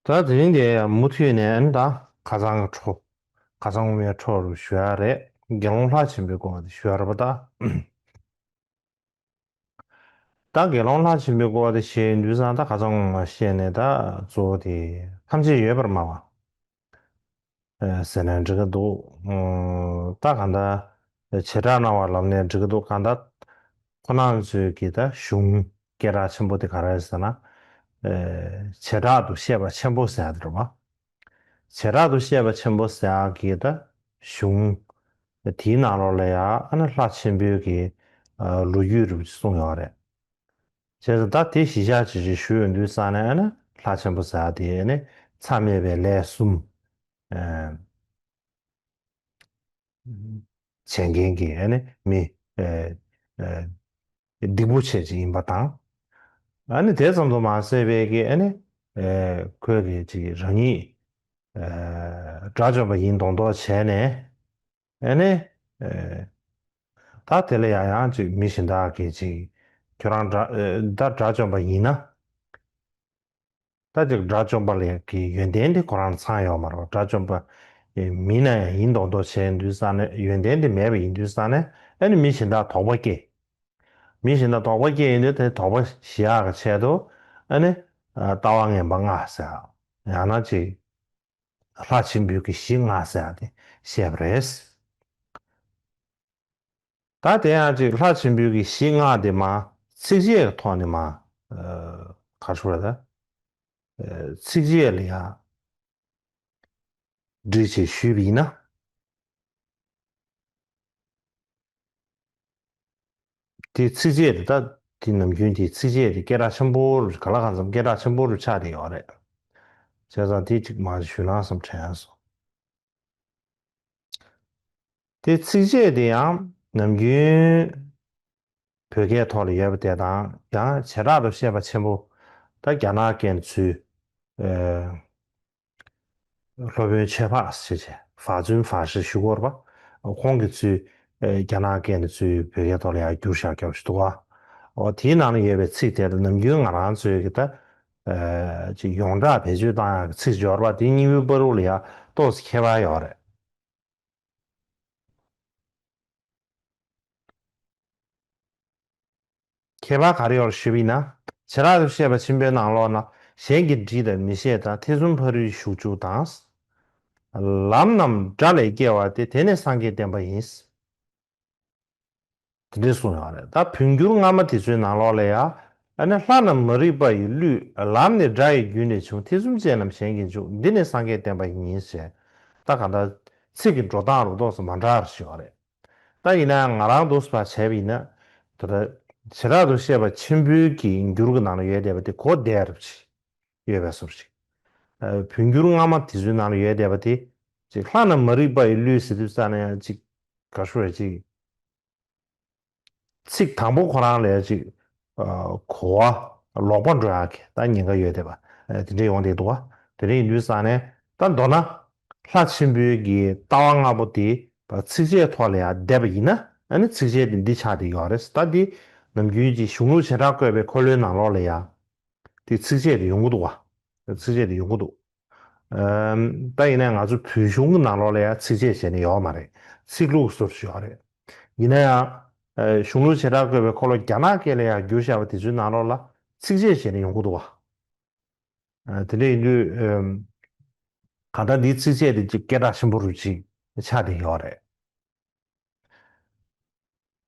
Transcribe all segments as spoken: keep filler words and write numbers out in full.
ད་དེ་རིང་དེ་མུ་མཐུད་ནས་ཨ་ནི་ད་ཁ་སང་གི་འཕྲོ། ཁ་སང་དབུ་མའི་འཕྲོ་རུ་ཞུ་ཡ་རེད། དགེ་སློང་ལྷ་ཆེན་པོའི་སྐོར་དེ་ཞུ་ཡ་རེད་པ་ད། ད་དགེ་སློང་ལྷ་ཆེན་པོའི་སྐོར་དེ་བཤད་ཡོང་དུས་ཙང་ད་ཁ་སང་ངོ་མ་བཤད་ནས་ད་གཙོ་བོ་དེ་ཐམས་ཅད་ཡོད་པར་སྨྲ་བ། ཨེ་ཟེར་ན་འགྲིག་གི་འདུག་ཨོ། ད་གང་ལྟར་བྱེ་བྲག་སྨྲ་བ་ལབ་ནས་འགྲིག་གི་འདུག་གང་ལྟར་ཁོ་རང་ཚོའི་གི་ད་གཞུང་སྐད་གྲགས་ཆེན་པོ་དེ་ག་རེ་རེད་ཟེར་ན། ཨེ་བྱེ་བྲག་ཏུ་བཤད་པ་ཆེན་པོ་ཟེར་ཡ་དེ་རེད་བ། བྱེ་བྲག་ཏུ་བཤད་པ་ཆེན་པོ་ཟེར་ཡ་གི་ད་གཞུང་དེའི་ནང་ལོགས་ལ་ཡ་ཨ་ནི་ལྷ་ཆེན་པོའི་གི་ཨ་ལོ་རྒྱུས་རིགས་གསུངས་ཡོད་རེད། བྱས་ཙང་ད་དེ་གཞི་བཞག་ཅིག་ཅིག་ཞུ་ཡོང་དུས་ཙང་ནས་ཨ་ནི་ལྷ་ཆེན་པོ་ཟེར་ཡ་དེ་ཨ་ནི་མཚམས་མེད་པའི་ལས་གསུམ། ཨེ། བྱེད་མཁན་གྱི་ཨ་ནི་མི་ཨེ་ཨེ་སྡིག་པོ་ཆེ་ཅིག་ཡིན་པ་དང་། ཨ་ནི་དེ་ཙམ་དུ་མ་ཟད་པའི་གི་ཨ་ནི་ཨེ་ཁོས་གི་ཅིག་རང་ཉིད་ཨེ་དགྲ་བཅོམ་པ་ཡིན་མདོག་མདོག་བྱས་ནས་ཨ་ནི་ཨེ་ད་དེ་ལ་ཡང་ཡང་ཅིག་མི་གཞན་དག་གིས་ཅིག་ཁྱོད་རང་དགྲ་ཨེ་ད་དགྲ་བཅོམ་པ་ཡིན་ན། ད་ཅིག་དགྲ་བཅོམ་པ་ལས་ཀྱི་ཡོན་ཏན་དེ་ཁོ་རང་ཚང་ཡོད་མ་རེད། དགྲ་བཅོམ་པ་མིན་ན་ཡང་ཡིན་མདོག་མདོག་བྱས་དུས་ཙང་ནས་ཡོན་ཏན་དེ་མེད་པ་ཡིན་དུས་ཙང་ནས་ཨ་ནི་མི་གཞན་དག་དོགས་པ་སྐྱེ། མི་གཞན་དག་དོགས་པ་སྐྱེ་ཡིན་དུས་དེ་དོགས་པ་ཞི་ཡག་གི་ཆེད་དུ་ཨ་ནི་ལྟ་བ་ངན་པ་ལྔ་ཟེར་ཡང་ན་ཅིག་ལྷ་ཆེན་པོའི་གི་གཞི་ལྔ་ཟེར་ཡག་དེ་བཤད་པ་རེད། ད་དེ་ཡང་ཅིག་ལྷ་ཆེན་པོའི་གི་གཞི་ལྔ་དེ་མ་ཚིགས་བཅད་ཀྱི་ཐོག་ནས་མ་ཨ་ག་རེ་ཞུ་དགོས་རེད་ད། ཨ་ཚིགས་བཅད་ལ་ཡང་སྒྲིག་ཅིག་ཞུས་པ་ཡིན་ན། དེ་ཚིགས་བཅད་དེ་ད་དེ་ནམ་རྒྱུན་དེ་ཚིགས་བཅད་དེ་སྐད་གྲགས་ཆེན་པོ་རུ་ག་ལ་གང་འཚམ་སྐད་གྲགས་ཆེན་པོ་རུ་ཆགས་བསྡད་ཡོད་རེད། བྱས་ཙང་དེ་གཅིག་མ་ཞུ་ལང་བསམ་དྲན་སོང་། དེ་ཚིགས་བཅད་དེ་ཡང་ནམ་རྒྱུན་བོད་སྐད་ཐོག་ལ་ཡོད་པ་དེ་དང་ཡང་བྱེ་བྲག་ཏུ་བཤད་པ་ཆེན་པོ། ད་རྒྱ་ནག་སྐད་ནས་ཚུར་ཨེ་སློབ་དཔོན་ཆོས་འཕགས་ཟེར་བྱས་ཧྥ་ཙུན་ཧྥ་ཧྲི་ཞུ་གི་ཡོད་རེད་པ། ཁོང་གིས་ཚུར་ཨེ་རྒྱ་ནག་སྐད་ནས་ཚུར་བོད་སྐད་ཐོག་ལ་ཡང་བསྒྱུར་བཞག་རྒྱབ་ཞིག་འདུག་ག། འོ་དེའི་ནང་ལ་ཡོད་པའི་ཚིག་དེ་ལ་ནམ་རྒྱུན་ང་རང་ཚོའི་གི་ད་ཨེ་ཅིག་ཡོངས་གྲགས་བེད་སྤྱོད་བཏང་ཡག་གི་ཚིག་སྦྱོར་བ་དེ་གཉིས་པོའི་བར་དུ་ལ་ཡང་ཏོག་ཙམ་ཁྱད་པར་ཡོད་རེད། ཁྱད་པར་ག་རེ་ཡོད་ཞུས་པ་ཡིན་ན། བྱེ་བྲག་ཏུ་བཤད་པ་ཆེན་པོའི་ནང་ལོགས་ན་གཞན་གྱིས་བྲིས་དང་མི་བཤད་དང་ཐེ་ཚོམ་ཕ་རོལ་ཞུགས་བཅུག་དང་། ལམ་རྣམས་དགྲ་ལས་སྐྱེ་བ་སྟེ་དེ་ནི་སངས་རྒྱས་བསྟན་པ་ཡིན། དེ་འདྲས་གསུངས་ཡོད་རེད། ད་འབྱུང་འགྱུར་སྔ་མ་དེ་ཚོའི་ནང་ལོགས་ལ་ཡང་ཨ་ནི་ལྷ་རྣམས་མ་རིག་པ་ཡི་བློས་ལམ་ནི་དགྲ་ཡི་རྒྱུད་ནས་བྱུང་། ཐེ་ཚོམ་ཅན་རྣམས་གཞན་གྱིས་འཇུག་འདི་ནི་སངས་རྒྱས་བསྟན་པ་ཡིན་ཞེས། ད་གང་ལྟར་ཚིག་གི་འགྲོ་སྟངས་རུ་ཏོག་ཙམ་མ་འདྲ་བར་ཞུ་བ་རེད། ད་ཡིན་ན་ང་རང་འདུག་སེ་བྱས་པ་ཡིན་ན། ད་ལྟ་བྱེ་བྲག་ཏུ་བཤད་པ་ཆེན་པོའི་གི་འགྱུར་གྱི་ནང་ལ་ཡོད་བསྡད་པ་དེ་གོ་བདེ་རབ་ཅིག་ཡོད་པའི་བཟོ་ཞིག་ཨ་འབྱུང་འགྱུར་སྔ་མ་དེ་ཚོའི་ནང་ལ་ཡོད་བསྡད་པ་དེ་ཅིག་ལྷ་རྣམས་མ་རིག་པ་ཡི་བློས་ཟེར་དུས་ཙ་ན་ཡང་ཅིག་ག་ཞུ་རེད་ཅིག་ཚིག་དང་པོ་ཁོ་རང་ལ་ཡང་ཅིག་ཨ་གོ་བ་ལོག་པ་འགྲོ་ཡག་གི་ད་ཉེན་ཁ་ཡོད་བསྡད་པ་ཨ་དེ་འདྲ་ཡོང་བསྡད་འདུག་བ། དེ་འདྲ་ཡིན་དུས་ཙ་ན་ད་མདོར་ན། ལྷ་ཆེན་པོའི་གི་ལྟ་བ་ལྔ་པོ་དེ་ཚིགས་བཅད་ཐོག་ལ་ཡང་བསྡད་པ་ཡིན་ན་ཨ་ནི་ཚིགས་བཅད་དེ་འདི་ཆགས་བསྡད་ཡོད་རེད། ད་འདི་ནམ་རྒྱུན་གྱི་གཞུང་ལུགས་བྱེ་བྲག་བཀོད་པའི་འཁོར་ལོའི་ནང་ལོགས་ལ་ཡང་དེ་ཚིགས་བཅད་དེ་ཡོང་གི་འདུག་བ། ཚིགས་བཅད་དེ་ཡོང་གི་འདུག་ཨམ། ད་ཡིན་ན་ང་ཚོ་བོད་གཞུང་གི་ནང་ལོགས་ལ་ཡང་ཚིགས་བཅད་བྱས་ནས་ཡོད་མ་རེད། ཚིག་ལྷུག་སོར་ཞིག་ཡོད་རེད། ཡིན་ན་ཡང་ཨ་གཞུང་ལུགས་བྱེ་བྲག་བཀོད་པའི་འཁོར་ལོ་རྒྱ་ནག་སྐད་ལ་ཡང་བསྒྱུར་བཞག་པ་དེ་ཚོའི་ནང་ལོགས་ལ་ཚིགས་བཅད་བྱས་ནས་ཡོང་གི་འདུག་བ། ཨ་དེ་འདྲ་ཡིན་དུས་ཨམ། གང་ལྟར་འདིའི་ཚིགས་བཅད་དེ་ཅིག་སྐད་གྲགས་ཆེན་པོ་རུ་ཅིག་ཆགས་བསྡད་ཡོད་རེད།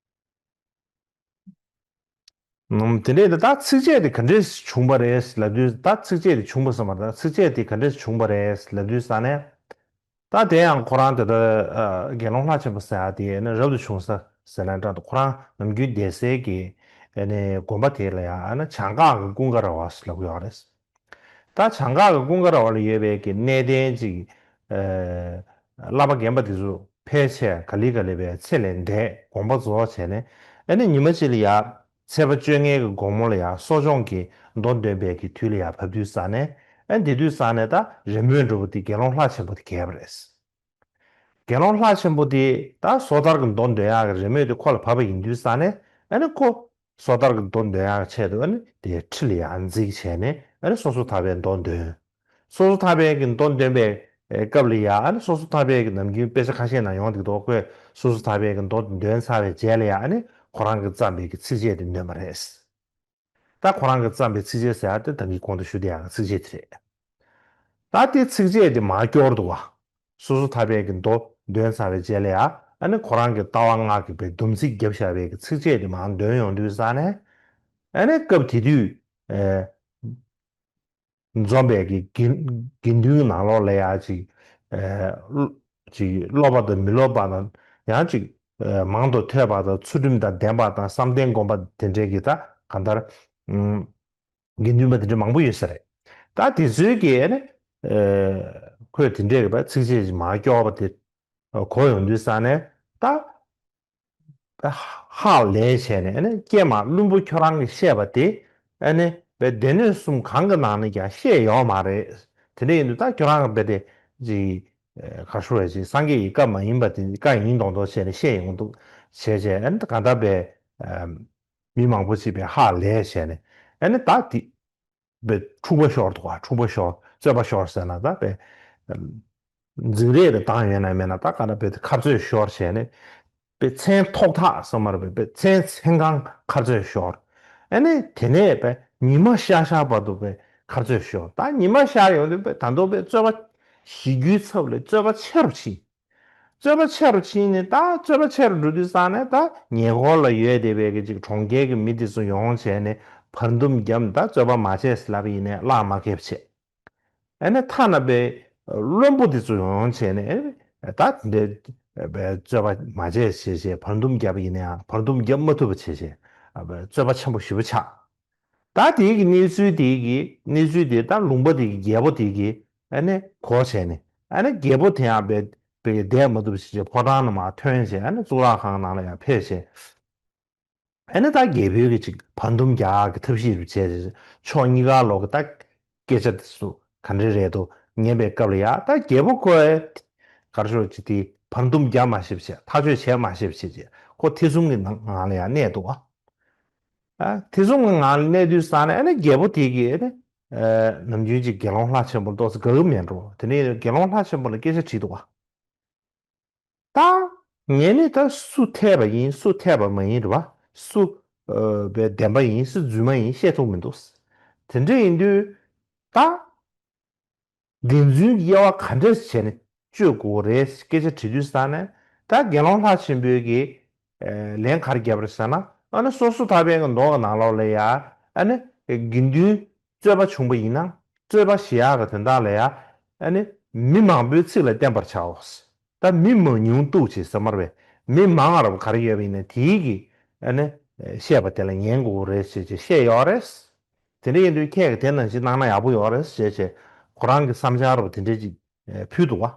ཨམ། དེ་འདྲ་ཡིན་དུས་ད་ཚིགས་བཅད་དེ་ག་འདྲས་བྱུང་བ་རེད་ལབ་དུས་ད་ཚིགས་བཅད་དེ་བྱུང་བ་ཙམ་མ་རེད། ཚིགས་བཅད་དེ་ག་འདྲས་བྱུང་བ་རེད་ལབ་དུས་ཙ་ནས། ད་དེ་ཡང་ཁོ་རང་དེ་ལྟར་ཨ་དགེ་སློང་ལྷ་ཆེན་པོ་ཟེར་ཡ་དེ་ནི་རབ་ཏུ་བྱུང་ས་ཟེར་ན་འདྲ་འདུག་ཁོ་རང་ནམ་རྒྱུན་བསྡད་སའི་གི་ཨ་ནི་དགོན་པ་དེ་ལ་ཡང་ཨ་ནི་བྱང་འགག་གི་ཀུན་དགའ་ར་བ་ཟེར་ལབ་ཀྱི་ཡོད་རེད། ད་བྱང་འགག་གི་ཀུན་དགའ་ར་བ་ལ་ཡོད་པའི་གི་གནས་བརྟན་ཅིག་ཨ་བསླབ་པ་རྒན་པ་དེ་ཚོ་ཕལ་ཆེར་ག་ལེ་ག་ལེ་བའི་ཚེ་ལས་འདས་དགོངས་པ་རྫོགས་བྱས་ནས་ཨ་ནི་ཉི་མ་གཅིག་ལ་ཡ་ཚེས་པ་བཅོ་ལྔའི་གི་དགོང་མོ་ལ་ཡ་གསོ་སྦྱོང་གི་མདོ་འདོན་པའི་གི་དུས་ལ་ཡ་བབ་དུས་ཙ་ནས་ཨ་ནི་དེ་དུས་ཙ་ནས་ད་རི་མོའི་འབྲས་བུ་དེ་དགེ་སློང་ལྷ་ཆེན་པོ་དེ་གས་པ་རེད། དགེ་སློང་ལྷ་ཆེན་པོ་དེ་ད་སོ་ཐར་གྱི་མདོ་འདོན་ཡག་གི་རི་མོ་དེ་ཁོ་ལ་བབས་པ་ཡིན་དུས་ཙ་ནས་ཨ་ནི་ཁོ་སོ་ཐར་གྱི་མདོ་འདོན་ཡག་ཆེད་དུ་ཨ་ནི་དེ་ཁྲི་ལ་ཡར་འཛེགས་བྱས་ནས་ཨ་ནི་སོ་སོ་ཐར་པའི་མདོ་འདོན། སོ་སོ་ཐར་པའི་གི་མདོ་འདོན་པའི་སྐབས་ལ་ཡ་ཨ་ནི་སོ་སོ་ཐར་པའི་གི་ནམ་རྒྱུན་དཔེ་ཆ་ཁ་ཤས་ནང་ཡོང་འདུག་དོ། ཁོས་སོ་སོ་ཐར་པའི་གི་མདོ་འདོན་ཚར་བའི་རྗེས་ལ་ཡ་ཨ་ནི་ཁོ་རང་གི་བརྩམས་པའི་གི་ཚིགས་བཅད་དེ་འདོན་པ་རེད། ད་ཁོ་རང་གི་བརྩམས་པའི་ཚིགས་བཅད་ཟེར་ཡ་དེ་ད་གིན་གོང་དུ་ཞུ་བསྡད་ཡ་གི་ཚིགས་བཅད་དེ་རེད། ད་དེ་ཚིགས་བཅད་དེ་མར་སྐྱོར་འདུག་བ། སོ་སོ་ཐར་པའི་གི་མདོ་འདོན་ཚར་བའི་རྗེས་ལ་ཡ་ཨ་ནི་ཁོ་རང་གི་ལྟ་བ་སྔགས་ཀྱི་པའི་སྡོམ་ཚིག་བརྒྱབ་བཞག་པའི་གི་ཚིགས་བཅད་དེ་མར་འདོན་ཡོང་དུས་ཙ་ནས་ཨ་ནི་སྐབས་དེ་དུས་ཨེ། འཛོམས་པའི་གི་དགེ་དགེ་འདུན་ནང་ལོགས་ལ་ཡང་ཅིག་ཨེ་ཅིག་སློབ་པ་དང་མི་སློབ་པ་དང་ཡང་ཅིག་ཨེ་མང་དུ་ཐོས་པ་དང་ཚུལ་ཁྲིམས་དང་ལྡན་པ་དང་བསམ་གཏན་སྒོམ་པ་དེ་འདྲའི་གི་ད་གང་ལྟར་ཨུམ་དགེ་འདུན་པ་དེ་འདྲ་མང་པོ་ཡོད་ས་རེད། ད་དེ་ཚོའི་གི་ཨེ་ནི་ཨེ་ཁོས་དེ་འདྲའི་གི་པ་ཚིགས་བཅད་ཅིག་མར་སྐྱོར་བ་དེ་གོ་ཡོང་དུས་ཙ་ནས་ད། ཧ་ལས་བྱས་ནས་ཨ་ནི་ཀྱེ་མ་བླུན་པོ་ཁྱོད་རང་གིས་བཤད་པ་དེ་ཨ་ནི་པའི་སྡེ་སྣོད་གསུམ་གང་གི་ནང་ནས་ཀྱང་བཤད་ཡོད་མ་རེད། དེ་འདྲ་ཡིན་དུས་ད་ཁྱོད་རང་གི་པའི་དེ་ཅི་ག་ཤོར་བའི་ཅི་སངས་རྒྱས་ཀྱི་བཀའ་མ་ཡིན་པ་དེ་བཀའ་ཡིན་མདོག་མདོག་བྱས་ནས་བཤད་ཡོང་འདུག་བྱས་བྱས་ཨ་ནི་གང་ལྟར་པའི་མི་མང་པོ་ཅིག་པའི་ཧ་ལས་བྱས་ནས་ཨ་ནི་ད་དེ། པའི་འཁྲུག་པ་ཤོར་འདུག་བ། འཁྲུག་པ་ཤོར། རྩོད་པ་ཤོར་ཟེར་ན་ད་པའི་འཛིང་རེས་རེ་བཏང་ཡོད་ན་མེད་ན་ད་ག་ན་པའི་ཁ་རྩོད་ཤོར་བྱས་ནས་པའི་མཚན་ཐོག་ཐག་ས་མར་པའི་པའི་མཚན་མཚན་གང་ཁ་རྩོད་ཤོར། ཨ་ནི་དེ་ནས་པའི་ཉི་མ་ཤར་ཤར་བར་དུ་པའི་ཁ་རྩོད་ཤོར། ད་ཉི་མ་ཤར་ཡོང་དུས་པའི་ད་དུང་པའི་རྩོད་པ་ཞི་རྒྱུའི་ཚབ་ལ་རྩོད་པ་ཆེ་རུ་ཕྱིན། རྩོད་པ་ཆེ་རུ་ཕྱིན་ནས་ད་རྩོད་པ་ཆེ་རུ་འགྲོ་དུས་ཙང་ནས་ད་ཉེ་འཁོར་ལ་ཡོད་བསྡད་པའི་གི་ཅིག་གྲོང་ཁྱེར་གི་མི་དེ་ཚོ་ཡོང་བྱས་ནས་བར་འདུམ་བརྒྱབ་ནས་ད་རྩོད་པ་མ་བྱེད་ཟེར་ལབ་ཡིན་ནས་གླགས་མ་ཁེལ་བྱས། ཨ་ནི་ཐ་ན་པའི་བློན་པོ་དེ་ཚོ་ཡོང་བྱས་ནས་ད་དེ་འདྲའི་རྩོད་པ་མ་བྱེད་བྱས་བྱས་བར་འདུམ་བརྒྱབ་ཡིན་ནའང་བར་འདུམ་བརྒྱབ་མ་ཐུབ་པ་བྱས་བྱས་རྩོད་པ་ཆེན་པོ་ཞེ་པོ་ཆགས། ད་དེའི་གི་གནས་ཚུལ་དེའི་གི་གནས་ཚུལ་དེ་ད་ལུང་པ་དེ་གི་རྒྱལ་པོ་དེ་གི་ཨ་ནི་གོ་བྱས་ནས་ཨ་ནི་རྒྱལ་པོ་དེ་ཡང་བས་བས་བསྡད་མ་ཐུབ་བྱས་ཕོ་བྲང་ནང་མར་ཐོན་བྱས་ཨ་ནི་གཙུག་ལག་ཁང་ནང་ལ་ཡང་ཕེབས་བྱས་ཨ་ནི་ད་རྒྱལ་པོའི་གི་ཅིག་བར་འདུམ་རྒྱག་གི་ཐབས་ཤེས་རུ་བྱས་བྱས་ཕྱོགས་གཉིས་ཀ་ལོག་གི་ད་སྐད་ཆ་དེ་ཚོ་ག་འདྲ་རེད་འདུག་ཉན་པའི་སྐབས་ལ་ཡ་ད་རྒྱལ་པོ་ཁོས་གར་ཤོར་ཅིག་དེ་བར་འདུམ་རྒྱག་མ་ཤེས་བྱས་ཐག་གཅོད་བྱས་མ་ཤེས་བྱས་བྱས་ཁོ་ཐེ་ཚོམ་གི་ནང་ལ་ཡ་གནས་འདུག་བ། ཨ་ཐེ་ཚོམ་གྱི་ངང་ལ་གནས་དུས་ཙང་ནས་ཨ་ནི་རྒྱལ་པོ་དེ་གིས་ཨ་ནི་ཨ་ནམ་རྒྱུན་གྱི་དགེ་སློང་ལྷ་ཆེན་པོ་ཏོག་ཙམ་དགའ་གི་མེད་འགྲོ། དེ་ནས་དགེ་སློང་ལྷ་ཆེན་པོ་ལ་སྐད་ཆ་དྲིས་འདུག་བ། ད་ངས་ནི་ད་སུ་འཐད་པ་ཡིན་སུ་འཐད་པ་མ་ཡིན་རེད་བ། སུ་ཨ་བའི་བདེན་པ་ཡིན་སུ་རྫུན་མ་ཡིན་བཤད་ཐུབ་མི་འདུག། དེ་འདྲ་ཡིན་དུས་ད། བདེན་རྫུན་གྱི་དབྱེ་བ་ག་འདྲ་བྱས་ནས་གཅོད་དགོས་རེད་སྐད་ཆ་དྲི་དུས་ཙང་ནས་ད་དགེ་སློང་ལྷ་ཆེན་པོའི་གི་ལན་ག་རེ་བརྒྱབ་རེད་ཟེར་ན་ཨ་ནི་སོ་སོ་ཐར་པའི་གི་མདོ་གི་ནང་ལོགས་ལ་ཡ་ཨ་ནི་དགེ་འདུན་རྩོད་པ་བྱུང་པ་ཡིན་ན་རྩོད་པ་ཞི་ཡག་གི་དོན་དག་ལ་ཡ་ཨ་ནི་མི་མང་པོའི་ཚིག་ལ་བརྟེན་པར་བྱའོ། ད་མི་མང་ཉུང་གཏུག་ཅིག་ཟེར་མར་བས་མི་མང་རབ་ག་རེ་ཡོད་པ་ཡིན་ན་དེའི་གི་ཨ་ནི་བཤད་པ་དེ་ལ་ཉན་དགོས་རེད་ཟེར་ཅིག་བཤད་ཡོད་རེད། དེ་འདྲ་ཡིན་དུས་ཁྱེད་ཀྱིས་དེ་ནང་བཞིན་གནང་ན་ཡག་པོ་ཡོད་རེད་ཟེར་བྱས་ཁོ་རང་གི་བསམ་འཆར་རུ་དེ་འདྲ་ཅིག་ཕུལ་འདུག་བ།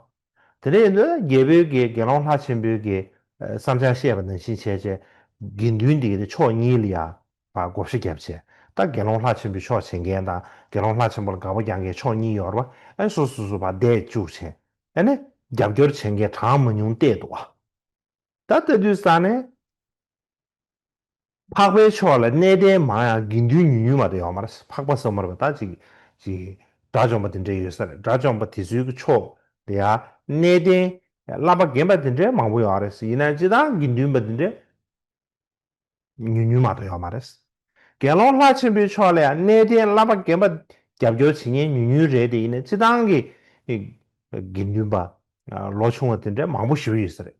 དེ་འདྲ་ཡིན་དུས་རྒྱལ་པོའི་གི་དགེ་སློང་ལྷ་ཆེན་པོའི་གི་བསམ་འཆར་བཤད་པ་ནང་བཞིན་བྱས་བྱས་དགེ་འདུན་འདི་གི་ཕྱོགས་གཉིས་ལ་ཡ་བ་བགོ་བཤའ་བརྒྱབ་བྱས་ད་དགེ་སློང་ལྷ་ཆེན་པོའི་ཕྱོགས་བྱེད་མཁན་དང་དགེ་སློང་ལྷ་ཆེན་པོ་ལ་དགག་པ་རྒྱག་མཁན་ཕྱོགས་གཉིས་ཡོད་རེད་བ། ཨ་ནི་སོ་སོ་སོ་བ་བསྡད་བཅུག་བྱས་ཨ་ནི་རྒྱབ་སྐྱོར་བྱེད་མཁན་གྲངས་མང་ཉུང་བལྟས་འདུག་བ། ད་ལྟ་དུས་ས་ནས། འཕགས་པའི་ཕྱོགས་ལ་གནས་བརྟན་མང་ཡང་དགེ་འདུན་ཉུང་ཉུང་མ་གཏོགས་ཡོད་མ་རེད། འཕགས་པ་ཟེར་མ་རེད་པ་ད་ཅིག་ཅིག་དགྲ་བཅོམ་པ་དེ་འདྲ་ཡོད་ས་རེད། དགྲ་བཅོམ་པ་དེ་ཚོའི་གི་ཕྱོགས་དེ་ཡང་གནས་བརྟན་བསླབ་པ་རྒན་པ་དེ་འདྲའི་མང་པོ་ཡོད་རེད། ཡིན་ན་སྤྱི་བཏང་དགེ་འདུན་པ་དེ་འདྲའི་ཉུང་ཉུང་མ་གཏོགས་ཡོད་མ་རེད། དགེ་སློང་ལྷ་ཆེན་པོའི་ཕྱོགས་ལ་ཡང་གནས་བརྟན་བསླབ་པ་རྒན་པ་རྒྱབ་སྐྱོར་བྱེད་མཁན་ཉུང་ཉུང་རེད་དེ་ཡིན་ན་སྤྱི་བཏང་གི་དགེ་འདུན་པ་ལོ་ཆུང་བ་དེ་འདྲའི་མང་པོ་ཞེ་པོ་ཡོད་ས་རེད།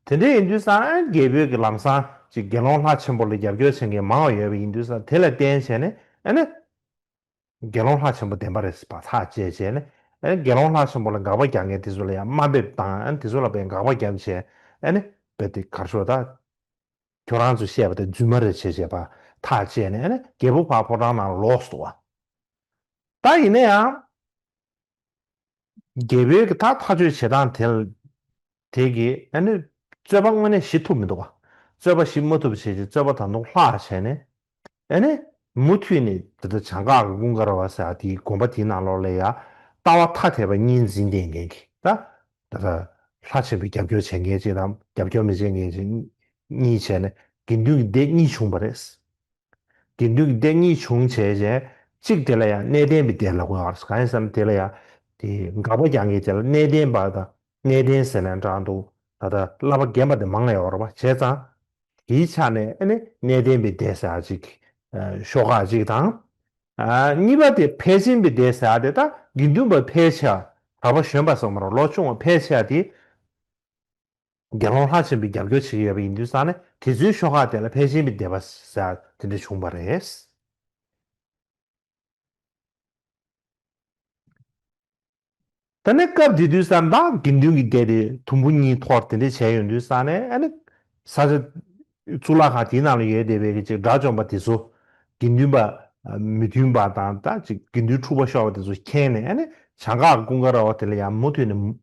དེ་འདྲ་ཡིན་དུས་ཙང་རྒྱལ་པོས་ཀྱི་ལམ་སང་ཅིག་དགེ་སློང་ལྷ་ཆེན་པོ་ལ་རྒྱབ་སྐྱོར་བྱེད་མཁན་མང་བ་ཡོད་པ་ཡིན་དུས་ཙང་དེ་ལ་བརྟེན་བྱས་ནས་ཨ་ནི་དགེ་སློང་ལྷ་ཆེན་པོ་བདེན་པ་རེད་ཟེར་བ་ཐག་བཅད་བྱས་ནས་ཨ་ནི་དགེ་སློང་ལྷ་ཆེན་པོ་ལ་དགག་པ་རྒྱག་མཁན་དེ་ཚོ་ལ་ཡང་དམའ་འབེབས་དང་ཨ་ནི་དེ་ཚོ་ལ་དཔེ་དགག་པ་རྒྱབ་བྱས་ཨ་ནི་དཔེ་དེ་གར་ཤོག་ད་ཁྱོད་རང་ཚོས་བཤད་པ་དེ་རྫུན་མ་རེད་བྱས་བྱས་པ་ཐག་བཅད་ནས་ཨ་ནི་རྒྱལ་པོ་ཕར་ཕོ་བྲང་ནང་ལོག་སོང་བ། ད་ཡིན་ན་ཡང་། རྒྱལ་པོའི་གི་ད་ཐག་གཅོད་བྱེད་སྟངས་དེ་ལ་དེ་གི་ཨ་ནི་རྩོད་པ་དངོས་གནས་ཞི་ཐུབ་མི་འདུག་བ། རྩོད་པ་ཞི་མ་ཐུབ་བྱས་ཀྱི་རྩོད་པ་ད་དུང་ལྷག་བྱས་ནས་ཨ་ནི་མུ་མཐུད་ནས་ད་ལྟ་བྱང་འགག་གི་ཀུན་དགའ་ར་བ་ཟེར་ཡ་དེའི་དགོན་པ་དེའི་ནང་ལོགས་ལ་ཡ་ལྟ་བ་ཐ་དད་པ་གཉིས་འཛིན་བསྡད་མཁན་གྱི་ད་ད་ལྟ་ལྷ་ཆེན་པོའི་རྒྱབ་སྐྱོར་བྱེད་མཁན་ཅིག་དང་རྒྱབ་སྐྱོར་མི་བྱེད་མཁན་ཅིག་གཉིས་བྱས་ནས་དགེ་འདུན་གྱི་སྡེ་གཉིས་བྱུང་བ་རེད། དགེ་འདུན་གྱི་སྡེ་གཉིས་བྱུང་བྱས་རྗེས་ གཅིག་དེ་ལ་ཡང་གནས་བརྟན་པའི་སྡེ་ལབ་དགོས་ཡོད་རེད། གང་ཡིན་ཟེར་ན་དེ་ལ་ཡང་དེ་དགག་པ་རྒྱག་མཁན་དེ་ལ་གནས་བརྟན་པ་དང་གནས་བརྟན་ཟེར་ནས་འདྲ་འདུག་ད་ལྟ་བསླབ་པ་རྒན་པ་དེ་མང་ང་ཡོད་རེད་པ། བྱས་ཙང་དེའི་ཆ་ནས་ཨ་ནི་གནས་བརྟན་པའི་སྡེ་ཟེར་ཡག་ཅིག་ཨ་ཤོག་ཁག་ཅིག་དང་། ཨ་གཉིས་པ་དེ་ཕལ་ཆེན་པའི་སྡེ་ཟེར་ཡག་དེ་ད་དགེ་འདུན་པ་ཕལ་ཆེ་བ་གྲྭ་པ་གཞོན་པ་ཟེར་མ་རེད། ལོ་ཆུང་བ་ཕལ་ཆེ་བ་དེ་དགེ་སློང་ལྷ་ཆེན་པོའི་རྒྱབ་སྐྱོར་བྱེད་ཀྱི་ཡོད་པ་ཡིན་དུས་ཙང་ནས་དེ་ཚོའི་ཤོག་ཁག་དེ་ལ་ཕལ་ཆེན་པའི་སྡེ་པ་ཟེར་ཡག་དེ་འདྲ་བྱུང་བ་རེད། ད་ནི་སྐབས་དེ་དུས་ཙང་ད་དགེ་འདུན་གྱི་སྡེ་དེ་དུམ་བུ་གཉིས་འཐོར་དེ་འདྲ་བྱས་ཡོང་དུས་ཙང་ནས་ཨ་ནི་ས་ཆ་གཙུག་ལག་ཁང་དེའི་ནང་ལ་ཡོད་བསྡད་པའི་གི་ཅིག་དགྲ་བཅོམ་པ་དེ་ཚོ་དགེ་འདུན་པ་མི་མཐུན་པ་དང་ད་ཅིག་དགེ་འདུན་འཁྲུག་པ་ཤོར་བ་དེ་ཚོ་མཁྱེན་ནས་ཨ་ནི་བྱང་འགག་ཀུན་དགའ་ར་བ་དེ་ལ་ཡང་མུ་མཐུད་ནས་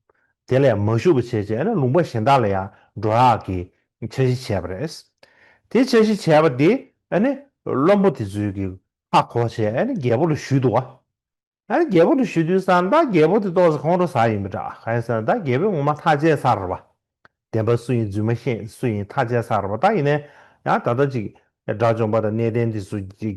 དེ་ལ་ཡང་མ་བཞུགས་པ་བྱས་བྱས་ཨ་ནི་ལུང་པ་གཞན་དག་ལ་ཡང་འགྲོ་ཡག་གི་འཆར་གཞི་བྱས་པ་རེད། དེ་འཆར་གཞི་བྱས་པ་དེ་ཨ་ནི་བློན་པོ་དེ་ཚོའི་གི་ཧ་གོ་བྱས་ཨ་ནི་རྒྱལ་པོ་ལ་ཞུས་འདུག་བ། ཨ་ནི་རྒྱལ་པོ་ལ་ཞུས་དུས་ཙང་ད་རྒྱལ་པོ་དེ་ཏོག་ཙམ་ཁོང་ཁྲོ་ཟ་ཡིན་པ་འདྲ། གང་ཡིན་ཟེར་ན་ད་རྒྱལ་པོས་ངོ་མ་ཐག་བཅད་ཚར་བ། བདེན་པ་སུ་ཡིན་རྫུན་མ་ཤེས་སུ་ཡིན་ཐག་བཅད་ཚར་བ། ད་ཡིན་ནའི་ཡང་ད་ལྟ་ཅིག་དགྲ་བཅོམ་པ་དང་གནས་བརྟན་དེ་ཚོ་ཅིག་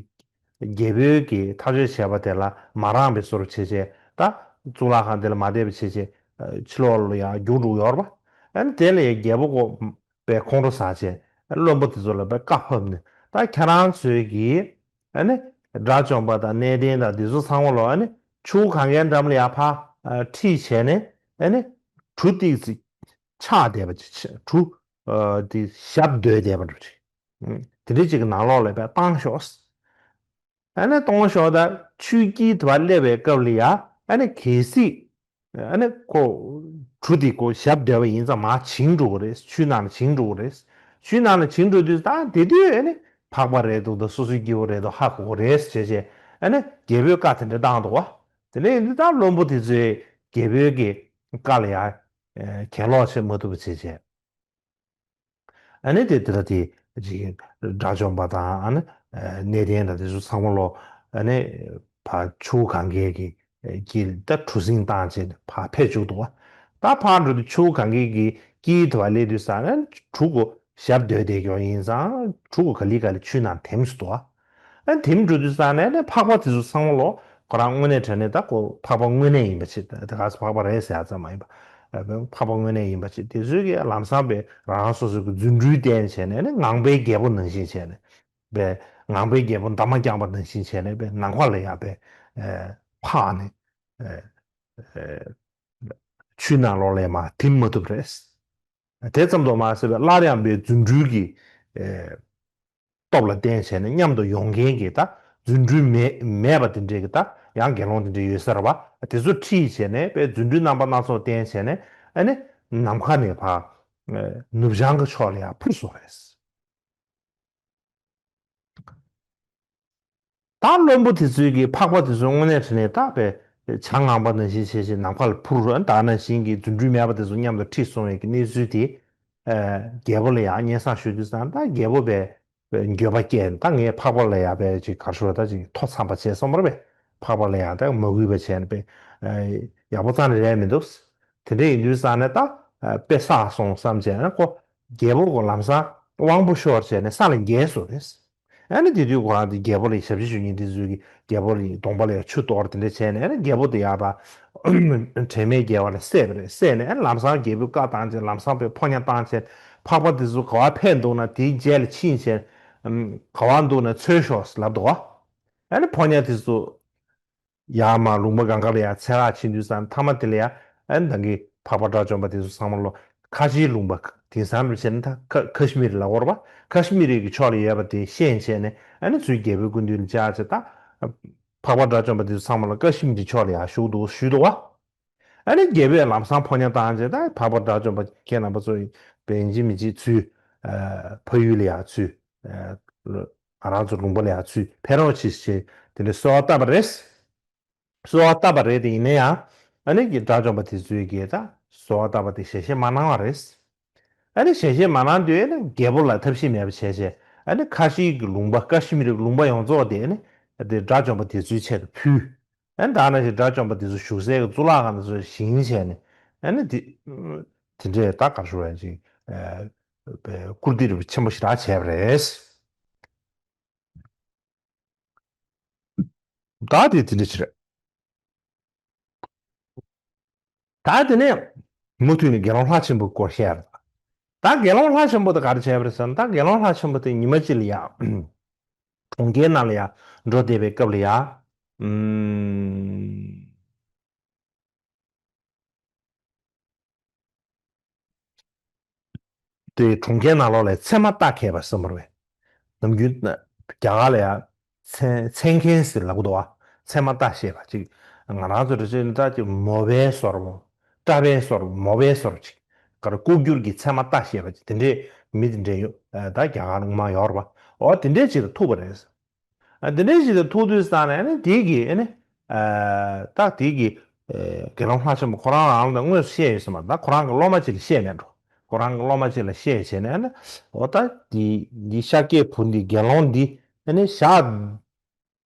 རྒྱལ་པོའི་གི་ཐག་གཅོད་བྱས་པ་དེ་ལ་མ་རངས་པའི་བཟོ་འདྲ་བྱས་བྱས་ད་གཙུག་ལག་ཁང་དེ་ལ་མ་བསྡད་པ་བྱས་བྱས་ཕྱི་ལོགས་ལ་ཡང་རྒྱུགས་འགྲོ་གི་ཡོད་རེད་པ། ཨ་ནི་དེ་ལ་ཡང་རྒྱལ་པོ་ཁོ་པའི་ཁོང་ཁྲོ་ཟ་བྱས་བློན་པོ་དེ་ཚོ་ལ་པའི་བཀའ་ཕབ་ནས་ད་ཁྱེད་རང་ཚོའི་གི་ཨ་ནི་དགྲ་བཅོམ་པ་དང་གནས་བརྟན་དང་འདི་ཚོ་ཚང་མ་ལོ་ཨ་ནི་ཆུ་བོ་གངྒཱའི་འགྲམ་ལ་ཡར་ཕར་ཨ་ཁྲིད་བྱས་ནས་ཨ་ནི་གྲུ་ཏིག་ཙི་ཆག་བསྡད་པ་ཅིག་གྲུ་ཨ་དེ་ཞབས་རྡོལ་བསྡད་པ་འདྲ་ཅིག་དེ་འདྲ་ཅིག་གི་ནང་ལོགས་ལ་པའི་བཏང་ཤོག་ཨ་ནི་གཏོང་ཞོར་དང་ཆུའི་དཀྱིལ་དུ་བ་སླེབས་པའི་སྐབས་ལ་ཡ་ཨ་ནི་གལ་སྲིད་ཨ་ནི་ཁོ་གྲུ་དེ་ཁོ་ཞབས་བརྡོལ་བ་ཡིན་ཙང་མར་བྱིང་འགྲོ་གི་རེད། ཆུའི་ནང་ལ་བྱིང་འགྲོ་གི་རེད། ཆུའི་ནང་ལ་བྱིང་འགྲོ་དུས་ད་དེ་དུས་ཨ་ནི་འཕགས་པ་རེད་འདུག་ད་སོ་སོའི་སྐྱེ་བོ་རེད་འདུག་ཧ་གོ་གི་རེད་ཟེར་བྱས་ཨ་ནི་རྒྱལ་པོའི་བཀའ་དེ་འདྲ་བཏང་འདུག་བ། དེ་ནས་ཡིན་དུས་ད་བློན་པོ་དེ་ཚོས་རྒྱལ་པོའི་གི་བཀའ་ལ་ཡ་གྱེན་ལོག་བྱེད་མ་ཐུབ་པ་བྱས་བྱས། ཨ་ནི་དེ་དེ་ལ་དེ་ཅིག་དགྲ་བཅོམ་པ་དང་ཨ་ནི་གནས་བརྟན་དང་དེ་ཚོ་ཚང་མ་ལོ་ཨ་ནི་ཕར་ཆུ་བོ་གངྒཱའི་གི་དཀྱིལ་ད་གྲུ་གཟིངས་བཏང་བྱས་ཕར་ཕེབས་བཅུག་འདུག་བ། ད་ཕར་འགྲོ་དུས་ཆུ་བོ་གངྒཱའི་གི་དཀྱིལ་དུ་བ་སླེབས་དུས་ཙང་ཨ་ནི་གྲུ་གོ་ཞབས་རྡོལ་བསྡད་ཀྱོག་ཡིན་ཙང་གྲུ་གོ་ག་ལེ་ག་ལེ་ཆུའི་ནང་དེམ་སུ་འདུག་བ། ཨ་དེམ་འགྲོ་དུས་ཙང་ནས་ནས་འཕགས་པ་དེ་ཚོ་ཚང་མ་ལོ་ཁོ་རང་དངོས་གནས་དྲང་གནས་ད་ཁོ་འཕགས་པ་དངོས་གནས་ཡིན་པ་ཅིག་ད་ག་སེ་འཕགས་པ་རེད་ཟེར་ཡ་ཙམ་མ་ཡིན་པ། ཨ་འཕགས་པ་དངོས་གནས་ཡིན་པ་ཅིག་དེ་ཚོས་ཀྱི་ལམ་སང་པའི་རང་རང་སོ་སོའི་གི་རྫུ་འཕྲུལ་བསྟན་བྱས་ནས་ནི་ངང་པའི་རྒྱལ་པོ་ནང་བཞིན་བྱས་ནས་པའི་ངང་པའི་རྒྱལ་པོ་འདབ་མ་བརྐྱངས་པ་ནང་བཞིན་བྱས་ནས་པའི་ནམ་མཁའ་ལ་ཡར་པའི་ཨ་འཕགས་ནས་ཨ་ཨ་ཆུའི་ནང་ལོགས་ལ་མར་དེམ་མ་ཐུབ་རེད། དེ་ཙམ་དུ་མ་ཟད་པའི་སླར་ཡང་པའི་རྫུ་འཕྲུལ་གྱི་ཨ་སྟོབས་ལ་བརྟེན་བྱས་ནས་མཉམ་དུ་ཡོང་མཁན་གྱི་ད་རྫུ་འཕྲུལ་མེད་མེད་པ་དེ་འདྲའི་གི་ད་ཡང་དགེ་སློང་དེ་འདྲའི་ཡོད་ས་རེད་བ། དེ་ཚོ་ཁྲིད་བྱས་ནས་པའི་རྫུ་འཕྲུལ་རྣམ་པ་སྣ་ཚོགས་བསྟན་བྱས་ནས་ཨ་ནི་ནམ་མཁའ་ནས་ཕར་ནུབ་བྱང་གི་ཕྱོགས་ལ་ཡར་འཕུར་སོང་རེད། ད་བློན་པོ་དེ་ཚོའི་གི་འཕགས་པ་དེ་ཚོ་དངོས་གནས་དྲང་གནས་ད་པའི་བྱ་ངང་པ་ནང་བཞིན་བྱས་བྱས་ནམ་མཁའ་ལ་འཕུར་རོགས་ད་ནང་བཞིན་གྱི་རྫུ་འཕྲུལ་མེད་པ་དེ་ཚོ་མཉམ་དུ་ཁྲིད་སོང་བའི་གི་གནས་ཚུལ་དེ་ཨ་རྒྱལ་པོ་ལ་ཡང་སྙན་སེང་ཞུ་དུས་ཙང་ད་རྒྱལ་པོ་པའི་འགྱོད་པ་སྐྱེས་ད་ངས་འཕགས་པ་ལ་ཡང་པའི་ཅིག་ག་རེ་ཞུ་བ་ད་ཅིག་ཐོ་འཚམས་པ་བྱས་སོང་བ་རེད་པས། འཕགས་པ་ལ་ཡང་ད་མ་གུས་པ་བྱས་ནས་པའི་ཨ་ཡག་པོ་རྩ་ནས་རེད་མི་འདུག་དེ་འདྲ་ཡིན་དུས་ཙང་ནས་ད་ཨ་དཔེ་བསགས་སོང་བསམ་བྱས་ན་ཁོ་རྒྱལ་པོ་ཁོ་ལམ་སང་དབང་པོ་ཤོར་བྱས་ནས་ས་ལ་འགྱེལ་སོང་རེད། ཨ་ནི་དེ་དུས་ཁོ་རང་དེ་རྒྱལ་པོ་ལ་ཞབས་ཕྱི་ཞུ་མཁན་དེ་ཚོས་ཀྱིས་རྒྱལ་པོ་ལ་གདོང་པ་ལ་ཡང་ཆུ་གཏོར་དེ་འདྲ་བྱས་ནས་ཨ་ནི་རྒྱལ་པོ་དེ་ཡར་ཕར་དྲན་མེད་བརྒྱལ་བ་ལ་བསད་པ་རེད། བསད་ནས་ཨ་ནི་ལམ་སང་རྒྱལ་པོའི་བཀའ་བཏང་བྱས་ལམ་སང་པའི་ཕོ་ཉ་བཏང་བྱས་འཕགས་པ་དེ་ཚོ་ག་བ་ཕེབས་འདུག་ན་དེའི་རྗེས་ལ་ཕྱིན་བྱས་ག་བ་འདུག་ན་འཚོལ་ཤོག་ལབ་འདུག་བ། ཨ་ནི་ཕོ་ཉ་དེ་ཚོ་ཡར་མར་ལུང་པ་སྒང་ག་ལ་ཡར་འཚོལ་ག་ཕྱིན་དུས་ཙང་མཐའ་མ་དེ་ལ་ཡ་ཨ་ནི་ད་གིན་འཕགས་པ་དགྲ་བཅོམ་པ་དེ་ཚོ་ཚང་མ་ལོ་ཁ་ཆེའི་ལུང་པ་དེང་སང་རུ་བྱས་ན་ད་ཁ་ཁ་ཤི་མིར་ལབ་དགོས་རེད་པ། ཁ་ཤི་མིར་གྱི་ཕྱོགས་ལ་ཡོད་པ་དེ་ཤེས་བྱས་ནས་ཨ་ནི་ཚུར་རྒྱལ་པོའི་སྐུ་མདུན་ལ་བཅར་བྱས་ད་འཕགས་པ་དགྲ་བཅོམ་པ་དེ་ཚོ་ཚང་མ་ལ་ཁ་ཤི་མིར་གྱི་ཕྱོགས་ལ་ཡར་བཞུགས་འདུག་ཞུས་འདུག་བ། ཨ་ནི་རྒྱལ་པོས་ལམ་སང་ཕོ་ཉ་བཏང་བྱས་ད་འཕགས་པ་དགྲ་བཅོམ་པ་ཁྱེད་རྣམ་པ་ཚོ་ཡིན་པས་ཡིན་གཅིག་མིན་གཅིག་ཚུར་ཕ་ཡུལ་ལ་ཡར་ཚུར་ང་རང་ཚོ་ལུང་པ་ལ་ཡར་ཚུར་ཕེབས་རོགས་གྱིས་ཞེས་དེ་འདྲའི་གསོལ་བ་བཏབ་པ་རེད། གསོལ་བ་བཏབ་པ་རེད་དེ་ཡིན་ན་ཡང་ཨ་ནི་གི་དགྲ་བཅོམ་པ་དེ་ཚོས་ཀྱིས་ད་གསོལ་བ་བཏབ་པ་དེ་ཞལ་བཞེས་མ་གནང་བ་རེད། ཨ་ནི་ཞལ་བཞེས་མ་གནང་དུས་ཨ་ནི་རྒྱལ་པོ་ལ་ཐབས་ཤེས་མེད་པ་བྱས་བྱས་ཨ་ནི་ཁ་ཤིའི་གི་ལུང་པ་ཀ་ཤི་མིར་གི་ལུང་པ་ཡོངས་རྫོགས་དེ་ཨ་ནི་དེ་དགྲ་བཅོམ་པ་དེ་ཚོའི་ཆེད་དུ་ཕུལ། ཨ་ནི་ད་ནང་བཞིན་དགྲ་བཅོམ་པ་དེ་ཚོ་བཞུགས་སའི་གི་གཙུག་ལག་ཁང་དེ་ཚོ་བཞེངས་བྱས་ནས་ཨ་ནི་དེ་དེ་འདྲས་ད་ག་རེ་ཞུ་བ་ཅིག་ཨ་བཀུར་སྟི་ཆེན་པོ་ཞེ་དྲག་བྱས་པ་རེད། ད་དེ་དེ་འདྲ་ཅིག་རེད། ད་དེ་ནས་མུ་མཐུད་ནས་དགེ་སློང་ལྷ་ཆེན་པོའི་སྐོར་བཤད་རེད། ད་དགེ་སློང་ལྷ་ཆེན་པོ་དེ་ག་རེ་བྱས་པ་རེད་ཟེར་ན། ད་དགེ་སློང་ལྷ་ཆེན་པོ་དེ་ཉི་མ་གཅིག་ལ་ཡ་གྲོང་ཁྱེར་ནང་ལ་ཡ་འགྲོ་བསྡད་པའི་སྐབས་ལ་ཡ། ཨུམ། དེ་གྲོང་ཁྱེར་ནང་ལོགས་ལ་ཚད་མ་བརྟག་མཁས་པ་ཟེར་བ་རེད། ནམ་རྒྱུན་རྒྱ་གར་ལ་ཡང་མཚན་མཚན་མཁན་ཟེར་ལབ་གི་འདུག་བ། ཚད་མ་བརྟག་ཤེས་པ་ཅིག་ང་རང་ཚོ་འདྲ་བྱས་ན་ད་ཅིག་མོ་པའི་བཟོ་འདྲ་མོ། གྲྭ་པའི་བཟོ་འདྲ་མོ་པའི་བཟོ་འདྲ་ཅིག་ག་རེ་ལྐོག་གྱུར་གྱི་ཚད་མ་བརྟག་ཤེས་པ་ཅིག་དེ་འདྲའི་མི་དེ་འདྲ་ཡོད། ད་རྒྱ་གར་ངོ་མ་ཡོད་རེད་པ། འོ་དེ་འདྲའི་ཅིག་ལ་ཐུག་པ་རེད། ཨ་དེ་འདྲའི་ཞིག་ལ་ཐུག་དུས་ཙང་ནས་ཨ་ནི་དེ་གི་ཨ་ནི་ཨ་ད་དེ་གི་ཨ་དགེ་སློང་ལྷ་ཆེན་པོ་ཁོ་རང་རང་ལ་དངོས་སུ་བཤད་ཡོད་ས་མ་རེད། ད་ཁོ་རང་གི་སློབ་མ་ཅིག་ལ་བཤད་མེད་འགྲོ། ཁོ་རང་གི་སློབ་མ་ཅིག་ལ་བཤད་བྱས་ནས་ཨ་ནི་འོ་ད་དེ་འདི་ཤཱཀྱའི་བུ་འདི་དགེ་སློང་འདི་ཨ་ནི་ཞག་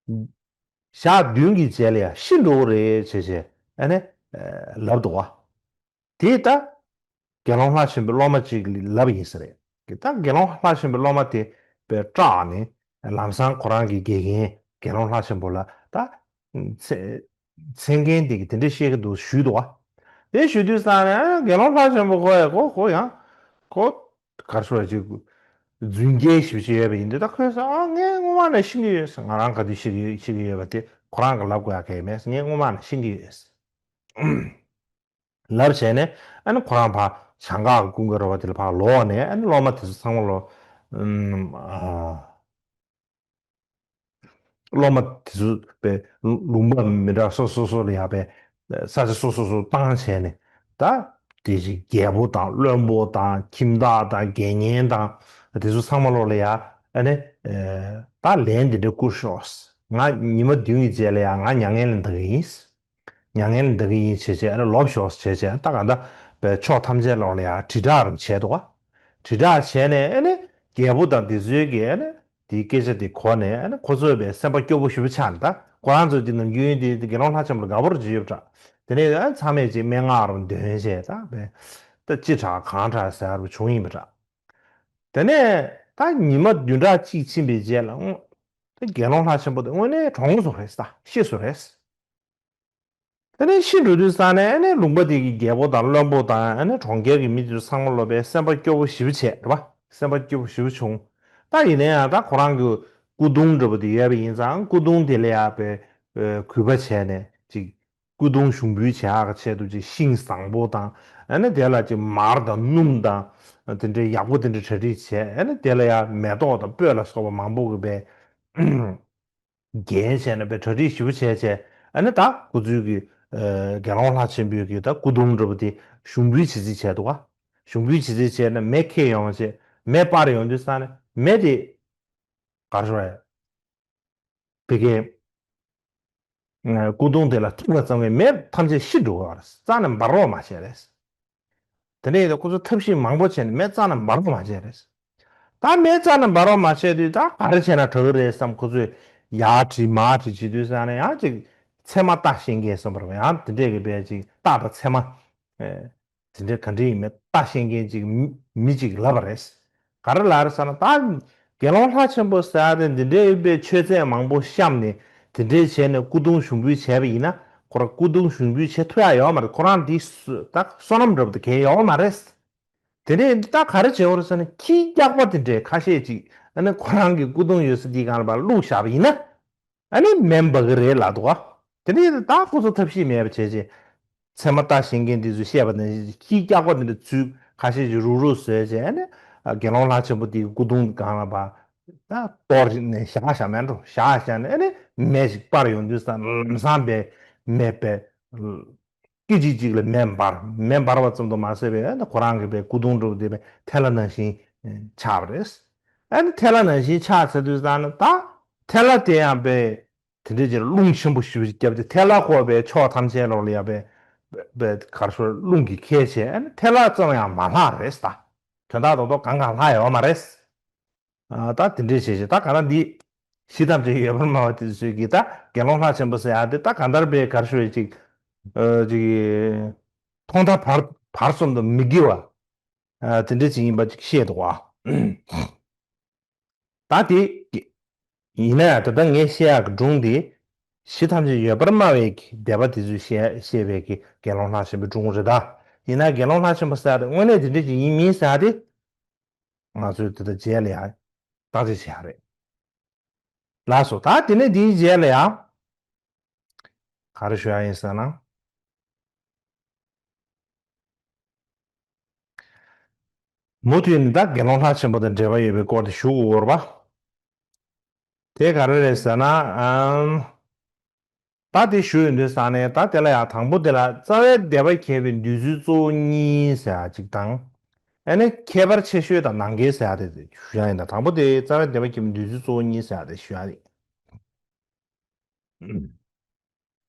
ཞག་བདུན་གྱི་རྗེས་ལ་ཡང་ཤི་འགྲོ་གི་རེད་བྱས་བྱས་ཨ་ནི་ཨ་ལབ་འདུག་བ། དེ་ལྟ། དགེ་སློང་ལྷ་ཆེན་པོའི་སློབ་མ་གཅིག་ལ་ལབ་ཡིན་ས་རེད། དེ་ལྟ་དགེ་སློང་ལྷ་ཆེན་པོའི་སློབ་མ་དེ་དཔེ་སྐྲག་ནས་ལམ་སང་ཁོ་རང་གི་དགེ་རྒན་དགེ་སློང་ལྷ་ཆེན་པོ་ལ་ད་མཚན་མཚན་མཁན་དེ་གིས་དེ་འདྲ་བཤད་ཀྱི་འདུག་ཞུས་འདུག་བ། དེ་ཞུ་དུས་ཙང་ནས་དགེ་སློང་ལྷ་ཆེན་པོ་ཁོ་ཡ་ཁོ་ཁོ་ཡང་ཁོ་གར་ཤོར་ཅིག་རྫུན་སྐྱེལ་ཞིབ་བྱེད་ཡོད་པ་ཡིན་དུས། ད་ཁོས་ཟེར་ཨ་ངས་སྔོན་མ་ནས་ཤེས་ཀྱི་ཡོད་ཟེར། ང་རང་ག་དུས་ཤེས་ཀྱི་ཤེས་ཀྱི་ཡོད་པ་དེ་ཁོ་རང་གིས་ལབ་དགོས་ཡ་ག་ཡེ་མེད་ཟེར། ངས་སྔོན་མ་ནས་ཤེས་ཀྱི་ཡོད་ཟེར། ལབ་བྱས་ནས་ཨ་ནི་ཁོ་རང་ཕར་བྱང་འགག་གི་ཀུན་དགའ་ར་བ་དེ་ལ་ཕར་ལོག་ནས་ཨ་ནི་སློབ་མ་དེ་ཚོ་ཚང་མ་ལོ། ཨུམ། ཨ། སློབ་མ་དེ་ཚོ་པའི་ལུང་པ་མི་འདྲ་སོ་སོ་སོ་ལ་ཡ་པའི་ས་ཆ་སོ་སོ་སོ་བཏང་བྱས་ནས་ད་དེ་བཞིན་རྒྱལ་པོ་དང་བློན་པོ་དང་ཁྱིམ་བདག་དང་དགེ་བསྙེན་དང་དེ་ཚོ་ཚང་མ་ལོ་ལ་ཡ་ཨ་ནི་ད་ལན་འདི་འདྲ་བསྐུར་ཤོག་ང་ཉི་མ་བདུན་གྱི་རྗེས་ལ་ཡ་ང་མྱ་ངན་ལས་འདའ་གི་ཡིན། མྱ་ངན་ལས་འདའ་གི་ཡིན་བྱས་བྱས་ཨ་ནི་ལོབས་ཤོག་བྱས་བྱས་ད་ག་ད་པའི་ཕྱོགས་ཐམས་ཅད་ལོག་ལ་ཡ་དྲིལ་བསྒྲགས་རམ་བྱས་འདུག་ག་དྲིལ་བསྒྲགས་བྱས་ནས་ཨ་ནི་རྒྱལ་པོ་དང་དེ་ཚོའི་གི་ཨ་ནི་དེའི་སྐད་ཆ་དེ་གོ་ནས་ཨ་ནི་ཁོ་ཚོས་པའི་སེམས་པ་སྐྱོ་པོ་ཞེ་པོ་ཆགས་ནས། ད་ཁོ་རང་ཚོ་དེ་ནམ་རྒྱུན་དེ་དགེ་སློང་ལྷ་ཆེན་པོ་ལ་དགའ་པོ་རུ་བྱེད་ཡོད་པ་འདྲ། དེ་ནས་ཨ་ཚང་མས་ཅིག་སྨྲེ་སྔགས་རུ་འདོན་བྱས་ད་པའི་ད་ཅི་དྲག་གང་དྲག་ཟེར་རུ་བྱུང་ཡིན་པ་འདྲ། དེ་ནས་ད་ཉི་མ་བདུན་ཕྲག་གཅིག་ཕྱིན་པའི་རྗེས་ལ་ཨོ། ད་དགེ་སློང་ལྷ་ཆེན་པོ་དེ་དངོས་གནས་གྲོངས་སོང་རེད་ད། ཤི་སོང་རེད། དེ་ནས་ཤི་འགྲོ་དུས་ཙང་ནས་ཨ་ནི་ལུང་པ་དེ་གི་རྒྱལ་པོ་དང་བློན་པོ་དང་ཨ་ནི་གྲོང་ཁྱེར་གྱི་མི་དེ་ཚོ་ཚང་མ་ལོ་པའི་སེམས་པ་སྐྱོ་པོ་ཞེ་པོ་བྱས་རེད་པ། སེམས་པ་སྐྱོ་པོ་ཞེ་པོ་བྱུང་། ད་ཡིན་ན་ཡང་ད་ཁོ་རང་གི་སྐུ་གདུང་འདྲ་པོ་དེ་ཡོད་པ་ཡིན་ཙང་སྐུ་གདུང་དེ་ལ་ཡ་པའི་གུས་པ་བྱས་ནས་ཅིག་སྐུ་གདུང་ཞུགས་འབུལ་བྱེད་ཡག་གི་ཆེད་དུ་ཅིག་ཤིང་བཟང་པོ་དང་ཨ་ནི་དེ་ལ་ཅིག་མར་དང་སྣུམ་དང་དེ་འདྲའི་ཡག་པོ་དེ་འདྲ་གྲ་སྒྲིག་བྱས། ཨ་ནི་དེ་ལ་ཡ་མེ་ཏོག་དང་སྤོས་ལ་སོགས་པ་མང་པོ་གི་པའི་རྒྱན་བྱས་ནས་པའི་གྲ་སྒྲིག་ཞེ་པོ་བྱས་བྱས། ཨ་ནི་ད་ཁོ་ཚོའི་གི་ཨ་དགེ་སློང་ལྷ་ཆེན་པོའི་གི་ད་སྐུ་གདུང་འདྲ་པོ་དེ་ཞུགས་འབུལ་བྱེད་རྩིས་བྱས་འདུག་ག་ཞུགས་འབུལ་བྱེད་རྩིས་བྱས་ནས་མེ་ཁྱེར་ཡོང་བྱས་མེ་སྤར་ཡོང་དུས་ཙང་ནས་མེ་དེ་གར་ཤོར་བས། ཕ་གིའི་སྐུ་གདུང་དེ་ལ་ཐུག་པ་ཙམ་གྱིས་མེ་ཐམས་ཅད་ཤི་འགྲོ་བ་རེད། རྩ་ནས་འབར་བ་མ་བྱས་རེད། དེ་ནས་ཁོ་ཚོ་ཐབས་ཤེས་མང་པོ་བྱས་ནས་མེ་རྩ་ནས་འབར་བ་མ་བྱས་རེད། ད་མེ་རྩ་ནས་འབར་བ་མ་བྱས་དུས་ད་ག་རེ་བྱས་ན་དྲག་གི་རེད་བསམ་ཁོ་ཚོས་ཡར་དྲིལ་མར་དྲིལ་བྱེད་དུས་ཙང་ནས་ཡང་ཅིག་ཚད་མ་བརྟག་ཤེས་མཁན་གསུངས་པ་རེད། ཡང་དེ་འདྲས་ཀྱི་བས་ཅིག་རྟགས་དང་ཚད་མ། དེ་འདྲའི་ག་འདྲ་ཡིན་མིན་བརྟག་ཤེས་མཁན་ཅིག་མི་མི་ཅིག་ལབ་པ་རེད། ག་རེ་ལབ་རེད་ཟེར་ན། ད་དགེ་སློང་ལྷ་ཆེན་པོ་ཟེར་ཡ་དེ་འདི་འདྲའི་ཡིན་པའི་ཆོས་ཚད་མང་པོ་བཤམས་ནས་དེ་འདྲའི་བྱས་ནས་སྐུ་གདུང་ཞུགས་འབུལ་བྱས་པ་ཡིན་ན་ཁོ་རང་སྐུ་གདུང་ཞུགས་འབུལ་བྱེད་ཐུབ་ཡ་ཡོད་མ་རེད། ཁོ་རང་འདི་སུ་ད་བསོད་ནམས་འདྲ་པོ་དེ་གས་ཡོད་མ་རེད། དེ་འདྲའི་ད་ག་རེ་བྱེད་འོ་རེད་ཟེར་ན། ཁྱི་སྐྱག་པ་དེ་འདྲའི་ཁ་ཤས་ཅིག་ཨ་ནི་ཁོ་རང་གི་སྐུ་གདུང་ཡོད་ས་འདི་སྒང་ལ་ཕར་བླུགས་བཞག་པ་ཡིན་ན། ཨ་ནི་མེ་འབར་གི་རེད་ལབ་འདུག་ག་དེ་ནས་ད་ཁོ་ཚོ་ཐབས་ཤེས་མེད་པ་བྱས་རྗེས། ཚད་མ་བརྟག་ཤེས་མཁན་དེ་ཚོས་བཤད་པ་ནང་བཞིན་ཁྱི་སྐྱག་པ་དེ་འདྲ་ཚུར་ཁ་ཤས་ཀྱིས་རུག་རུག་བཟོས་རྗེས། ཨ་ནི་དགེ་སློང་ལྷ་ཆེན་པོ་དེའི་སྐུ་གདུང་སྒང་ལ་ཕར་ད་གཏོར་ནས་བཞག་བཞག་མེད་འགྲོ། བཞག་བཞག་ནས་ཨ་ནི་མེ་ཞིག་སྤར་ཡོང་དུས་ཙང་ལམ་སང་པའི་མེ་པའི་སྐད་ཅིག་གཅིག་ལ་མེ་འབར། མེ་འབར་བ་ཙམ་དུ་མ་ཟད་པའི་ཨ་ནི་ཁོ་རང་གི་པའི་སྐུ་གདུང་འདྲ་པོ་དེ་པའི་ཐལ་བ་ནང་བཞིན་ཆགས་པ་རེད། ཨ་ནི་ཐལ་བ་ནང་བཞིན་ཆགས་ཚར་དུས་ཙང་ནི་ད་ཐལ་བ་དེ་ཡང་པའི་དེ་འདྲའི་ཅིག་རླུང་ཆེན་པོ་ཞེ་པོ་ཅིག་བརྒྱབ་སྟེ་ཐལ་བ་ཁོ་པའི་ཕྱོགས་ཐམས་ཅད་ལོག་ལ་ཡ་པའི་པའི་གར་ཤོར་རླུང་གིས་ཁྱེར་བྱས། ཨ་ནི་ཐལ་བ་ཙམ་ཡང་མ་ལྷག་རེད་ད། དོན་དག་རྡོག་རྡོག་གང་གང་ལྷག་ཡོད་མ་རེད། ཨ་ད་དེ་འདྲའི་བྱས་བྱས་ད་ག་ད་འདི་གཞི་ཐམས་ཅད་ཡོད་པར་སྨྲ་བ་དེ་ཚོས་ཀྱིས་ད་དགེ་སློང་ལྷ་ཆེན་པོ་ཟེར་ཡ་དེ་ད་ག་འདར་པའི་གར་ཤོར་ཅིག་ཨ་ཅིག་ཐོག་མཐའ་བར་བར་གསུམ་དུ་མི་དགེ་བ་ཨ་དེ་འདྲ་ཅིག་ཡིན་པ་ཅིག་བཤད་འདུག་བ། ད་དེ་ཡིན་ན་ཡང་ད་ལྟ་ངས་བཤད་ཡག་གི་སྒྲུང་དེ་ གཞི་ཐམས་ཅད་ཡོད་པར་སྨྲ་བའི་གི་སྡེ་པ་དེ་ཚོས་བཤད་བཤད་པའི་གི་དགེ་སློང་ལྷ་ཆེན་པོའི་སྒྲུང་རེད་ད། ཡིན་ན་དགེ་སློང་ལྷ་ཆེན་པོ་ཟེར་ཡ་དེ་དངོས་གནས་དེ་འདྲ་ཅིག་ཡིན་མིན་ཟེར་ཡ་དེ། ང་ཚོས་དེ་དང་རྗེས་ལ་ཡང་བརྟག་དཔྱད་བྱེད་ཡ་རེད། ལགས་སོ། ད་དེ་ནས་དེའི་རྗེས་ལ་ཡང་ག་རེ་ཞུ་ཡ་ཡིན་ཟེར་ན། མུ་མཐུད་ནས་ད་དགེ་སློང་ལྷ་ཆེན་པོ་དང་འབྲེལ་བ་ཡོད་པའི་སྐོར་དེ་ཞུ་དགོས་རེད་པ། དེ་ག་རེ་རེད་ཟེར་ན། ཨམ། ད་དེ་ཞུ་ཡོང་དུས་ཙང་ནས་ད་དེ་ལ་ཡང་དང་པོ་དེ་ལ་རྩ་བའི་སྡེ་པ་མཁས་པའི་འདོད་ཚུལ་གཙོ་བོ་གཉིས་ཟེར་ཡ་གཅིག་དང་། ཨ་ནི་ཁྱད་པར་ཆེ་ཤོས་དང་ནང་འགལ་ཟེར་ཡ་དེ་ཞུ་ཡ་ཡིན་ད། དང་པོ་དེ་རྩ་བའི་སྡེ་པ་མཁས་པའི་འདོད་ཚུལ་གཙོ་བོ་གཉིས་ཟེར་ཡ་དེ་ཞུ་ཡ་ཡིན།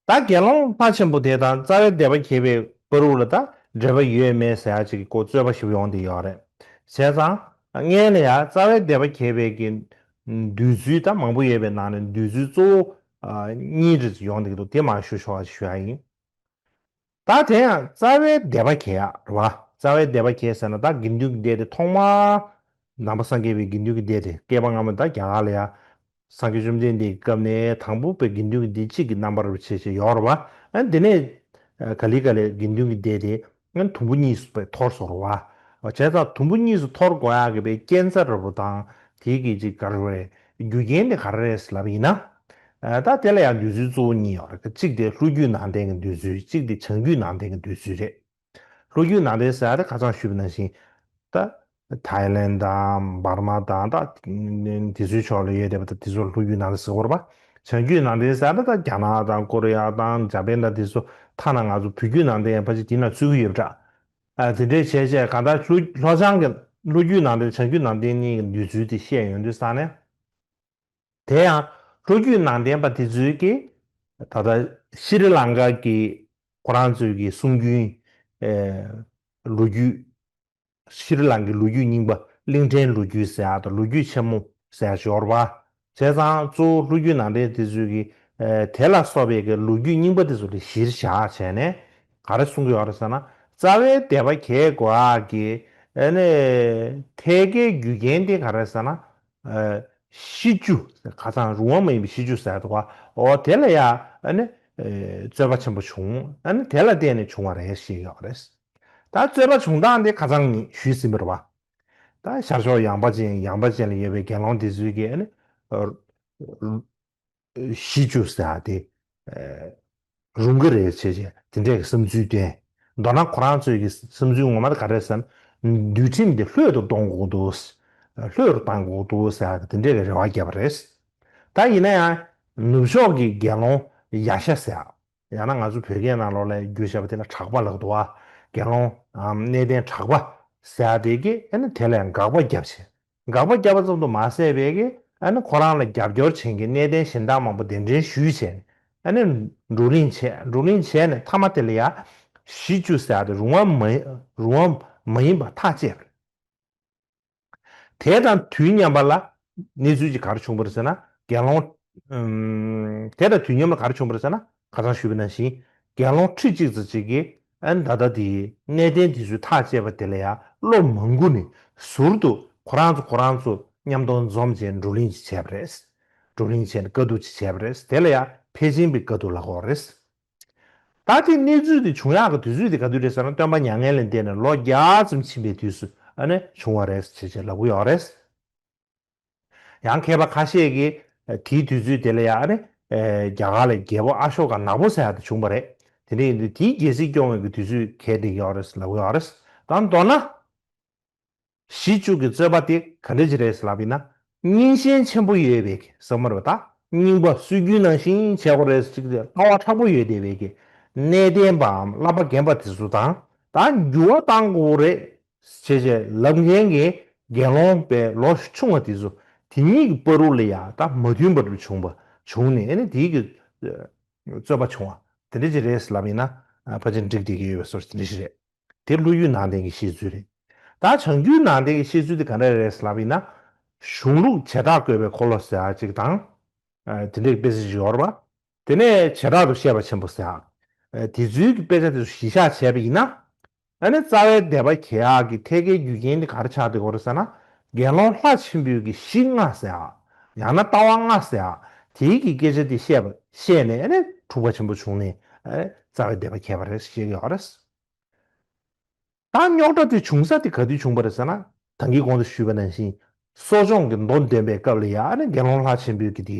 ད་དགེ་སློང་ལྷ་ཆེན་པོ་དེ་དང་རྩ་བའི་སྡེ་པ་མཁས་པའི་བར་དུ་ལ་ད་འབྲེལ་བ་ཡོད་མེད་ཟེར་ཡ་ཅིག་གི་སྐོར་རྩོད་པ་ཞིག་ཡོང་བསྡད་ཡོད་རེད། བྱས་ཙང་སྔོན་ལ་ཡང་རྩ་བའི་སྡེ་པ་མཁས་པའི་གི་འདོད་ཚུལ་ད་མང་པོ་ཡོད་པའི་ནང་ནས་འདོད་ཚུལ་གཙོ་བོ་ཨ་གཉིས་རེ་ཡོང་བསྡད་ཀྱི་འདུག་དེ་མར་ཞུ་ཆོག་པ་ཞིག་ཞུ་ཡ་ཡིན། ད་དེ་ཡང་རྩ་བའི་སྡེ་པ་མཁས་ཡ་རེད་བ། རྩ་བའི་སྡེ་པ་མཁས་ཟེར་ན་ད་དགེ་འདུན་གྱི་སྡེ་དེ་ཐོག་མར་ནང་པ་སངས་རྒྱས་པའི་དགེ་འདུན་གྱི་སྡེ་དེ་བསྐལ་པ་སྔ་མ་ད་རྒྱ་གར་ལ་ཡ། སངས་རྒྱས་བཅོམ་ལྡན་འདས་ཀྱི་སྐབས་ནས་དང་པོ་པའི་དགེ་འདུན་གྱི་སྡེ་གཅིག་གི་རྣམ་པར་བྱས་བྱས་ཡོད་རེད་བ། ཨ་དེ་ནས་ཨ་ག་ལེ་ག་ལེ་དགེ་འདུན་གྱི་སྡེ་དེ་ཨ་དུམ་བུ་གཉིས་སུ་དཔེ་འཐོར་སོང་རེད་བ། བྱས་ཙང་དུམ་བུ་གཉིས་སུ་འཐོར་དགོས་ཡག་གི་དཔེ་རྐྱེན་རྩ་ར་བོ་དང་དེ་གི་ཅིག་ག་རེ་རེད། རྒྱུ་རྐྱེན་དེ་ག་རེ་རེད་ལབ་ཡིན་ན། ཨ་ད་དེ་ལ་ཡང་འདོད་ཚུལ་གཙོ་བོ་གཉིས་ཡོད་རེད། གཅིག་དེ་ལྷོ་རྒྱུད་ནང་བསྟན་གྱི་འདོད་ཚུལ། གཅིག་དེ་བྱང་རྒྱུད་ནང་བསྟན་གྱི་འདོད་ཚུལ་རེད། ལྷོ་རྒྱུད་ནང་བསྟན་ཟེར་ཡ་དེ་ཁ་སང་ཞུས་པ་ནང་བཞིན། ད་ཐའི་ལེན་དང་འབར་མ་དང་ད་དེ་ཚོའི་ཕྱོགས་ལ་ཡོད་བསྡད་པ་དང་དེ་ཚོ་ལྷོ་རྒྱུད་ནང་བསྟན་ཟེར་གྱི་ཡོད་རེད་པ། བྱང་རྒྱུད་ནང་བསྟན་ཟེར་ཡ་ད་ད་རྒྱ་ནག་དང་ཀོ་རི་ཡ་དང་འཇར་པན་དང་དེ་ཚོ་ཐ་ན་ང་ཚོ་བོད་བརྒྱུད་ནང་བསྟན་ཡང་ཕལ་ཆེར་དེ་ནང་ཚུད་ཀྱི་ཡོད་པ་འདྲ། ཨ་དེ་འདྲའི་བྱས་བྱས་གང་ལྟར་ལྷོ་ལྷོ་བྱང་གི་ལྷོ་རྒྱུད་ནང་བསྟན་བྱང་རྒྱུད་ནང་བསྟན་གཉིས་ཀྱི་འདོད་ཚུལ་དེ་བཤད་ཡོང་དུས་ཙང་ནས། དེ་ཡང་ལྷོ་རྒྱུད་ནང་བསྟན་པ་དེ་ཚོས་ཀྱིས་ད་ལྟ་ཤྲི་ལང་ཀ་གི་ཁོ་རང་ཚོའི་གི་གསུང་རྒྱུན། ཨེ་ལོ་རྒྱུས། ཤྲི་ལང་ཀའི་ལོ་རྒྱུས་རྙིང་པ་གླིང་ཕྲན་ལོ་རྒྱུས་ཟེར་ཡག་དང་ལོ་རྒྱུས་ཆེན་མོ་ཟེར་ཡག་ཅིག་ཡོད་རེད་པ། བྱས་ཙང་གཙོ་བོ་ལྷོ་རྒྱུད་ནང་བསྟན་དེ་ཚོས་ཀྱིས་ཨེ་དེ་ལ་སོགས་པའི་གི་ལོ་རྒྱུས་རྙིང་པ་དེ་ཚོ་ལ་གཞིར་བཞག་བྱས་ནས་ག་རེ་གསུང་གི་ཡོད་རེད་ཟེར་ན། རྩ་བའི་སྡེ་པ་མཁས་དགོས་ཡག་གི་ཨ་ནི་ཐད་ཀའི་རྒྱུ་རྐྱེན་དེ་ག་རེ་ཟེར་ན། ཨ་ཤེས་རྒྱུ། ཁ་སང་རུང་བ་མ་ཡིན་པའི་ཤེས་རྒྱུ་ཟེར་འདུག་ག་འོ་དེ་ལ་ཡ་ཨ་ནི་ཨེ་རྩོད་པ་ཆེན་པོ་བྱུང་། ཨ་ནི་དེ་ལ་བརྟེན་ནས་བྱུང་བ་རེད་ཞེས་ཡོད་རེད། ད་རྩོད་པ་བྱུང་སྟངས་དེ་ཁ་སང་ནས་ཞུས་ཟིན་པ་རེད་བ། ད་ཤར་ཕྱོགས་ཡངས་པ་ཅན་ཡངས་པ་ཅན་ལ་ཡོད་པའི་དགེ་སློང་དེ་ཚོས་ཀྱིས་ཨ་ནི་ཨ་ཤེས་རྒྱུ་ཟེར་ཡག་དེ་ཨེ་རུང་གི་རེད་བྱས་བྱས་དེ་འདྲའི་བསམ་ཚུལ་བཏོན། མདོར་ན་ཁོ་རང་ཚོའི་གི་བསམ་ཚུལ་ངོ་མ་དེ་ག་རེ་ཟེར་ན། འདུལ་ཁྲིམས་དེ་ལྷོད་དུ་གཏོང་དགོས་འདུག་ལྷོད་དུ་གཏང་དགོས་འདུག་ཟེར་ཡག་གི་དེ་འདྲའི་གི་རེ་བ་བརྒྱབ་པ་རེད། ད་ཡིན་ན་ཡང་ནུབ་ཕྱོགས་ཀྱི་དགེ་སློང་ཡ་ཤ་ཟེར་ཡག་ཡང་ན་ང་ཚོ་བོད་སྐད་ནང་ལོགས་ལ་བསྒྱུར་བྱས་པ་དེ་ལ་གྲགས་པ་ལབ་འདུག་བ། དགེ་སློང་ཨམ་གནས་བརྟན་གྲགས་པ་ཟེར་ཡག་དེ་གིས་ཨ་ནི་དེ་ལ་ཡང་དགག་པ་བརྒྱབ་བྱས། དགག་པ་བརྒྱབ་པ་ཙམ་དུ་མ་ཟད་པའི་གི་ཨ་ནི་ཁོ་རང་ལ་རྒྱབ་སྐྱོར་བྱེད་མཁན་གནས་བརྟན་གཞན་དག་མང་པོ་གདན་འདྲེན་ཞུས་བྱས་ནས་ཨ་ནི་བགྲོ་གླེང་བྱས། བགྲོ་གླེང་བྱས་ནས་མཐའ་མ་དེ་ལ་ཡ་ཤེས་རྒྱུ་ཟེར་ཡག་དེ་རུང་བ་མ་རུང་བ་མ་ཡིན་པ་ཐག་བཅད་པ་རེད། དེ་དང་དུས་མཉམ་པ་ལ་གནས་ཚུལ་ཅིག་ག་རེ་བྱུང་བ་རེད་ཟེར་ན། དགེ་སློང་ཨམ་དེ་དང་དུས་མཉམ་ལ་ག་རེ་བྱུང་བ་རེད་ཟེར་ན། ཁ་སང་ཞུས་པ་ནང་བཞིན་དགེ་སློང་ཁྲི་གཅིག་ཙམ་ཅིག་གིས་ཨ་ནི་ད་ལྟ་དེའི་གནས་བརྟན་དེ་ཚོའི་ཐག་བཅད་པ་དེ་ལ་ཡང་བློ་མ་འགུག་ནས་ཟུར་དུ་ཁོ་རང་ཚོ་ཁོ་རང་ཚོ་མཉམ་དུ་འཛོམས་བྱས་བགྲོ་གླེང་ཅིག་བྱས་པ་རེད། བགྲོ་གླེང་བྱས་ནས་དཀའ་སྡུག་ཅིག་བྱས་པ་རེད། དེ་ལ་ཡང་ཕལ་ཆེན་པའི་དཀའ་སྡུག་ལབ་དགོས་རེད། ད་དེ་གནས་ཚུལ་དེ་བྱུང་ཡག་གི་དུས་ཚོད་དེ་ག་དུས་རེད་ཟེར་ན། སྟོན་པ་མྱ་ངན་ལས་འདས་ནས་ལོ་བརྒྱ་ཙམ་ཕྱིན་པའི་དུས་སུ་ཨ་ནི་བྱུང་བ་རེད་ཅེས་ཅེས་ལབ་ཀྱི་ཡོད་རེད། ཡང་མཁས་པ་ཁ་ཤས་ཀྱིས་དེའི་དུས་ཚོད་དེ་ལ་ཡང་ཨ་ནི་རྒྱ་གར་ལ་རྒྱལ་པོ་ཨ་ཤོ་ཀ་ནག་པོ་ཟེར་ཡག་དེ་བྱུང་བ་རེད། དེ་འདྲ་ཡིན་དུས་དེའི་རྒྱལ་སྲིད་སྐྱོང་བའི་གི་དུས་ཚོད་གལ་འགྲིག་ཡོད་རེད་ལབ་ཀྱི་ཡོད་རེད། ད་མདོར་ན། གཞི་བཅུ་གི་རྩོད་པ་དེ་ག་འདྲ་ཅིག་རེད་ལབ་ཡིན་ན། རྙིང་ཞེན་ཆེན་པོ་ཡོད་པའི་གི་ཟེར་མ་རེད་པ། ད་རྙིང་པ་སྲོལ་རྒྱུན་ནང་བཞིན་བྱེད་དགོས་རེད་ཅིག་དེ་ལྟ་བ་མཁྲེགས་པོ་ཡོད་བསྡད་པའི་གི་གནས་བརྟན་པའམ་བསླབ་པ་རྒན་པ་དེ་ཚོ་དང་། ད་འགྱུར་བ་གཏང་དགོས་རེད་བྱས་བྱས་ལབ་མཁན་གྱི་དགེ་སློང་པའི་ལོ་ཆུང་བ་དེ་ཚོ་དེ་གཉིས་ཀྱི་བར་དུ་ལ་ཡ་ད་མ་མཐུན་པ་རུ་བྱུང་བ་བྱུང་ནས་ཨ་ནི་དེའི་གི་རྩོད་པ་བྱུང་བ་དེ་འདྲ་ཅིག་རེད་ལབ་ཡིན་ན་ཕལ་ཆེར་འགྲིག་བསྡད་ཀྱི་ཡོད་པའི་བཟོ་འདྲ་ཅིག་རེད། དེ་ལྷོ་རྒྱུད་ནང་བསྟན་གྱི་བཤད་ཚུལ་རེད། ད་བྱང་རྒྱུད་ནང་བསྟན་གྱི་བཤད་ཚུལ་དེ་ག་འདྲ་རེད་ལབ་ཡིན་ན། གཞུང་ལུགས་བྱེ་བྲག་བཀོད་པའི་འཁོར་ལོ་ཟེར་ཡག་ཅིག་དང་། ཨ་དེ་འདྲའི་དཔེ་ཆ་ཅིག་ཡོད་རེད་པ། དེ་ནས་བྱེ་བྲག་ཏུ་བཤད་པ་ཆེན་པོ་ཟེར་ཡག་ཨ་དེ་ཚོའི་གི་དཔེ་ཆ་དེ་ཚོ་གཞི་བཞག་བྱས་པ་ཡིན་ན། ཨ་ནི་རྩ་བའི་སྡེ་པ་མཁས་ཡག་གི་ཐད་ཀའི་རྒྱུ་རྐྱེན་དེ་ག་རེ་ཆགས་བསྡད་ཀྱི་ཡོད་རེད་ཟེར་ན། དགེ་སློང་ལྷ་ཆེན་པོའི་གི་གཞི་ལྔ་ཟེར་ཡག་ཡང་ན་ལྟ་བ་ལྔ་ཟེར་ཡག་དེའི་གི་སྐད་ཆ་དེ་བཤད་པ་བཤད་ནས་ཨ་ནི་འཁྲུག་པ་ཆེན་པོ་བྱུང་ནས་ཨ་ནི་རྩ་བའི་སྡེ་པ་གྱེས་པ་རེད་ཟེར་གྱི་ཡོད་རེད། ད་རྙོག་དྲ་དེ་བྱུང་ས་དེ་ག་དུས་བྱུང་བ་རེད་ཟེར་ན། ད་གིན་གོང་དུ་ཞུས་པ་ནང་བཞིན་གསོ་སྦྱོང་གི་མདོ་འདོན་པའི་སྐབས་ལ་ཡང་ཨ་ནི་དགེ་སློང་ལྷ་ཆེན་པོའི་གི་དེ་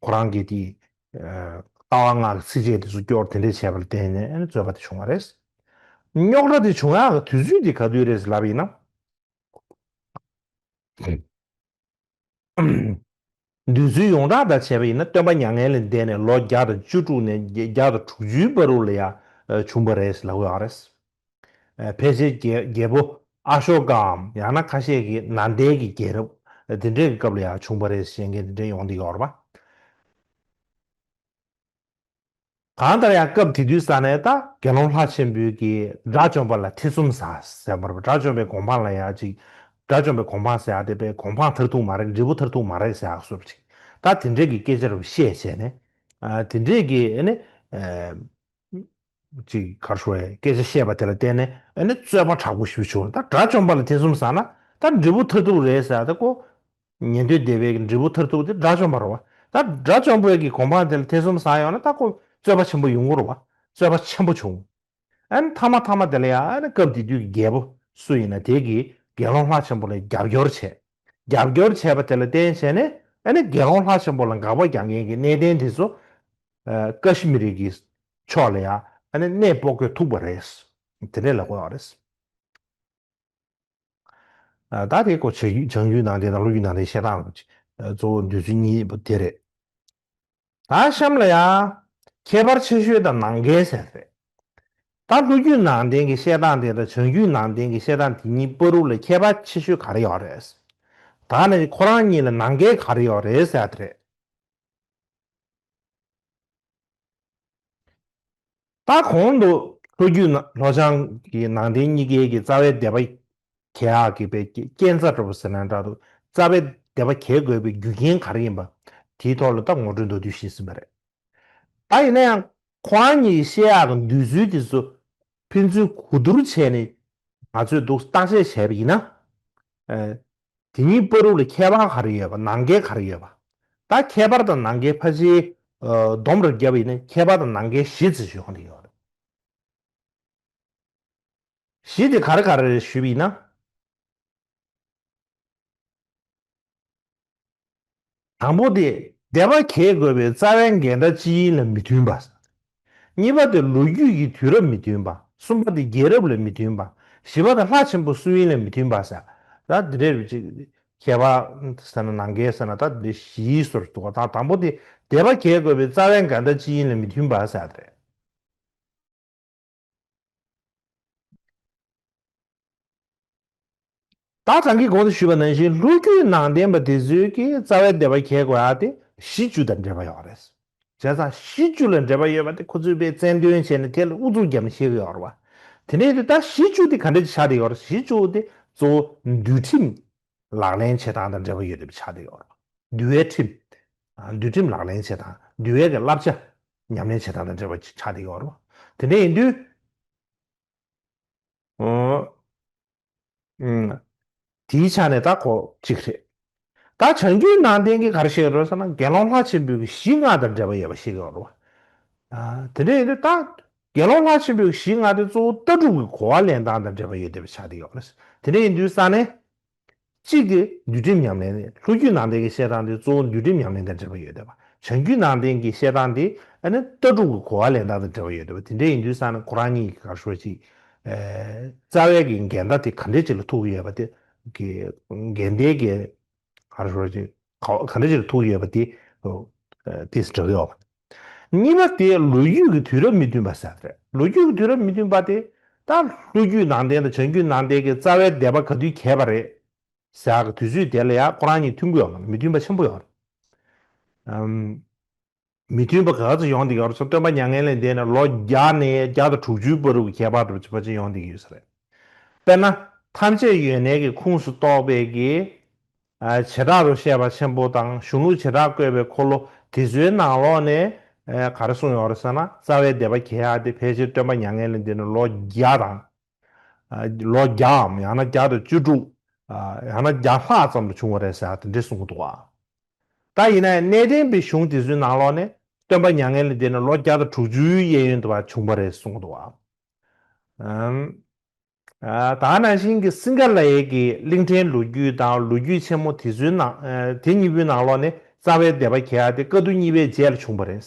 ཁོ་རང་གི་དེ་ལྟ་བ་སྔགས་ཀྱི་ཚིགས་བཅད་དེ་ཚོ་སྐྱོར་དེ་འདྲས་བྱས་པ་ལ་བརྟེན་ནས་ཨ་ནི་རྩོད་པ་དེ་བྱུང་བ་རེད། རྙོག་དྲ་དེ་བྱུང་ཡག་གི་དུས་ཚོད་དེ་ག་དུས་རེད་ལབ་ཡིན་ན། འདོད་ཚུལ་ཡོངས་གྲགས་དང་བྱས་པ་ཡིན་ན་སྟོན་པ་མྱ་ངན་ལས་འདས་ནས་ལོ་བརྒྱ་དང་བཅུ་དྲུག་ནས་བརྒྱ་དང་དྲུག་ཅུའི་བར་དུ་ལ་ཡང་བྱུང་བ་རེད་ལབ་ཡོད་རེད། ཕལ་ཆེར་རྒྱལ་རྒྱལ་པོ་ཨ་ཤོ་ཀའམ་ཡང་ན་ཁ་ཤས་ཀྱིས་ནཱ་ལེནྡྲའི་གི་རྒྱལ་རབས་དེ་འདྲའི་གི་སྐབས་ལ་ཡང་བྱུང་བ་རེད་ཞེས་མཁན་དེ་འདྲ་ཡོང་བསྡད་ཡོད་རེད་པ། གང་ལྟར་ཡང་སྐབས་དེ་དུས་ས་ནས་ད་དགེ་སློང་ལྷ་ཆེན་པོའི་གི་དགྲ་བཅོམ་པ་ལ་ཐེ་ཚོམ་ཟ་ཟེར་བ་རེད། དགྲ་བཅོམ་པའི་གོ་འཕང་ལ་ཡང་ཅིག་དགྲ་བཅོམ་པའི་གོ་འཕང་ཟེར་ཡག་དེ་པའི་གོ་འཕང་མཐར་ཐུག་མ་རེད། འབྲས་བུ་མཐར་ཐུག་མ་རེད་ཟེར་ཡག་སོགས་ཅིག་ད་དེ་འདྲའི་གི་སྐད་ཆ་རུ་བཤད་བྱས་ནས་ཨ་དེ་འདྲའི་གི་ཨ་ནི་ཨ་ཅིག་ག་རེ་ཞུ་དགོས་རེད། སྐད་ཆ་བཤད་པ་དེ་ལ་བརྟེན་ནས་ཨ་ནི་རྩོད་པ་དྲག་པོ་ཞིག་བྱུང་། ད་དགྲ་བཅོམ་པ་ལ་ཐེ་ཚོམ་ཟ་ན་ད་འབྲས་བུ་མཐར་ཐུག་རེད་ཟེར་ཡག་དེ་ཀོ་ཉན་ཐོས་སྡེ་པའི་འབྲས་བུ་མཐར་ཐུག་དེ་དགྲ་བཅོམ་པ་རེད་པ། ད་དགྲ་བཅོམ་པའི་གི་གོ་འཕང་དེ་ལ་ཐེ་ཚོམ་ཟ་ཡོང་ན་ད་ཁོ་རྩོད་པ་ཆེན་པོ་ཡོང་གི་རེད་པ། རྩོད་པ་ཆེན་པོ་བྱུང་། ཨ་ནི་མཐའ་མ་མཐའ་མ་དེ་ལ་ཡང་ཨ་ནི་སྐབས་དེ་དུས་ཀྱི་རྒྱལ་པོ་སུ་ཡིན་ན་དེ་གིས་དགེ་སློང་ལྷ་ཆེན་པོ་ལ་རྒྱབ་སྐྱོར་བྱས། རྒྱབ་སྐྱོར་བྱས་པ་དེ་ལ་བརྟེན་བྱས་ནས་ཨ་ནི་དགེ་སློང་ལྷ་ཆེན་པོ་ལ་དགག་པ་རྒྱག་མཁན་གྱི་གནས་བརྟན་དེ་ཚོ་ཀ་ཤི་མི་རི་གི་ཕྱོགས་ལ་ཡང་ཨ་ནི་གནས་སྤོ་དགོས་ཐུག་པ་རེད། དེ་འདྲས་ལབ་དགོས་པ་རེད། ད་དེ་ཀོ་བྱ་རྒྱུད་བྱང་རྒྱུད་ནང་བསྟན་དང་ལྷོ་རྒྱུད་ནང་བསྟན་བཤད་སྟངས་ལ་གཙོ་བོ་འདོད་ཚུལ་གཉིས་པོ་དེ་རེད། ད་གཤམ་ལ་ཡང་ཁྱད་པར་ཆེ་ཤོས་དང་ནང་འགལ་ཟེར་རེད། ད་ལྷོ་རྒྱུད་ནང་བསྟན་གྱི་བཤད་སྟངས་དེ་དང་བྱང་རྒྱུད་ནང་བསྟན་གྱི་བཤད་སྟངས་དེ་གཉིས་བར་དུ་ལ་ཁྱད་པར་ཆེ་ཤོས་ག་རེ་ཡོད་རེད། ད་ནི་ཁོ་རང་གཉིས་ལ་ནང་འགལ་ག་རེ་ཡོད་རེད་ཟེར་དེ་རེད། ད་གོང་དུ་ལྷོ་རྒྱུད་ན་ལྷོ་བྱང་གི་ནང་བསྟན་གཉིས་ཀའི་གི་རྩ་བའི་སྡེ་པ་གྱེས་ཡག་གི་པའི་རྐྱེན་རྩ་འགྲོ་བ་ཟེར་ན་འདྲ་འདུག་རྩ་བའི་སྡེ་པ་གྱེས་དགོས་པའི་རྒྱུ་རྐྱེན་ག་རེ་ཡིན་པ་དེའི་ཐོག་ལ་ད་ངོ་སྤྲོད་མདོར་བསྡུས་ཤིག་ཟིན་པ་རེད། ད་ཡིན་ན་ཡང་ཁོ་རང་གཉིས་བཤད་ཡག་གི་འདོད་ཚུལ་དེ་ཚོ་ཕན་ཚུན་གོ་བསྡུར་བྱས་ནས་ང་ཚོས་འདུག་བརྟག་དཔྱད་བྱས་པ་ཡིན་ན། དེ་གཉིས་བར་དུ་ལ་ཁྱད་པར་ག་རེ་ཡོད་པ། ནང་འགལ་ག་རེ་ཡོད་པ། ད་ཁྱད་པར་དང་ནང་འགལ་ཕལ་ཆེར་སྡོམ་རེ་བརྒྱབ་པ་ཡིན་ན་ཁྱད་པར་དང་ནང་འགལ་བཞི་ཙམ་ཡོང་གི་ཡོད་རེད། བཞི་དེ་ག་རེ་ག་རེ་རེད་ཞུས་པ་ཡིན་ན། དང་པོ་དེ་སྡེ་པ་གྱེས་དགོས་པའི་རྩ་བའི་འགལ་ཟླ་སྤྱི་དབྱིངས་ལ་མི་མཐུན་པ། གཉིས་པ་དེ་ལོ་རྒྱུས་ཀྱི་དུས་རབས་མི་མཐུན་པ། གསུམ་པ་དེ་རྒྱལ་རབས་ལ་མི་མཐུན་པ། བཞི་པ་དེ་ལྷ་ཆེན་པོ་སུ་ཡིན་ལ་མི་མཐུན་པ་ཟེར། ད་འདི་འདྲའི་ཅིག་ཁྱད་པར་ཟེར་ན་ནང་འགལ་ཟེར་ན་ད་འདི་བཞིའི་ཟུར་འདུག་ག་ད་དང་པོ་དེ་སྡེ་པ་གྱེས་དགོས་པའི་རྩ་བའི་འགལ་ཟླ་སྤྱི་དབྱིངས་ལ་མི་མཐུན་པ་ཟེར་དེ་རེད། ད་གྲངས་ཀྱི་གོང་དུ་ཞུས་པ་ནང་བཞིན་ལྷོ་རྒྱུད་ནང་བསྟན་པ་དེ་ཚོའི་གི་རྩ་བའི་སྡེ་པ་གྱེས་དགོས་ཡག་དེ་གཞི་བཅུ་དང་འབྲེལ་བ་ཡོད་རེད། བྱས་ཙང་གཞི་བཅུ་ལ་འབྲེལ་བ་ཡོད་པ་དེ་ཁོ་ཚོས་དཔེ་རྩལ་འདོན་བྱས་ནས་དེ་ལ་ཨུ་ཚུགས་བརྒྱབ་ནས་བཤད་ཀྱི་ཡོད་རེད་བ། དེ་ནས་དེ་ད་གཞི་བཅུ་དེ་ག་འདྲ་ཅིག་ཆགས་བསྡད་ཡོད་རེད། གཞི་བཅུ་དེ་གཙོ་བོ་འདུལ་ཁྲིམས་ལག་ལེན་བྱེད་སྟངས་དང་འབྲེལ་བ་ཡོད་པ་ཆགས་བསྡད་ཡོད་རེད་བ། འདུལ་བའི་ཁྲིམས། འདུལ་ཁྲིམས་ལག་ལེན་བྱེད་སྟངས། འདུལ་བའི་གི་བསླབ་བྱ་ཉམས་ལེན་བྱེད་སྟངས་དང་འབྲེལ་བ་ཆགས་བསྡད་ཡོད་རེད་བ། དེ་འདྲ་ཡིན་དུས། ཨོ། ཨུམ། དེའི་ཆ་ནས་ད་གོ་གཅིག་རེད། ད་བྱང་རྒྱུད་ནང་བསྟན་གྱིས་ག་རེ་བཤད་ཡོད་རེད་ཟེར་ན་དགེ་སློང་ལྷ་ཆེན་པོའི་གི་གཞི་ལྔ་དང་འབྲེལ་བ་ཡོད་པ་བཤད་ཀྱི་ཡོད་རེད་བ། ཨ། དེ་འདྲ་ཡིན་དུས་ད་དགེ་སློང་ལྷ་ཆེན་པོའི་གི་གཞི་ལྔ་དེ་གཙོ་བོ་ལྟ་གྲུབ་ཀྱི་གོ་བ་ལེན་སྟངས་དང་འབྲེལ་བ་ཡོད་བསྡད་པ་ཆགས་བསྡད་ཡོད་རེད། དེ་འདྲ་ཡིན་དུས་ས་ནས། གཅིག་དེ་འདུལ་ཁྲིམས་ཉམས་ལེན་ནི་ལྷོ་རྒྱུད་ནང་བསྟན་གྱི་བཤད་སྟངས་དེ་གཙོ་བོ་འདུལ་ཁྲིམས་ཉམས་ལེན་དང་འབྲེལ་བ་ཡོད་བསྡད་པ། བྱང་རྒྱུད་ནང་བསྟན་གྱི་བཤད་སྟངས་དེ་ཨ་ནི་ལྟ་གྲུབ་ཀྱི་གོ་བ་ལེན་སྟངས་དང་འབྲེལ་བ་ཡོད་བསྡད་པ། དེ་འདྲ་ཡིན་དུས་ས་ནས་ཁོ་རང་གཉིས་ཀྱི་ག་རེ་ཞུ་ཅིག་རྩ་བའི་གི་འགལ་ཟླ་དེ་ག་འདྲ་ཅིག་ལ་ཐུག་གི་ཡོད་པ་དེ་གི་འགལ་ཟླའི་གི་ག་རེ་ཞུ་ཅིག་ག་ག་འདྲ་ཅིག་ལ་ཐུག་གི་ཡོད་པ་དེ་དེ་སུ་འགྲོ་གི་ཡོད་པ། གཉིས་པ་དེ་ལོ་རྒྱུས་ཀྱི་དུས་རབས་མི་མཐུན་པ་ཟེར་རེད། ལོ་རྒྱུས་ཀྱི་དུས་རབས་མི་མཐུན་པ་དེ་ད་ལྷོ་རྒྱུད་ནང་བསྟན་དང་བྱང་རྒྱུད་ནང་བསྟན་གྱི་རྩ་བའི་སྡེ་པ་ག་དུས་གྱེས་པ་རེད། ཟེར་ཡག་གི་དུས་ཚོད་དེ་ལ་ཡང་ཁོ་རང་གཉིས་མཐུན་གྱི་ཡོད་མ་རེད། མི་མཐུན་པ་ཆེན་པོ་ཡོད་རེད། ཨམ། མི་མཐུན་པ་ག་ཚོད་ཡོང་བསྡད་ཀྱི་ཡོད་རེད་ཟེར་ན་སྟོན་པ་མྱ་ངན་ལས་འདས་ནས་ལོ་བརྒྱ་ནས་བརྒྱ་དང་དྲུག་ཅུའི་བར་དུ་གི་ཁྱད་པར་འདྲ་པོ་ཅིག་ཡོང་བསྡད་ཀྱི་ཡོད་ས་རེད། དཔེར་ན་ཐམས་ཅད་ཡོན་གནས་ཀྱི་ཁུངས་སུ་གཏོགས་པའི་གི་ཨ་བྱེ་བྲག་ཏུ་བཤད་པ་ཆེན་པོ་དང་གཞུང་ལུགས་བྱེ་བྲག་བཀོད་པའི་འཁོར་ལོ་དེ་ཚོའི་ནང་ལོགས་ནས་ཨ་ག་རེ་གསུངས་ཡོད་རེད་ཟེར་ན་རྩ་བའི་སྡེ་པ་གྱེས་ཡག་དེ་ཕལ་ཆེར་སྟོན་པ་མྱ་ངན་ལས་འདས་ནས་ལོ་བརྒྱ་དང་། ལོ་བརྒྱའམ་ཡང་ན་བརྒྱ་དང་བཅུ་དྲུག་ཡང་ན་བརྒྱ་ལྷག་ཙམ་ལ་བྱུང་བ་རེད་ཟེར་དེ་འདྲས་གསུང་གི་འདུག་ཨ། ད་ཡིན་ན་ཡང་གནས་བརྟན་པའི་གཞུང་དེ་ཚོའི་ནང་ལོགས་ནས་སྟོན་པ་མྱ་ངན་ལས་འདས་ནས་ལོ་བརྒྱ་དང་དྲུག་ཅུའི་གཡས་གཡོན་དུ་བ་བྱུང་བ་རེད་གསུངས་འདུག་བ། ཨམ། ཨ། ད་ག་ནང་བཞིན་གྱི་སིང་ག་ལ་ཡའི་གི་གླིང་ཕྲན་ལོ་རྒྱུས་དང་ལོ་རྒྱུས་ཆེན་མོ་དེ་ཚོའི་ནང་། ཨ། དེ་གཉིས་པོའི་ནང་ལོགས་ནས་རྩ་བའི་སྡེ་པ་གྱེས་ཡག་དེ་བཀའ་བསྡུ་གཉིས་པའི་རྗེས་ལ་བྱུང་བ་རེད།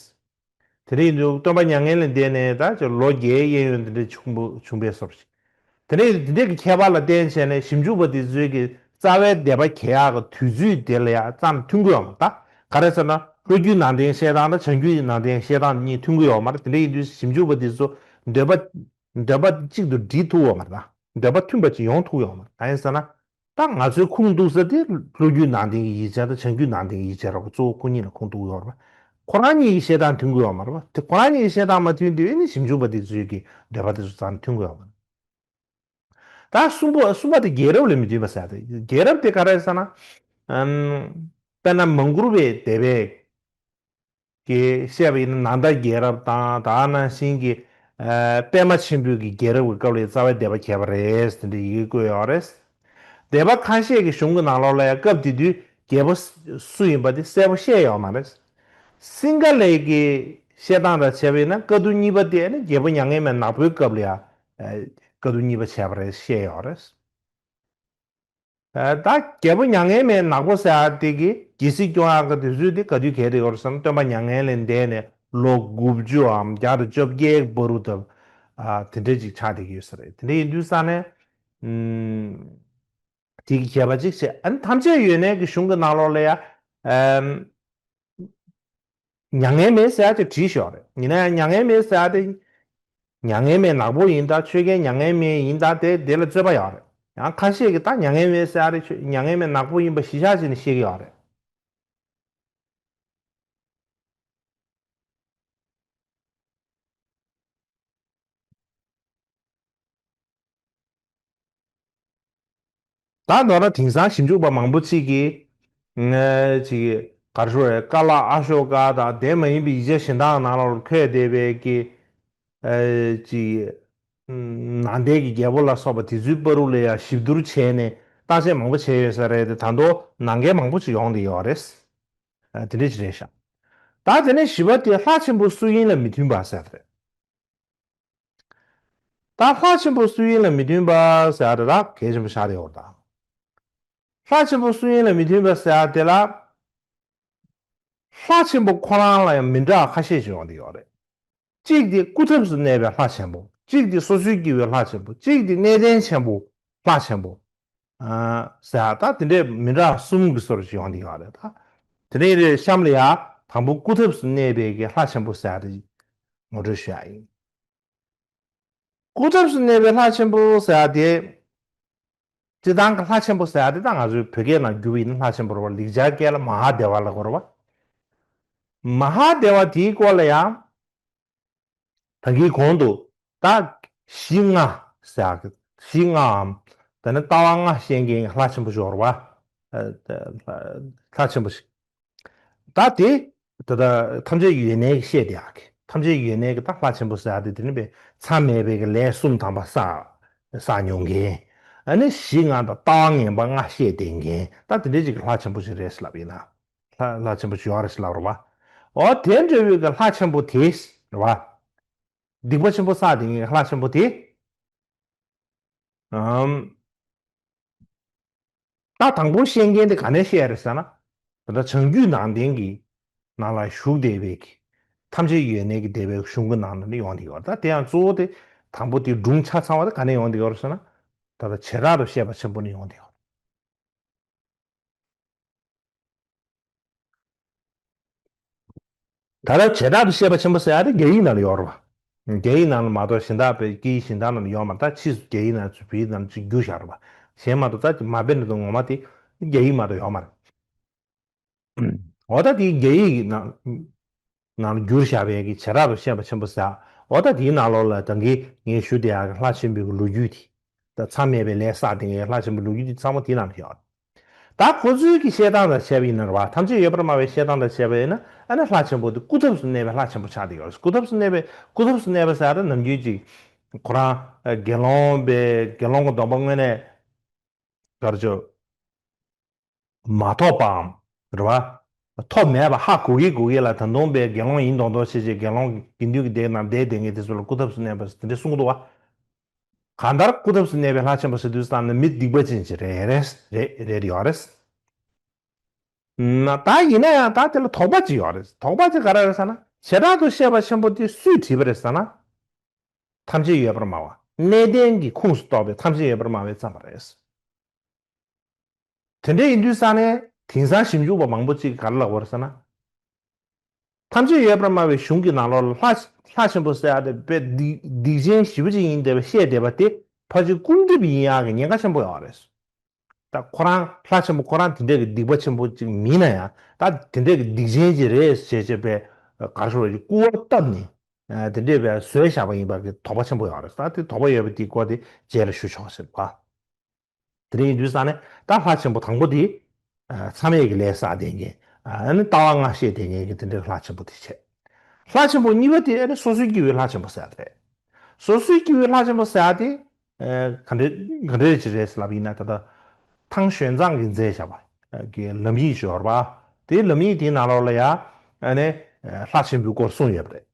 དེ་འདྲ་ཡིན་དུས་སྟོན་པ་མྱ་ངན་ལས་འདས་ནས་ད་ཅིག་ལོ་བརྒྱད་གཡས་གཡོན་དེ་འདྲ་བྱུང་བ་བྱུང་བའི་བཟོ་འདྲ་ཞིག་དེ་འདྲ་ཡིན་དུས་དེ་འདྲ་གི་ཁྱད་པར་ལ་བརྟེན་བྱས་ནས་ཞིབ་འཇུག་པ་དེ་ཚོའི་གི་རྩ་བའི་སྡེ་པ་གྱེས་ཡག་གི་དུས་ཚོད་དེ་ལ་ཡ་རྩ་ནས་མཐུན་གྱི་ཡོད་མ་རེད། ད་ག་རེ་ཟེར་ན་ལྷོ་རྒྱུད་ནང་བསྟན་བཤད་སྟངས་དང་བྱང་རྒྱུད་ནང་བསྟན་བཤད་སྟངས་གཉིས་མཐུན་གྱི་ཡོད་མ་རེད། དེ་འདྲ་ཡིན་དུས་ཞིབ་འཇུག་པ་དེ་ཚོ་འདོད་པ་འདོད་པ་གཅིག་ཏུ་སྒྲིལ་ཐུབ་ཡོད་མ་རེད། ད་འདོད་པ་མཐུན་པ་ཅིག་ཡོང་ཐུབ་ཡོད་མ་རེད། གང་ཡིན་ཟེར་ན། ད་ང་ཚོའི་ཁུངས་གཏུགས་ས་དེ་ལྷོ་རྒྱུད་ནང་བསྟན་གྱི་ཡིག་ཆ་དང་བྱང་རྒྱུད་ནང་བསྟན་གྱི་ཡིག་ཆ་ར་གཙོ་བོ་ཁོ་གཉིས་ལ་ཁུངས་གཏུགས་ཡོད་རེད་པ། ཁོ་རང་གཉིས་ཀྱི་བཤད་སྟངས་མཐུན་གྱི་ཡོད་མ་རེད་པ། དེ་ཁོ་རང་གཉིས་ཀྱི་བཤད་སྟངས་མ་མཐུན་དུས་ཨེ་ནི་ཞིབ་འཇུག་པ་དེ་ཚོའི་གི་འདོད་པ་དེ་ཚོ་རྩ་ནས་མཐུན་གྱི་ཡོད་མ་རེད། ད་གསུམ་པ་གསུམ་པ་དེ་རྒྱལ་རབས་ལ་མི་མཐུན་པ་ཟེར་ཡག་དེ། རྒྱལ་རབས་དེ་ག་རེ་ཟེར་ན། ཨམ། དཔེར་ན་མང་བཀུར་བའི་སྡེ་པས་ཀྱིས་བཤད་པ་ཡིན་ན་ནཱ་ད་རྒྱལ་རབས་དང་ད་ག་ནང་བཞིན་གྱི། ཨ། པདྨ་ཆེན་པོའི་གི་རྒྱལ་རབས་ཀྱི་སྐབས་ལ་རྩ་བའི་སྡེ་པ་གྱེས་པ་རེད་དེ་འདྲ་ཡི་གེ་བཀོད་ཡོད་རེད། སྡེ་པ་ཁ་ཤས་ཀྱི་གཞུང་གི་ནང་ལོགས་ལ་ཡང་སྐབས་དེ་དུས་རྒྱལ་པོ་སུ་ཡིན་པ་དེ་གསལ་པོ་བཤད་ཡོད་མ་རེད། སིང་ག་ལའི་གི་བཤད་སྟངས་དང་བྱས་པ་ཡིན་ན་བཀའ་བསྡུ་གཉིས་པ་དེ་ནི་རྒྱལ་པོ་མྱ་ངན་མེད་ནག་པོའི་སྐབས་ལ་ཡང་། ཨ། བཀའ་བསྡུ་གཉིས་པ་བྱས་པ་རེད་བཤད་ཡོད་རེད། ཨ། ད་རྒྱལ་པོ་མྱ་ངན་མེད་ནག་པོ་ཟེར་ཡག་དེ་གི་རྒྱལ་སྲིད་སྐྱོང་ཡག་གི་དུས་ཚོད་དེ་ག་དུས་གྱེས་བསྡད་ཡོད་རེད་ཟེར་ན་སྟོན་པ་མྱ་ངན་ལས་འདས་ནས་ལོ་དགུ་བཅུའམ་བརྒྱ་དང་བཅོ་བརྒྱད་བར་དུ་སྟབས། ཨ། དེ་འདྲ་ཅིག་ཆགས་བསྡད་ཀྱི་ཡོད་ས་རེད། དེ་འདྲ་ཡིན་དུས་ས་ནས། ཨུམ། དེ་གི་ཁྱད་པར་ཅིག་བྱས། ཨ་ནི་ཐམས་ཅད་ཡོད་གནས་ཀྱི་གཞུང་གི་ནང་ལོགས་ལ་ཡ། ཨམ། མྱ་ངན་མེད་ཟེར་ཡག་དེ་བྲིས་ཤག་རེད། ཡིན་ན་ཡང་མྱ་ངན་མེད་ཟེར་ཡག་དེ། མྱ་ངན་མེད་ནག་པོ་ཡིན་ད་ཆོས་རྒྱལ་མྱ་ངན་མེད་ཡིན་ད་དེ་དེ་ལ་རྩོད་པ་ཡོད་རེད། ཡང་ཁ་ཤས་ཀྱིས་ད་མྱ་ངན་མེད་ཟེར་ཡག་དེ་ཆོས་མྱ་ངན་མེད་ནག་པོ་ཡིན་པ་གཞི་བཞག་བྱས་ནས་བཤད་ཀྱི་ཡོད་རེད། ད་ནོར་ན་དེང་སང་ཞིབ་འཇུག་པ་མང་པོ་ཅིག་གིས། ཅིག་ག་རེ་ཞུ་དགོས་རེད། ཀ་ལ་ཨ་ཤོ་ཀ་དང་དེ་མ་ཡིན་པའི་ཡིག་ཆ་གཞན་དག་ནང་ལ་འཁོད་བསྡད་པའི་གི། ཅིག་ནང་བསྟན་གྱི་རྒྱལ་པོ་ལ་སོགས་པ་དེ་ཚོའི་བར་དུ་ལ་ཡང་ཞིབ་བསྡུར་བྱས་ནས་བརྟག་དཔྱད་མང་པོ་བྱས་ཡོད་ས་རེད་དེ། ད་དུང་ནང་འགལ་མང་པོ་ཅིག་ཡོང་བསྡད་ཡོད་རེད། དེ་འདྲ་ཅིག་རེད་ཤག་ད་དེ་ནས་བཞི་པ་དེ་ལྷ་ཆེན་པོ་སུ་ཡིན་ལ་མི་མཐུན་པ་ཟེར་རེད། ད་ལྷ་ཆེན་པོ་སུ་ཡིན་ལ་མི་མཐུན་པ་ཟེར་ཡག་དེ་ད་གལ་ཆེན་པོ་ཆགས་བསྡད་ཡོད་རེད་ད། ལྷ་ཆེན་པོ་སུ་ཡིན་ལ་མི་མཐུན་པ་ཟེར་ཡག་དེ་ལ། ལྷ་ཆེན་པོ་ཁོ་རང་ལ་ཡང་མི་འདྲ་བ་ཁ་ཤས་ཤིག་ཡོང་བསྡད་ཡོད་རེད། གཅིག་དེ་སྐུ་ཐབས་སུ་གནས་པའི་ལྷ་ཆེན་པོ། གཅིག་དེ་སོ་སོའི་སྐྱེ་བོའི་ལྷ་ཆེན་པོ། གཅིག་དེ་གནས་བརྟན་ཆེན་པོ་ལྷ་ཆེན་པོ། ཨ། ཟེར་ཡག་ད་དེ་འདྲའི་མི་འདྲ་བ་གསུམ་གྱི་བཟོ་འདྲ་ཞིག་ཡོང་བསྡད་ཡོད་རེད་ད། དེ་ནས་རེད་གཤམ་ལ་ཡ་དང་པོ་སྐུ་ཐབས་སུ་གནས་པའི་གི་ལྷ་ཆེན་པོ་ཟེར་ཡག་དེ་ངོ་སྤྲོད་ཞུ་ཡག་ཡིན། སྐུ་ཐབས་སུ་གནས་པའི་ལྷ་ཆེན་པོ་ཟེར་ཡག་དེ། སྤྱིར་བཏང་གི་ལྷ་ཆེན་པོ་ཟེར་ཡག་དེ་ད་ང་ཚོའི་བོད་སྐད་ནང་བསྒྱུར་བ་ཡིན་ན་ལྷ་ཆེན་པོ་རེད་པ། ལེགས་སྦྱར་སྐད་ལ་མ་ཧཱ་དེ་ཝ་ལབ་ཀྱི་ཡོད་རེད་པ། མ་ཧཱ་དེ་ཝ་དེའི་སྐོར་ལ་ཡང་ད་གིན་གོང་དུ་ད་གཞི་ལྔ་ཟེར་ཡག་གི་གཞི་ལྔའམ་ད་ནི་ལྟ་བ་ལྔ་བཤད་མཁན་གྱི་ལྷ་ཆེན་པོ་ཞིག་ཡོད་རེད་པ། ལྷ་ཆེན་པོ་ཞིག་ད་དེ། ད་ལྟ་ཐམས་ཅད་ཡོད་གནས་ཀྱི་བཤད་བསྡད་ཡག་གི། ཐམས་ཅད་ཡོད་གནས་ཀྱི་ད་ལྷ་ཆེན་པོ་ཟེར་ཡག་དེ་དེ་ནི་པའི་མཚམས་མེད་པའི་གི་ལས་གསུམ་དམ་པ་བསགས་བསགས་མྱོང་མཁན། ཨ་ནི་གཞི་ལྔ་དང་ལྟ་བ་ངན་པ་ལྔ་བཤད་བསྡད་མཁན་ད་དེ་འདྲའི་ཅིག་གི་ལྷ་ཆེན་པོ་ཞིག་རེད་ཟེར་ལབ་ཡིན་ན། ལྷ་ལྷ་ཆེན་པོ་ཞིག་ཡོད་རེད་ཟེར་ལབ་རེད་པ། འོ་དེ་འདྲ་བའི་གི་ལྷ་ཆེན་པོ་དེ་རེད་པ། སྡིག་པ་ཆེན་པོ་བསགས་བསྡད་མཁན་གྱི་ལྷ་ཆེན་པོ་དེ། ཨམ། ད་དང་པོ་བཤད་མཁན་དེ་ག་ནས་བཤད་རེད་ཟེར་ན། ད་ལྟ་བྱང་རྒྱུད་ནང་བསྟན་གྱི་ནང་ལ་བཞུགས་བསྡད་པའི་གི། ཐམས་ཅད་ཡོད་གནས་ཀྱི་སྡེ་པའི་གཞུང་གི་ནང་ལ་ནི་ཡོང་བསྡད་ཡོད་རེད། ད་དེ་ཡང་གཙོ་བོ་དེ་དང་པོ་དེ་སྒྲུང་ཆ་ཚང་བ་དེ་ག་ནས་ཡོང་བསྡད་ཡོད་རེད་ཟེར་ན། ད་ལྟ་བྱེ་བྲག་ཏུ་བཤད་པ་ཆེན་པོ་ནས་ཡོང་བསྡད་ཡོད་རེད། ད་ལྟ་བྱེ་བྲག་ཏུ་བཤད་པ་ཆེན་པོ་ཟེར་ཡག་དེ་རྒྱ་ཡིག་ནང་ལ་ཡོད་རེད་པ། རྒྱ་ཡིག་ནང་ལ་མ་གཏོགས་གཞན་དག་པའི་སྐད་ཡིག་གཞན་དག་ནང་ལ་ཡོད་མ་རེད། ད་ཕྱིས་སུ་རྒྱ་ཡིག་ནང་ཚུར་བོད་ཡིག་ནང་ཅིག་བསྒྱུར་བཞག་རེད་པ། གཞན་མ་གཏོགས་ད་མ་དཔེ་འདི་ངོ་མ་དེ་རྒྱ་ཡིག་མ་གཏོགས་ཡོད་མ་རེད། འོ་ད་དེ་རྒྱ་ཡིག་གི་ནང་ནང་ལ་བསྒྱུར་བཞག་པའི་གི་བྱེ་བྲག་ཏུ་བཤད་པ་ཆེན་པོ་ཟེར། འོ་ད་དེའི་ནང་ལོགས་ལ་ད་གིན་ངས་ཞུ་བསྡད་ཡག་གི་ལྷ་ཆེན་པོའི་གི་ལོ་རྒྱུས་དེ། ད་མཚམས་མེད་པའི་ལས་བསགས་བསྡད་མཁན་ལྷ་ཆེན་པོའི་ལོ་རྒྱུས་དེ་ཚང་མ་དེའི་ནང་ལ་ཡོད། ད་ཁོ་ཚོའི་གི་བཤད་སྟངས་དང་བྱས་པ་ཡིན་ན་རེད་པ། ཐམས་ཅད་ཡོད་པར་སྨྲ་བའི་བཤད་སྟངས་དང་བྱས་པ་ཡིན་ན་ཨ་ནི་ལྷ་ཆེན་པོ་དེ་སྐུ་ཐབས་སུ་གནས་པའི་ལྷ་ཆེན་པོ་ཆགས་བསྡད་ཡོད་རེད། སྐུ་ཐབས་སུ་གནས་པའི་སྐུ་ཐབས་སུ་གནས་པ་ཟེར་ཡག་དེ་ནམ་རྒྱུན་ཅིག་ཁོ་རང་དགེ་སློང་པའི་དགེ་སློང་གི་སྡོམ་པ་དངོས་གནས་ག་རེ་ཆོ་མ་ཐོབ་པའམ་རེད་པ། ཐོབ་མེད་པ་ཧ་གོ་གི་གོ་གི་ལ། ད་དུང་པའི་དགེ་སློང་ཡིན་མདོག་མདོག་བྱེད་བྱེད་དགེ་སློང་དགེ་འདུན་གྱི་སྡེ་ནང་བསྡད་བསྡད་མཁན་དེ་ཚོ་ལ་སྐུ་ཐབས་སུ་གནས་པ་དེ་འདྲ་གསུང་གི་འདུག་བ། གང་ལྟར་སྐུ་ཐབས་སུ་གནས་པའི་ལྷ་ཆེན་པོ་ཟེར་དུས་ཙམ་ནས་མི་སྡིག་པ་ཅན་ཅིག་རེད་རེད་རེད་རེད་ཡོད་རེད། ན་ད་ཡིན་ན་ཡང་ད་དེ་ལ་དོགས་པ་ཅིག་ཡོད་རེད། དོགས་པ་ཅིག་ག་རེ་རེད་ཟེར་ན། བྱེ་བྲག་ཏུ་བཤད་པ་ཆེན་པོ་དེ་སུས་བྲིས་པ་རེད་ཟེར་ན། ཐམས་ཅད་ཡོད་པར་སྨྲ་བ། གནས་བརྟན་གྱི་ཁུངས་སུ་གཏོགས་པའི་ཐམས་ཅད་ཡོད་པར་སྨྲ་བས་བརྩམས་པ་རེད། དེ་འདྲ་ཡིན་དུས་ཙང་ནས་དེང་སང་ཞིབ་འཇུག་པ་མང་པོ་ཅིག་གིས་ག་རེ་ལབ་དགོས་རེད་ཟེར་ན། ཐམས་ཅད་ཡོད་པར་སྨྲ་བའི་གཞུང་གི་ནང་ལོགས་ལ་ལྷ་ལྷ་ཆེན་པོ་ཟེར་ཡ་དེ་དཔེ་སྡིག་སྡིག་ཅན་ཞེ་པོ་ཅིག་ཡིན་བསྡད་པ་བཤད་བསྡད་པ་དེ་ཕལ་ཆེར་སྐུར་འདེབས་ཡིན་ཡག་གི་ཉེན་ཁ་ཆེན་པོ་ཡོད་རེད། ད་ཁོ་རང་ལྷ་ཆེན་པོ་ཁོ་རང་དེ་འདྲས་ཀྱི་སྡིག་པ་ཆེན་པོ་ཅིག་མིན་ན་ཡང་ད་དེ་འདྲས་ཀྱི་སྡིག་ཅན་ཅིག་རེད་ཞེས་བྱས་པའི་ག་རེ་ཞུ་དགོས་རེད། སྐུར་བ་བཏབ་ནས་དེ་འདྲས་པའི་བཟོས་བཞག་པ་ཡིན་པ་གི་དོགས་པ་ཆེན་པོ་ཡོད་རེད། ད་དེ་དོགས་པ་ཡོད་པ་དེའི་སྐོར་དེ་རྗེས་ལ་ཞུ་ཆོག་ཟེར་བ། དེ་རིང་ཡིན་དུས་ཙང་ནས་ད་ལྷ་ཆེན་པོ་དང་པོ་དེ། ཨ། མཚམས་མེད་ཀྱི་ལས་བསགས་ལྡན་མཁན། ཨ་ནི་ལྟ་བ་སྔ་ཤེས་ལྡན་མཁན་གྱི་དེ་འདྲའི་ལྷ་ཆེན་པོ་དེ་བྱས། ལྷ་ཆེན་པོ་གཉིས་པ་དེ་ཨ་ནི་སོ་སོའི་སྐྱེ་བོའི་ལྷ་ཆེན་པོ་ཟེར་ཡ་དེ་རེད། སོ་སོའི་སྐྱེ་བོའི་ལྷ་ཆེན་པོ་ཟེར་ཡ་དེ། ཨ། ག་འདྲ་ག་འདྲ་ཅིག་རེད་ཟེར་ལབ་ཡིན་ན། ད་ལྟ་ཐང་ཞོན་ཙང་གིས་མཛད་བཞག་པ་གི་ལམ་ཡིག་ཅིག་ཡོད་རེད་པ། དེའི་ལམ་ཡིག་དེའི་ནང་ལོགས་ལ་ཡ་ཨ་ནི་ལྷ་ཆེན་པོའི་སྐོར་གསུངས་ཡོད་པ་རེད།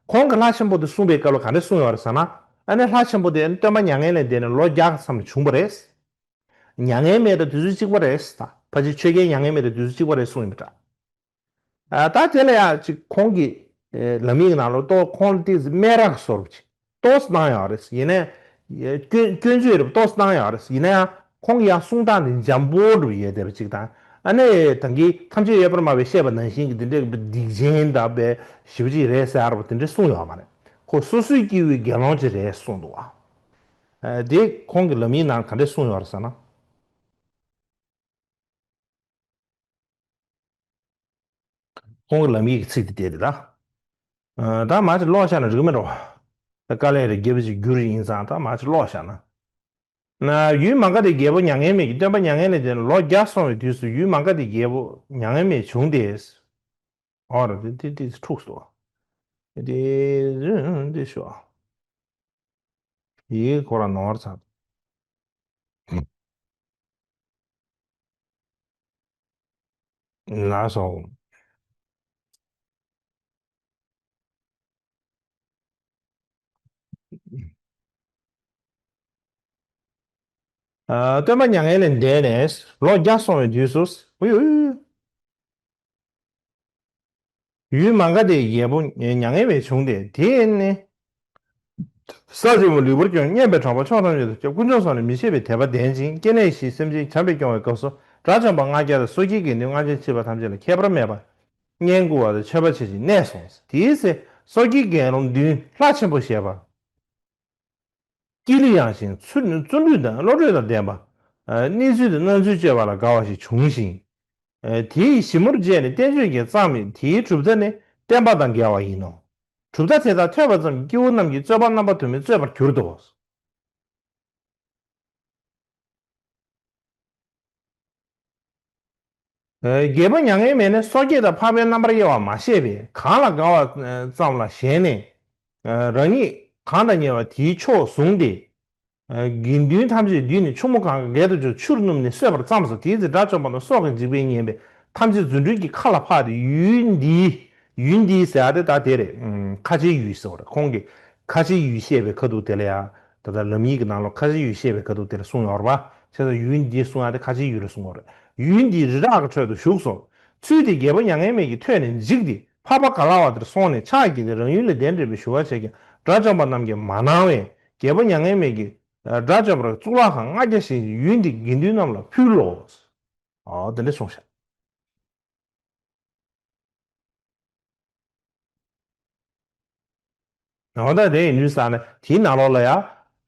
ཁོང་གི་ལྷ་ཆེན་པོ་དེ་གསུངས་པའི་སྐབས་ལ་ག་འདྲ་གསུངས་ཡོད་རེད་ཟེར་ན། ཨ་ནི་ལྷ་ཆེན་པོ་དེ་ཨ་ནི་སྟོན་པ་མྱ་ངན་ལས་འདས་ནས་ལོ་བརྒྱ་ཙམ་བྱུང་བ་རེད། མྱ་ངན་མེད་དང་དུས་ཚོད་གཅིག་པ་རེད། ད་ཕལ་ཆེར་ཆོས་རྒྱལ་མྱ་ངན་མེད་དང་དུས་ཚོད་གཅིག་པ་རེད་གསུངས་ཡོད་པ་འདྲ། ཨ། ད་དེ་ལ་ཡང་ཅིག་ཁོང་གི་ཨེ་ལམ་ཡིག་ནང་ལ་ཏོག་ཁོང་ལ་ཏོག་ཙམ་སྨད་ར་གི་བཟོ་འདྲ་ཅིག་ཏོག་ཙམ་གནང་ཡོད་རེད། ཡིན་ནའི་སྐྱོན་སྐྱོན་བརྗོད་རེད་པ། ཏོག་ཙམ་གནང་ཡོད་རེད། ཡིན་ན་ཡང་ཁོང་གི་ཡང་གསུང་སྟངས་དེ་འཇམ་པོ་འདྲ་པོ་ཡོད་བསྡད་པ་ཅིག་དང་། ཨ་ནི་ད་གིན་ཐམས་ཅད་ཡོད་པར་སྨྲ་བས་བཤད་པ་ནང་བཞིན་གྱི་དེ་འདྲའི་སྡིག་ཅན་དང་པའི་ཞེ་པོ་ཅིག་རེད་ཟེར་ཡ་ར་པོ་དེ་འདྲ་གསུངས་ཡོད་མ་རེད། ཁོ་སོ་སོའི་སྐྱེ་བོའི་དགེ་སློང་ཅིག་རེད་གསུངས་འདུག་བ། ཨ། དེ་ཁོང་གི་ལམ་ཡིག་ནང་ག་འདྲ་གསུངས་ཡོད་རེད་ཟེར་ན། ཁོང་གི་ལམ་ཡིག་གི་ཚིག་དེ་བལྟས་ཏེ་ད། ཨ། ད་མར་ཅིག་ཀློག་བཞག་ན་འགྲིག་གི་མེད་འགྲོ། ད་དཀའ་ལས་རེད། རྒྱས་པོ་ཅིག་བསྒྱུར་ཡིན་ཙང་ད་མར་ཅིག་ཀློག་བཞག་ན། ན། ཡུལ་མ་ག་དྷའི་རྒྱལ་པོ་མྱ་ངན་མེད་ཀྱིས་སྟོན་པ་མྱ་ངན་ལས་འདས་ནས་ལོ་བརྒྱ་སོང་བའི་དུས་སུ་ཡུལ་མ་ག་དྷའི་རྒྱལ་པོ་མྱ་ངན་མེད་བྱུང་སྟེ། ཨོ་ར། དེ་དེ་དེ་འཁྲུགས་སོ། དེ་དེ་ཤོག་ཡིག་ཁོ་རང་ནོར་ཚར། ལགས་སོ། ཨ། སྟོན་པ་མྱ་ངན་ལས་འདས་ནས་ལོ་བརྒྱ་སོང་བའི་དུས་སུ། ཨུ་ཡུ་ཨུ་ཡུ། ཡུལ་མ་ག་དྷའི་རྒྱལ་པོ་མྱ་ངན་མེད་བྱུང་སྟེ། དེ་ནས་ས་ཆེན་པོ་ལུས་པོར་སྐྱོང་། སྙན་པའི་གྲགས་པ་ཕྱོགས་ཐམས་ཅད་དུ་ཁྱབ། དཀོན་མཆོག་གསུམ་ལ་མི་ཕྱེད་པའི་དད་པ་ལྡན་ཅིང་། སྐྱེ་གནས་བཞིའི་སེམས་ཅན་བྱམས་པས་སྐྱོང་བའི་སྐབས་སུ། དགྲ་བཅོམ་པ་ལྔ་བརྒྱ་དང་སོ་སྐྱེའི་དགེ་འདུན་ལྔ་ཆར་མཆིས་པ་ཐམས་ཅད་ལ་ཁྱད་པར་མེད་པར་བསྙེན་བཀུར་བ་དང་མཆོད་པ་བྱེད་ཅིང་གནས་སོ། དེའི་ཚེ་སོ་སྐྱེའི་དགེ་སློང་བདུན་ལྷ་ཆེན་པོ་ཞེས་པ། ཀྱི་ལི་ཡངས་ཤིང་བརྩོན་བརྩོན་འགྲུས་དང་བློ་གྲོས་དང་ལྡན་པ། ཨ། གནས་ཚུལ་དང་སྣང་ཚུལ་སྤྱོད་པ་ལ་དགའ་བ་ཞིག་བྱུང་ཞིང་། ཨ། དེ་ཡི་ཞིབ་མོར་དཔྱད་ནས་བསྟན་བཅོས་ཀྱིས་བརྩམས་ནས། དེའི་གྲུབ་མཐའ་ནི་བསྟན་པ་དང་འགལ་བ་ཡིན་ནོ། གྲུབ་མཐའ་དེ་དག་ཐོས་པ་ཙམ་གྱིས་སྐྱེ་བོ་རྣམས་ཀྱི་རྩོད་པ་རྣམ་པ་དུ་མས་རྩོད་པར་གྱུར་ཏོ། ཨ། རྒྱལ་པོ་མྱ་ངན་མེད་ནི་སོ་སྐྱེ་དང་འཕགས་པའི་རྣམ་པར་དབྱེ་བ་མ་ཤེས་པས། གང་ལ་དགའ་བ་ཙམ་ལ་ཞེན་ནས། ཨ། རང་ཉིད་གང་དང་ཉེ་བ་དེའི་ཕྱོགས་བཟུང་སྟེ། ཨ། དགེ་འདུན་ཐམས་ཅད་བསྡུས་ནས་ཆུ་མོ་གང་གི་འགལ་དུ་གྱུར་ཆུར་བསྣུབས་ནས་གསོད་པར་བརྩམས་སོ། དེའི་ཚེ་དགྲ་བཅོམ་པ་རྣམས་སྲོག་གི་འཇིགས་པས་ཉེན་པས་ཐམས་ཅད་རྫུ་འཕྲུལ་གྱིས་མཁའ་ལ་འཕགས་ཏེ། ཡུལ་འདིའི། ཡུལ་འདིའི་ཟེར་ཡ་དེ་ད་དེ་རེད། ཨུམ། ཁ་ཆེའི་ཡུལ་ཟེར་བ་རེད། ཁོང་གིས་ཁ་ཆེའི་ཡུལ་བཤད་པའི་ཁ་ཐུག་དེ་ལ་ཡ། ད་ལྟ་ལམ་ཡིག་གི་ནང་ལོགས་ཁ་ཆེའི་ཡུལ་བཤད་པའི་ཁ་ཐུག་དེ་ལ་གསུངས་ཡོད་རེད་པ། བྱས་ཙང་ཡུལ་འདི་གསུང་ཡ་དེ་ཁ་ཆེའི་ཡུལ་ལ་གསུངས་ཡོད་རེད། ཡུལ་འདིའི་རི་བྲག་གི་ཁྲོད་དུ་བཞུགས་སོ། ཚུལ་དེ་རྒྱལ་པོ་མྱ་ངན་མེད་ཀྱིས་ཐོས་ནས་འཇིགས་ཏེ། འཕགས་པ་ག་ལ་བ་དེར་སོང་ནས་ཕྱག་བགྱིས་ཏེ། རང་ཡུལ་ལས་གདན་འདྲེན་པའི་ཞུ་བ་བྱས་ཀྱང་། དགྲ་བཅོམ་པ་རྣམས་ཀྱིས་མ་གནང་བས། རྒྱལ་པོ་མྱ་ངན་མེད་ཀྱིས་དགྲ་བཅོམ་པར་གཙུག་ལག་ཁང་ལྔ་བརྒྱ་བཞེངས་ཤིང་། ཡུལ་འདི་དགེ་འདུན་རྣམས་ལ་ཕུལ་ལོ། ཨོ། དེ་འདྲ་གསུངས་ཤག་འོ་ད་དེ་ཡིན་དུས་ཙང་ནས་དེའི་ནང་ལོགས་ལ་ཡ།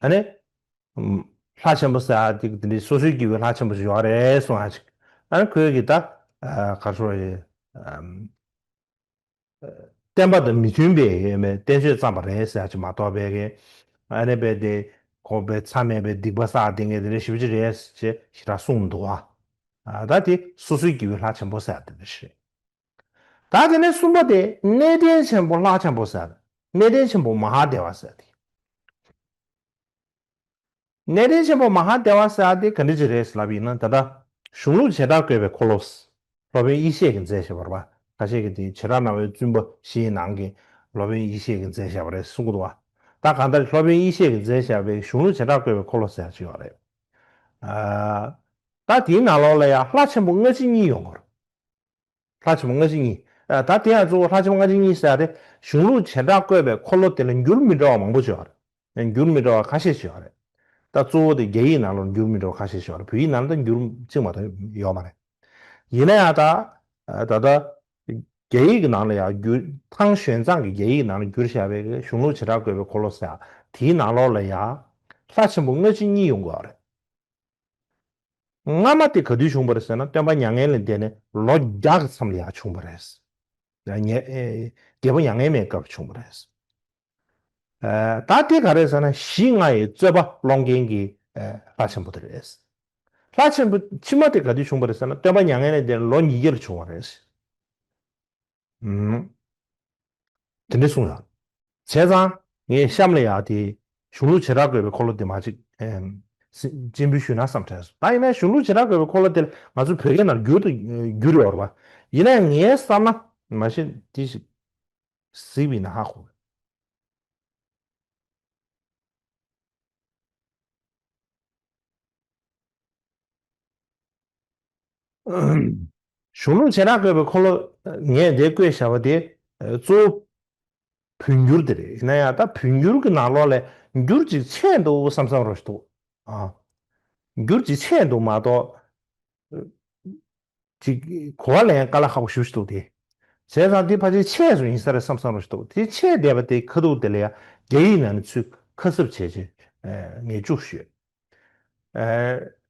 ཨ་ནི། ལྷ་ཆེན་པོ་ཟེར་ཡ་དེ་དེ་འདྲའི་སོ་སོའི་སྐྱེ་བོའི་ལྷ་ཆེན་པོ་ཞིག་ཡོད་རེད་གསུང་ཡ་ཅིག་ཨ་ནི་ཁོས་ཀྱི་ད། ཨ། ག་རེ་ཞུ་དགོས་རེད། ཨམ། བསྟན་པ་དང་མི་མཐུན་པའི་ཡོད་མེད་བསྟན་བཅོས་བརྩམས་པ་རེད་ཟེར་ཡ་ཅིག་མ་གཏོགས་པའི་གི། ཨ་ནི་དཔེ་དེ་ཁོ་དཔེ་མཚམས་མེད་པའི་སྡིག་པ་བསགས་བསྡད་མཁན་དེ་འདྲ་ཞེ་པོ་ཅིག་རེད་ཅེས་ཞེ་དྲག་གསུངས་འདུག་ཨ། ད་དེ་སོ་སོའི་སྐྱེ་བོའི་ལྷ་ཆེན་པོ་ཟེར་ཡ་དེ་འདྲ་ཞིག་རེད། ད་དེ་ནས་གསུམ་པ་དེ་གནས་བརྟན་ཆེན་པོ་ལྷ་ཆེན་པོ་ཟེར། གནས་བརྟན་ཆེན་པོ་མ་ཧཱ་དེ་བ་ཟེར་དེ། གནས་བརྟན་ཆེན་པོ་མ་ཧཱ་དེ་བ་ཟེར་དེ་ག་འདྲ་ཅིག་རེད་ལབ་ཡིན་ན། ད་ལྟ་གཞུང་ལུགས་བྱེ་བྲག་བཀོད་པའི་འཁོར་ལོ། སློབ་དཔོན་ཡེ་ཤེས་ཀྱིས་མཛད་བཞག་པ་རེད་པ། ཁ་ཤས་ཀྱིས་དེ་བྱེ་བྲག་སྣང་བའི་བཙུན་པ་བཞིའི་ནང་གི་སློབ་དཔོན་ཡེ་ཤེས་ཀྱིས་མཛད་བཞག་པ་རེད་གསུང་གི་འདུག་བ། ད་གང་ལྟར་སློབ་དཔོན་ཡེ་ཤེས་ཀྱིས་མཛད་བཞག་པའི་གཞུང་ལུགས་བྱེ་བྲག་བཀོད་པའི་འཁོར་ལོ་ཟེར་ཡག་ཅིག་ཡོད་རེད། ཨ། ད་དེའི་ནང་ལོགས་ལ་ཡང་ལྷ་ཆེན་པོ་སྔ་ཕྱི་གཉིས་ཡོང་གི་རེད། ལྷ་ཆེན་པོ་སྔ་ཕྱི་གཉིས། ཨ། ད་དེ་ཡང་གཙོ་བོ་ལྷ་ཆེན་པོ་སྔ་ཕྱི་གཉིས་ཟེར་ཡག་དེ་གཞུང་ལུགས་བྱེ་བྲག་བཀོད་པའི་འཁོར་ལོ་དེ་ལ་འགྱུར་མི་འགྲོ་བ་མང་པོ་ཅིག་ཡོད་རེད། འགྱུར་མི་འགྲོ་བ་ཁ་ཤས་ཤིག་ཡོད་རེད། ད་གཙོ་བོ་དེ་རྒྱ་ཡིག་ནང་ལ་འགྱུར་མི་འགྲོ་བ་ཁ་ཤས་ཤིག་ཡོད་རེད། བོད་ཡིག་ནང་ལ་ད་འགྱུར་གཅིག་མ་གཏོགས་ཡོད་མ་རེད། ཡིན་ན་ཡང་ད་ད་ལྟ་རྒྱ་ཡིག་གི་ནང་ལ་ཡང་འགྱུར། ཐང་ཞོན་ཙང་གི་རྒྱ་ཡིག་ནང་ལ་བསྒྱུར་བཞག་པའི་གཞུང་ལུགས་བྱེ་བྲག་བཀོད་པའི་འཁོར་ལོ་ཟེར་ཡག་དེའི་ནང་ལོགས་ལ་ཡང་ལྷ་ཆེན་པོ་སྔ་ཕྱི་གཉིས་ཡོང་གི་ཡོད་རེད། སྔ་མ་དེ་ག་དུས་བྱུང་བ་རེད་ཟེར་ན། སྟོན་པ་མྱ་ངན་ལས་འདས་ནས་ལོ་བརྒྱ་གི་མཚམས་ལ་ཡར་བྱུང་བ་རེད། ཡ། ཉེ་ཨེ། རྒྱལ་པོ་མྱ་ངན་མེད་སྐབས་བྱུང་བ་རེད། ཨ། ད་དེ་ག་རེད་ཟེར་ན། ཞི་ང་ཡི་རྩོད་པ་སློང་མཁན་གྱི། ཨ། ལྷ་ཆེན་པོ་དེ་རེད། ལྷ་ཆེན་པོ་ཕྱི་མ་དེ་ག་དུས་བྱུང་བ་རེད་ཟེར་ན། སྟོན་པ་མྱ་ངན་ལས་འདས་ནས་ལོ་ཉིས་བརྒྱ་ལ་བྱུང་བ་རེད། ཨུམ། དེ་འདྲ་གསུངས་ཡོད། བྱས་ཙང་ངས་གཤམ་ལ་ཡང་དེ་གཞུང་ལུགས་བྱེ་བྲག་བཀོད་པའི་འཁོར་ལོ་དེ་མ་ཅིག་ཨེམ། སྤྱན་འབུལ་ཞུས་ན་བསམ་དྲན་སོང་། ད་ཡིན་ན་གཞུང་ལུགས་བྱེ་བྲག་བཀོད་པའི་འཁོར་ལོ་དེ་ལ་ང་ཚོ་བོད་སྐད་ནང་བསྒྱུར་དུ་བསྒྱུར་ཡོད་རེད་པ། ཡིན་ན་ཡང་ངའི་བསམ་ན་མ་གཞི་དེ་ཞིག་གཟིགས་པ་ཡིན་ན་ཧ་གོ། གཞུང་ལུགས་བྱེ་བྲག་བཀོད་པའི་འཁོར་ལོ་ངས་འདིར་བཀོད་བཞག་པ་དེ་གཙོ་བོ་བོད་འགྱུར་དེ་རེད། ཡིན་ན་ཡང་ད་བོད་འགྱུར་གྱི་ནང་ལོགས་ལ་འགྱུར་ཅིག་ཆད་འདུག་བསམ་བསམ་རོ་ཞིག་འདུག་ཨ། འགྱུར་ཅིག་ཆད་འདུག་མ་གཏོགས། ཅིག་གོ་བ་ལེན་དཀའ་ལས་ཁག་པོ་ཞེ་པོ་ཞིག་འདུག་སྟེ། བྱས་ཙང་དེ་ཕལ་ཆེར་ཆད་སོང་ཡིན་ས་རེད་བསམ་བསམ་རོ་ཞིག་འདུག་དེ་ཆད་བསྡད་པ་དེ་ཁ་ཐུག་དེ་ལ་ཡང་རྒྱ་ཡིག་ནང་ནས་ཚུར་ཁ་གསབ་བྱས་རྗེས་ངས་བཅུག་ཞུས།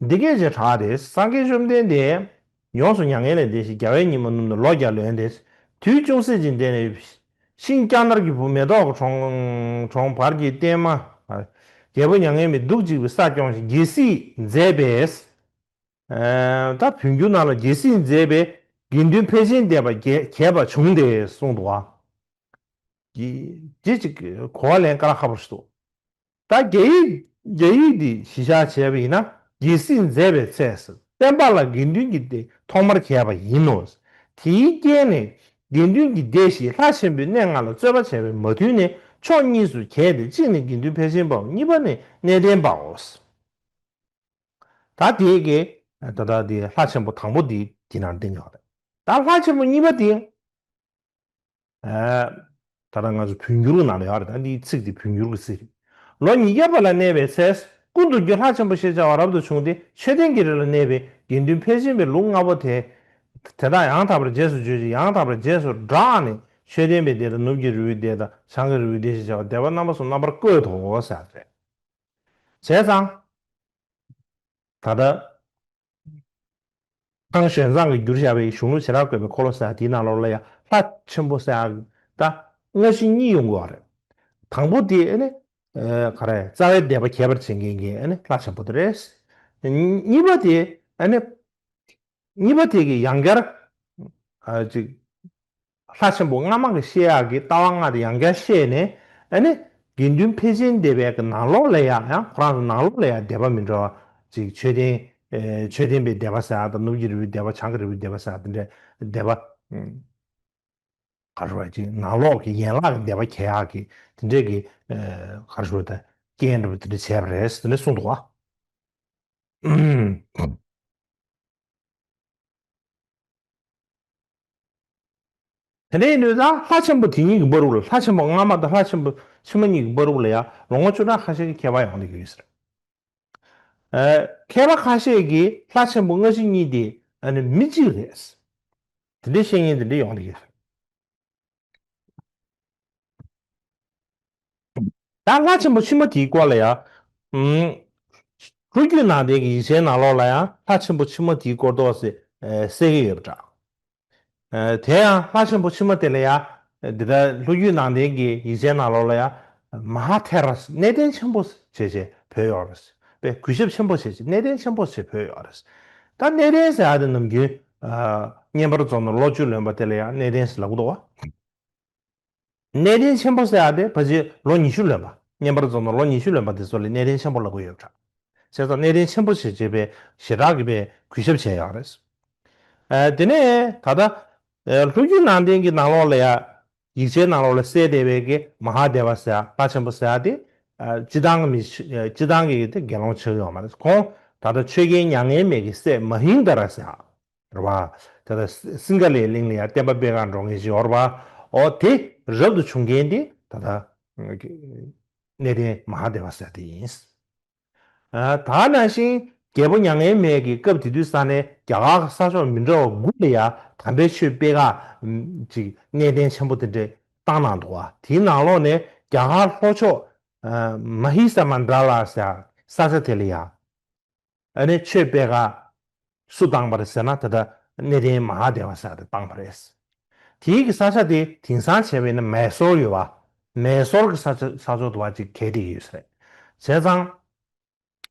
འདི་སྐད་ཅེས་གྲགས་ཏེ། སངས་རྒྱས་བཅོམ་ལྡན་འདས་ཡོངས་སུ་མྱ་ངན་ལས་འདས་ཤིང་རྒྱལ་བའི་ཉི་མ་ནུབ་ནས་ལོ་བརྒྱ་ལོན་ཏེ། དུས་ཅུང་ཟད་ཅིག་འདས་ནས་ཤིང་ལྕགས་ནར་གྱི་བུ་མེ་ཏོག་གི་གྲོང་གྲོང་བར་གྱི་བརྟན་མ་རྒྱལ་པོ་མྱ་ངན་མེད་འདུག་བཅུག་པའི་ས་སྐྱོང་ཞིང་རྒྱལ་སྲིད་མཛད་པས། ཨ། ད་བོད་འགྱུར་ནང་ལ་རྒྱལ་སྲིད་མཛད་པའི་དགེ་འདུན་ཕལ་ཆེན་འདས་པ་གྱ་གྱས་པ་བྱུང་སྟེ་གསུངས་འདུག་བ། འདི་འདི་ཅིག་གོ་བ་ལེན་དཀའ་ལས་ཁག་པོ་ཞིག་འདུག་ད་རྒྱ་ཡིག་རྒྱ་ཡིག་འདི་གཞི་བཞག་བྱས་པ་ཡིན་ན། རྒྱལ་སྲིད་མཛད་པའི་ཚེ་སྟོན་པ་ལ་དགེ་འདུན་གྱིས་དེ་ཐོག་མར་གྱས་པ་ཡིན་ནོ། དེའི་རྐྱེན་ནས་དགེ་འདུན་གྱིས་འདས་ཤིང་ལྷ་ཆེན་པོའི་གནས་ལྔ་ལ་རྩོད་པ་བྱས་པས་མ་མཐུན་ནས་ཕྱོགས་གཉིས་སུ་གྱེས་ཏེ། གཅིག་ནི་དགེ་འདུན་ཕལ་ཆེན་པའོ། གཉིས་པ་ནི་གནས་བརྟན་པའོ། ད་དེའི་གི་ད་ལྟ་དེ་ལྷ་ཆེན་པོ་དང་པོ་དེ་དེ་ནང་བསྟན་ཡོད་རེད། ད་ལྷ་ཆེན་པོ་གཉིས་པ་དེ། ཨ། ད་ལྟ་ང་ཚོ་བོད་འགྱུར་གྱི་ནང་ལ་ཡོད་རེད། ད་འདིའི་ཚིག་དེ་བོད་འགྱུར་གྱི་ཚིག་རེད། ལོ་ཉིས་བརྒྱ་པ་ལ་གནས་པའི་ཚེ། སྐུ་མདོ་རྒྱུད་ལྷ་ཆེན་པོ་ཞེས་བྱ་བ་རབ་ཏུ་བྱུང་སྟེ། མཆོད་རྟེན་གྱི་རི་ལ་གནས་པའི་དགེ་འདུན་ཕལ་ཆེན་པའི་ལུགས་ལྔ་པོ་དེ། དེ་དག་ཡང་དག་པར་རྗེས་སུ་བརྗོད་ཅིང་ཡང་དག་པར་རྗེས་སུ་བསྒྲགས་ནས། མཆོད་རྟེན་པའི་སྡེ་དང་ནུབ་ཀྱི་རི་བོའི་སྡེ་དང་བྱང་གི་རི་བོའི་སྡེ་ཞེས་བྱ་བ་སྡེ་པ་རྣམ་པ་གསུམ་རྣམ་པར་བཀོད་དོ་ཟེར་བ་རེད། བྱས་ཙང་། ད་ལྟ་ཐང་ཞོན་ཙང་གིས་བསྒྱུར་བཞག་པའི་གཞུང་ལུགས་བྱེ་བྲག་བཀོད་པའི་འཁོར་ལོ་ཟེར་ཡག་དེའི་ནང་ལོགས་ལ་ཡང་ལྷ་ཆེན་པོ་ཟེར་ཡག་ད་སྔ་ཕྱི་གཉིས་ཡོང་གི་ཡོད་རེད། དང་པོ་དེ་ཨ་ནི་ཨ་ག་རེ། རྩ་བའི་སྡེ་པ་གྱེས་པར་བྱེད་མཁན་གྱི་ཨ་ནི་ལྷ་ཆེན་པོ་དེ་རེད། གཉིས་པ་དེ་ཨ་ནི། གཉིས་པ་དེ་གི་ཡང་བསྐྱར་ཨ་ཅིག་ལྷ་ཆེན་པོ་སྔ་མ་གི་བཤད་ཡག་གི་ལྟ་བ་ལྔ་དེ་ཡང་བསྐྱར་བཤད་ནས། ཨ་ནི་དགེ་འདུན་ཕལ་ཆེན་སྡེ་པའི་གི་ནང་ལོགས་ལ་ཡང་ཡང་ཁོ་རང་ཚོ་ནང་ལོགས་ལ་ཡང་སྡེ་པ་མི་འདྲ་བ་ཅིག་མཆོད་རྟེན་ཨེ་མཆོད་རྟེན་པའི་སྡེ་པ་ཟེར་ཡག་དང་ནུབ་ཀྱི་རི་བོའི་སྡེ་པ། བྱང་གི་རི་བོའི་སྡེ་པ་ཟེར་ཡག་དེ་འདྲའི་སྡེ་པ། ཨ། ག་རེ་ཟེར་དགོས་རེད། ཅིག་ནང་ལོགས་ཀྱི་ཡན་ལག་གི་སྡེ་པ་གྱེས་ཡག་གི་དེ་འདྲའི་གི་ཨེ་ག་རེ་ཟེར་དགོས་རེད། ད་རྐྱེན་འདྲ་པོ་དེ་འདྲ་བྱས་པ་རེད་ཟེར་ནས་གསུངས་འདུག་བ། དེ་འདྲ་ཡིན་དུས་ད་ལྷ་ཆེན་པོ་དེ་གཉིས་ཀྱི་བར་དུ་ལ། ལྷ་ཆེན་པོ་སྔ་མ་དང་ལྷ་ཆེན་པོ་ཕྱི་མ་གཉིས་ཀྱི་བར་དུ་ལ་ཡང་ལོ་ངོ་བཅུ་ཕྲག་ཁ་ཤས་ཀྱི་ཁྱད་པར་ཡོང་བསྡད་ཀྱི་ཡོད་ཟེར། ཨ། མཁས་པ་ཁ་ཤས་ཀྱིས་ལྷ་ཆེན་པོ་སྔ་ཕྱི་གཉིས་དེ་ཨ་ནི་མི་གཅིག་རེད། དེ་འདྲའི་བཤད་མཁན་དེ་འདྲ་ཡོང་བསྡད་ཀྱི་ཡོད་ཟེར། ད་ལྷ་ཆེན་པོ་ཕྱི་མ་དེའི་སྐོར་ལ་ཡང་། ཨུམ། ལྷོ་རྒྱུད་ནང་བསྟན་གྱི་ཡིག་ཆའི་ནང་ལོགས་ལ་ཡང་ལྷ་ཆེན་པོ་ཕྱི་མ་དེའི་སྐོར་ཏོག་ཙམ་ཨེ་གསལ་གྱི་ཡོད་པ་འདྲ། ཨེ་དེ་ཡང་ལྷ་ཆེན་པོ་ཕྱི་མ་དེ་ལ་ཡང་འདི་ལྟར་ལྷོ་རྒྱུད་ནང་བསྟན་གྱི་ཡིག་ཆའི་ནང་ལོགས་ལ་ཡང་མ་ཧཱ་ཐེ་ར་གནས་བརྟན་ཆེན་པོ་ཞེས་བྱས་བོས་ཡོད་རེད། པས་གུས་ཞབས་ཆེན་པོ་ཞེས་བྱས་གནས་བརྟན་ཆེན་པོ་ཞེས་བོས་ཡོད་རེད། ད་གནས་བརྟན་ཟེར་ཡག་དེ་ནམ་རྒྱུན་ཨ་བསྙེན་པར་རྫོགས་ནས་ལོ་བཅུ་ལོན་པ་དེ་ལ་ཡང་གནས་བརྟན་ཟེར་ལབ་ཀྱི་འདུག་བ། གནས་བརྟན་ཆེན་པོ་ཟེར་ཡག་དེ་ཕལ་ཆེར་ལོ་ཉི་ཤུ་ལོན་པ། བསྙེན་པར་རྫོགས་ནས་ལོ་ཉི་ཤུ་ལོན་པ་དེ་ཚོ་ལ་གནས་བརྟན་ཆེན་པོ་ལབ་ཀྱི་ཡོད་པ་འདྲ། བྱས་ཙང་གནས་བརྟན་ཆེན་པོ་ཞེས་བྱས་པའི་ཞེ་དྲག་གི་པའི་གུས་ཞབས་བྱས་ཡོད་རེད། ཨ་དེ་ནས་ད་ལྟ་ཨ་ལྷོ་རྒྱུད་ནང་བསྟན་གྱི་ནང་ལོགས་ལ་ཡ། ཡིག་ཆའི་ནང་ལོགས་ལ་གསལ་བསྡད་པའི་གི་མ་ཧཱ་དེ་བ་ཟེར་ཡ་ལྷ་ཆེན་པོ་ཟེར་ཡ་དེ། ཨ་སྤྱི་བཏང་གི་མི་སྤྱི་བཏང་གི་དེ་དགེ་སློང་ཆགས་ཡོད་མ་རེད། ཁོང་ད་ལྟ་ཆོས་རྒྱལ་མྱ་ངན་མེད་ཀྱི་སྲས་མ་ཧིང་དྷ་ར་ཟེར་ཡ་རེད་བ། ད་ལྟ་སིང་ག་ལའི་གླིང་ལ་ཡ་བསྟན་པ་སྤེལ་གར་འགྲོ་མཁན་ཞིག་ཡོད་རེད་བ། འོ་དེ་རབ་ཏུ་བྱུང་མཁན་དེ་ད་ལྟ་གནས་བརྟན་མ་ཧཱ་དེ་བ་ཟེར་དེ་ཡིན། ཨ་ད་ནང་བཞིན་རྒྱལ་པོ་མྱ་ངན་མེད་ཀྱི་སྐབས་དེ་དུས་ས་ནས་རྒྱ་གར་གྱི་ས་ཕྱོགས་མི་འདྲ་བ་དགུ་ལ་ཡ་དམ་པའི་ཆོས་སྤེལ་ག་ཅིག་གནས་བརྟན་ཆེན་པོ་དེ་འདྲས་བཏང་གནང་འདུག་བ། དེའི་ནང་ལོགས་ནས་རྒྱ་གར་ལྷོ་ཕྱོགས་ཨ་མ་ཧི་ས་མན་དྲ་ལ་ཟེར་ས་ཆ་དེ་ལ་ཡ། ཨ་ནི་ཆོས་སྤེལ་ག་སུ་བཏང་པ་རེད་ཟེར་ན་ད་ལྟ་གནས་བརྟན་མ་ཧཱ་དེ་བ་ཟེར་དེ་བཏང་པ་རེད། དེའི་གི་ས་ཆ་དེ་དེང་སང་བྱས་པས་ན་མེ་སོར་ཡོད་བ། མེ་སོར་གི་ས་ཆ་ས་ཕྱོགས་དུ་བ་ཅིག་གལ་ཏེ་ཡོད་ས་རེད། བྱས་ཙང་།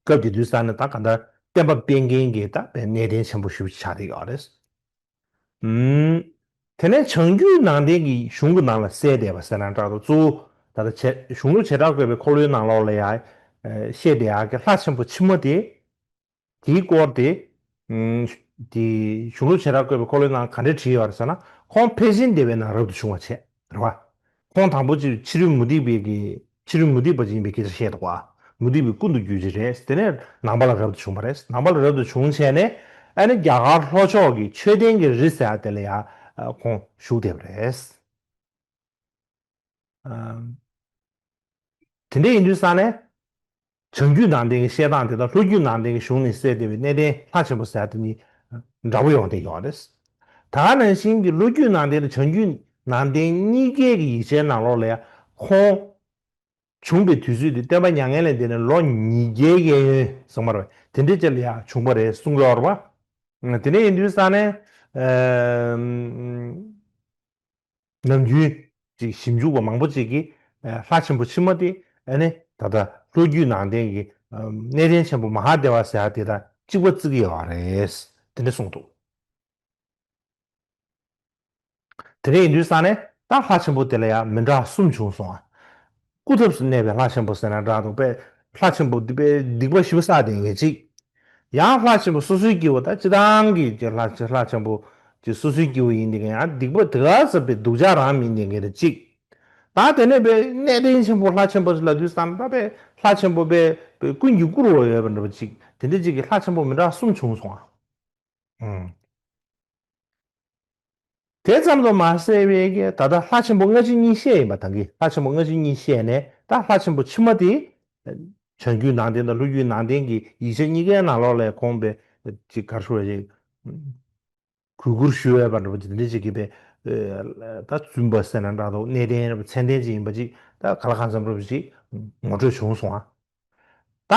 སྐབས་དེ་དུས་ས་ནས་ད་ག་འདྲ་བསྟན་པ་སྤེལ་མཁན་གྱི་ད་དཔེ་གནས་བརྟན་ཆེན་པོ་ཞུ་ཆགས་དེ་ཡོད་རེད། ཨུམ། དེ་ནས་བྱང་རྒྱུད་ནང་བསྟན་གྱི་གཞུང་གི་ནང་ལ་གསལ་བསྡད་པ་ཟེར་ན་འདྲ་འདུག་གཙོ་བོ་ད་ལྟ་བྱས་གཞུང་ལུགས་བྱེ་བྲག་བཀོད་པའི་འཁོར་ལོའི་ནང་ལོགས་ལ་ཡ་བཤད་བསྡད་ཡ་གི་ལྷ་ཆེན་པོ་ཕྱི་མ་དེ། དེའི་སྐོར་དེ། ཨུམ། དེ་གཞུང་ལུགས་བྱེ་བྲག་བཀོད་པའི་འཁོར་ལོའི་ནང་ག་འདྲས་བྲིས་ཡོད་རེད་ཟེར་ན། ཁོང་ཕལ་ཆེར་འདས་པའི་ནང་རབ་ཏུ་བྱུང་བ་བྱས། རེད་བ། ཁོང་དང་པོ་ཅིག་ཕྱི་རོལ་མུ་སྟེགས་པའི་གི་ཕྱི་རོལ་མུ་སྟེགས་པ་ཅིག་ཡིན་པའི་སྐད་ཆ་བཤད་འདུག་བ། མུ་སྟེགས་པའི་ཀུན་ཏུ་རྒྱུད་ཅིག་རེད། དེ་ནས་ནང་པ་ལ་རབ་ཏུ་བྱུང་བ་རེད། ནང་པ་ལ་རབ་ཏུ་བྱུང་བྱས་ནས་ཨ་ནི་རྒྱ་གར་ལྷོ་ཕྱོགས་ཀྱི་མཆོད་རྟེན་གྱི་རི་ཟེར་ཡ་དེ་ལ་ཡ་ཁོང་བཞུགས་བསྡད་པ་རེད། དེ་འདྲ་ཡིན་དུས་ས་ནས། བྱང་རྒྱུད་ནང་བསྟན་གྱི་བཤད་སྟངས་དེ་དང་ལྷོ་རྒྱུད་ནང་བསྟན་གྱི་གཞུང་ནས་གསལ་བསྡད་པའི་གནས་བརྟན་ལྷ་ཆེན་པོ་ཟེར་དེ་གཉིས་འདྲ་པོ་ཡོང་བསྡད་ཡོད་རེད། ད་ག་ནང་བཞིན་གྱི་ལྷོ་རྒྱུད་ནང་བསྟན་དང་བྱང་རྒྱུད་ནང་བསྟན་གཉིས་ཀའི་གི་ཡིག་ཆའི་ནང་ལོགས་ལ་ཡ་ཁོང་བྱུང་པའི་དུས་ཚོད་དེ་སྟོན་པ་མྱ་ངན་ལས་འདས་ནས་ལོ་ཉིས་བརྒྱའི་གཡས་གཡོན་ཟེར་མ་རེད། དེ་འདྲའི་ཆ་ལ་ཡ་བྱུང་པ་རེད་གསུང་གི་ཡོད་རེད་པ། དེ་འདྲ་ཡིན་དུས་ས་ནས། ནམ་རྒྱུན་ཅིག་ཞིབ་འཇུག་པ་མང་པོ་ཅིག་གིས་ལྷ་ཆེན་པོ་ཕྱི་མ་དེ་ཨ་ནི་ད་ལྟ་ལྷོ་རྒྱུད་ནང་བསྟན་གྱི་གནས་བརྟན་ཆེན་པོ་མ་ཧཱ་དེ་བ་ཟེར་ཡ་དེ་དང་གཅིག་པ་བརྩི་གི་ཡོད་རེད། དེ་འདྲ་གསུངས་འདུག་དེ་འདྲ་ཡིན་དུས་ས་ནས་ད་ལྷ་ཆེན་པོ་དེ་ལ་ཡང་མི་འདྲ་གསུམ་བྱུང་སོང་ང་། སྐུ་ཐབས་སུ་གནས་པའི་ལྷ་ཆེན་པོ་ཟེར་ན་འདྲ་འདུག་པས། ལྷ་ཆེན་པོ་འདི་པས་སྡིག་པ་ཞེ་པོ་བསགས་བསྡད་མཁན་ཅིག་ཡང་ལྷ་ཆེན་པོ་སོ་སོའི་སྐྱེ་བོ་ད་སྤྱི་བཏང་གི་ལྷ་ལྷ་ཆེན་པོ་ཅིག་སོ་སོའི་སྐྱེ་བོ་ཡིན་བསྡད་མཁན། ཡང་སྡིག་པ་དེ་ག་ཚོད་པའི་སྡུག་ཅག་རང་མིན་བསྡད་མཁན་རེད་ཅིག་ད་དེ་ནས་པས་གནས་བརྟན་ཆེན་པོ་ལྷ་ཆེན་པོ་ལབ་དུས་ཙམ་ད་པས་ལྷ་ཆེན་པོ་པས་པས་ཀུན་གྱིས་བཀུར་བ་ཡོད་པ་འདྲ་པོ་ཅིག་དེ་འདྲ་ཅིག་གི་ལྷ་ཆེན་པོ་མི་འདྲ་གསུམ་བྱུང་སོང་ང་། ཨང་། དེ་ཙམ་དུ་མ་ཟད་པའི་གི་ད་ལྟ་ལྷ་ཆེན་པོ་སྔ་ཕྱི་གཉིས་བཤད་ཡིན་པ་ད་གི་ལྷ་ཆེན་པོ་སྔ་ཕྱི་གཉིས་བཤད་ནས་ད་ལྷ་ཆེན་པོ་ཕྱི་མ་དེ། བྱང་རྒྱུད་ནང་བསྟན་དང་ལྷོ་རྒྱུད་ནང་བསྟན་གྱི་ཡིག་ཆ་གཉིས་ཀའི་ནང་ལོགས་ལ་ཁོང་པས་ཅིག་གར་ཤོར་བའི་གུས་བཀུར་ཞུ་བའི་བར་འདྲ་པོ་ཅིག་འདི་འདྲ་ཅིག་གི་པས། ད་བཙུན་པ་ཟེར་ན་འདྲ་འདུག་གནས་བརྟན་མཚན་ལྡན་ཅིག་ཡིན་པ་ཅིག་ད་ག་ལ་གང་འཚམ་འདྲ་པོ་ཅིག་ངོ་སྤྲོད་བྱུང་སོང་ང་། ད་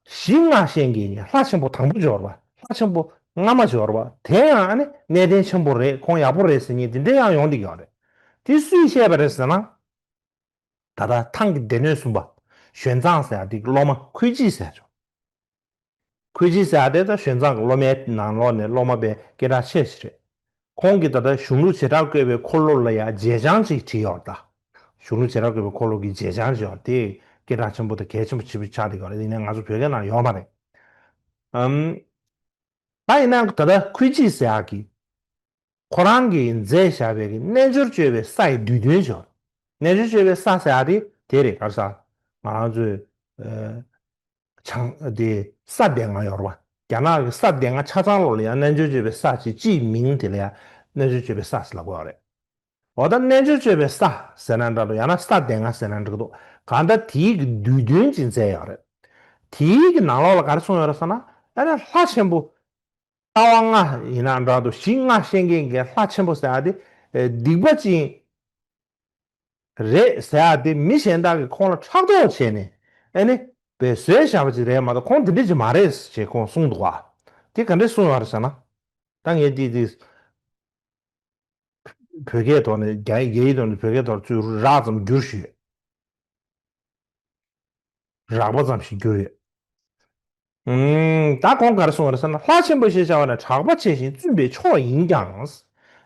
གཞི་སྔགས་ཤེས་མཁན་གྱི་ལྷ་ཆེན་པོ་དང་པོ་འབྱོར་བ། ལྷ་ཆེན་པོ་སྔ་མ་འབྱོར་བ། དེ་ཡང་ཨ་ནི་གནས་བརྟན་ཆེན་པོ་རེད། ཁོང་ཡག་པོ་རེད་ཟེར་མཁན་དེ་འདྲ་ཡང་ཡོང་བསྡད་ཀྱི་ཡོད་རེད། དེ་སུས་བཤད་པ་རེད་ཟེར་ན། ད་ལྟ་ཐང་གི་སྡེ་སྣོད་གསུམ་པ། ཞོན་ཙང་ཟེར་ཡ་དེ་གི་སློབ་མ་ཁུལ་སྐྱིད་ཟེར་ཡ་ཅིག་ཁུལ་སྐྱིད་ཟེར་ཡ་དེ་ད་ཞོན་ཙང་གི་སློབ་མའི་ནང་ལོགས་ནས་སློབ་མ་པའི་སྐད་གྲགས་ཆེ་ཞིག་རེད། ཁོང་གིས་ད་ལྟ་གཞུང་ལུགས་བྱེ་བྲག་བཀོད་པའི་འཁོར་ལོ་ལ་ཡང་རྗེས་འཆང་ཅིག་བྲིས་ཡོད་རེད་ད། གཞུང་ལུགས་བྱེ་བྲག་བཀོད་པའི་འཁོར་ལོ་གི་རྗེས་འཆང་ཅིག་ཡོད་རེད། དེ་སྐད་གྲགས་ཆེན་པོ་དང་གལ་ཆེན་པོ་ཆེ་པོ་ཆགས་བསྡད་ཡོད་རེད། ཡིན་ནའི་ང་ཚོ་བོད་སྐད་ནང་ཡོད་མ་རེད། ཨམ། ད་ཡིན་ན་ད་ལྟ་ཁུལ་སྐྱིད་ཟེར་ཡག་གི་ཁོ་རང་གིས་མཛད་བཞག་པའི་གི་རྣལ་འབྱོར་སྤྱོད་པའི་ས་ཡི་བསྡུས་དོན་ཅིག་ཡོད་རེད། རྣལ་འབྱོར་སྤྱོད་པའི་ས་ཟེར་ཡག་དེ་དེ་རེད། ག་རེ་ཟེར། ང་རང་ཚོས། ཨ། བྱང་། དེ་ས་སྡེ་ལྔ་ཡོད་རེད་པ། རྒྱ་ནག་གི་ས་སྡེ་ལྔ་ཆ་ཚང་ལོགས་ལ་ཡང་རྣལ་འབྱོར་སྤྱོད་པའི་ས་ཅིག་སྤྱིའི་མིང་དེ་ལ་ཡང་རྣལ་འབྱོར་སྤྱོད་པའི་ས་ཟེར་ལབ་ཀྱི་ཡོད་རེད། འོ་ད་རྣལ་འབྱོར་སྤྱོད་པའི་ས་ཟེར་ན་འདྲ་འདུག་ཡང་ན་ས་སྡེ་ལྔ་ཟེར་ན་འགྲིག་གི་འདུག་གང་ལྟར་དེའི་གི་བསྡུས་དོན་ཅིག་མཛད་ཡོད་རེད། དེའི་གི་ནང་ལོགས་ལ་ག་རེ་གསུངས་ཡོད་རེད་ཟེར་ན། ཨ་ནི་ལྷ་ཆེན་པོ། ལྟ་བ་ལྔ་ཡིན་ན་འདྲ་འདུག་གཞི་ལྔ་ཤེས་མཁན་གྱི་ལྷ་ཆེན་པོ་ཟེར་ཡ་དེ། ཨེ། སྡིག་པ་ཅན་རེད་ཟེར་ཡ་དེ་མི་གཞན་དག་གིས་ཁོང་ལ་ཕྲག་དོག་བྱས་ནས། ཨ་ནི། བས་བཟོས་བཞག་པ་ཅིག་རེད་མ་གཏོགས་ཁོང་དེ་འདྲ་ཅིག་མ་རེད་ཅེས་ཁོང་གསུངས་འདུག་ག་དེ་ག་འདྲས་གསུངས་ཡོད་རེད་ཟེར་ན། ད་ངས་དེ་དེ། བོད་སྐད་ཐོག་ནས་རྒྱ་རྒྱ་ཡིག་ཐོག་ནས་བོད་སྐད་ཐོག་ཚུར་རགས་ཙམ་བསྒྱུར་ཞུས། རགས་པ་ཙམ་ཞིག་བསྒྱུར་ཡོད། ཨུམ། ད་ཁོང་ག་རེ་གསུངས་པ་རེད་ཟེར་ན། ལྷ་ཆེན་པོ་ཞེས་བྱ་བ་ནི་གྲགས་པ་ཆེ་ཞིང་བཙུན་པའི་མཆོག་ཡིན་ཀྱང་།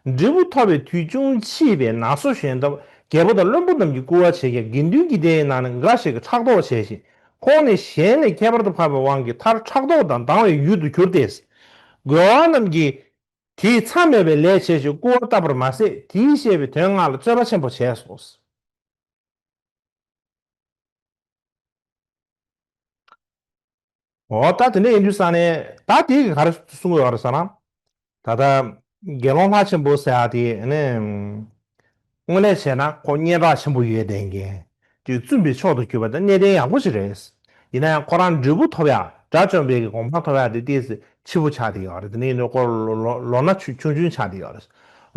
འབྲས་བུ་ཐོབ་པའི་དུས་ཅུང་ཕྱིས་པས་ནང་སོ་ཞོན་ཐབས་རྒྱལ་པོ་དང་བློན་པོ་རྣམས་ཀྱིས་བསྐུལ་བ་བྱས་ཀྱང་། དགེ་འདུན་གྱི་སྡེ་ཡི་ནང་ནས་འགའ་ཞིག་གིས་ཕྲག་དོག་བྱས་ཤིང་། ཁོང་ནི་གཞན་ལས་ཁྱད་པར་དུ་འཕགས་པའི་དབང་གིས་མཐར་ཕྲག་དོག་དང་སྡང་བའི་ཡུལ་དུ་གྱུར་ཏེ། རྒོལ་བ་རྣམས་ཀྱིས་ དེས་མཚམས་མེད་པའི་ལས་བྱས་ཤིང་སྐུར་བ་བཏབ་པར་མ་ཟད། དེས་བཤད་པའི་དོན་ལྔ་ལ་རྩོད་པ་ཆེན་པོ་བྱས་སོ། འོ་ད་དེ་འདྲ་ཡིན་དུས་ཙང་ནས་ད་དེ་གི་ག་རེ་གསུང་གི་ཡོད་རེད་ཟེར་ན། ད་ལྟ་དགེ་སློང་ལྷ་ཆེན་པོ་ཟེར་ཡ་དེ་ནི་དངོས་གནས་བྱས་ན་ཁོ་སྙན་གྲགས་ཆེན་པོ་ཡོད་བསྡད་མཁན་དེ་བཙུན་པའི་མཆོག་ཏུ་གྱུར་པ་དང་གནས་བརྟན་ཡག་པོ་ཞིག་རེད། ཡིན་ན་ཡང་ཁོ་རང་འབྲས་བུ་ཐོབ་ཡ་དགྲ་བཅོམ་པའི་གི་གོ་འཕང་ཐོབ་ཡ་དེ་ཏོག་ཙམ་ཕྱི་པོ་ཆགས་བསྡད་ཡོད་རེད། དེ་ནས་ཡིན་དུས་ཁོ་ལོ་ལོ་ལོ་ན་ཆུང་ཆུང་ཆུང་ཆགས་བསྡད་ཡོད་རེད།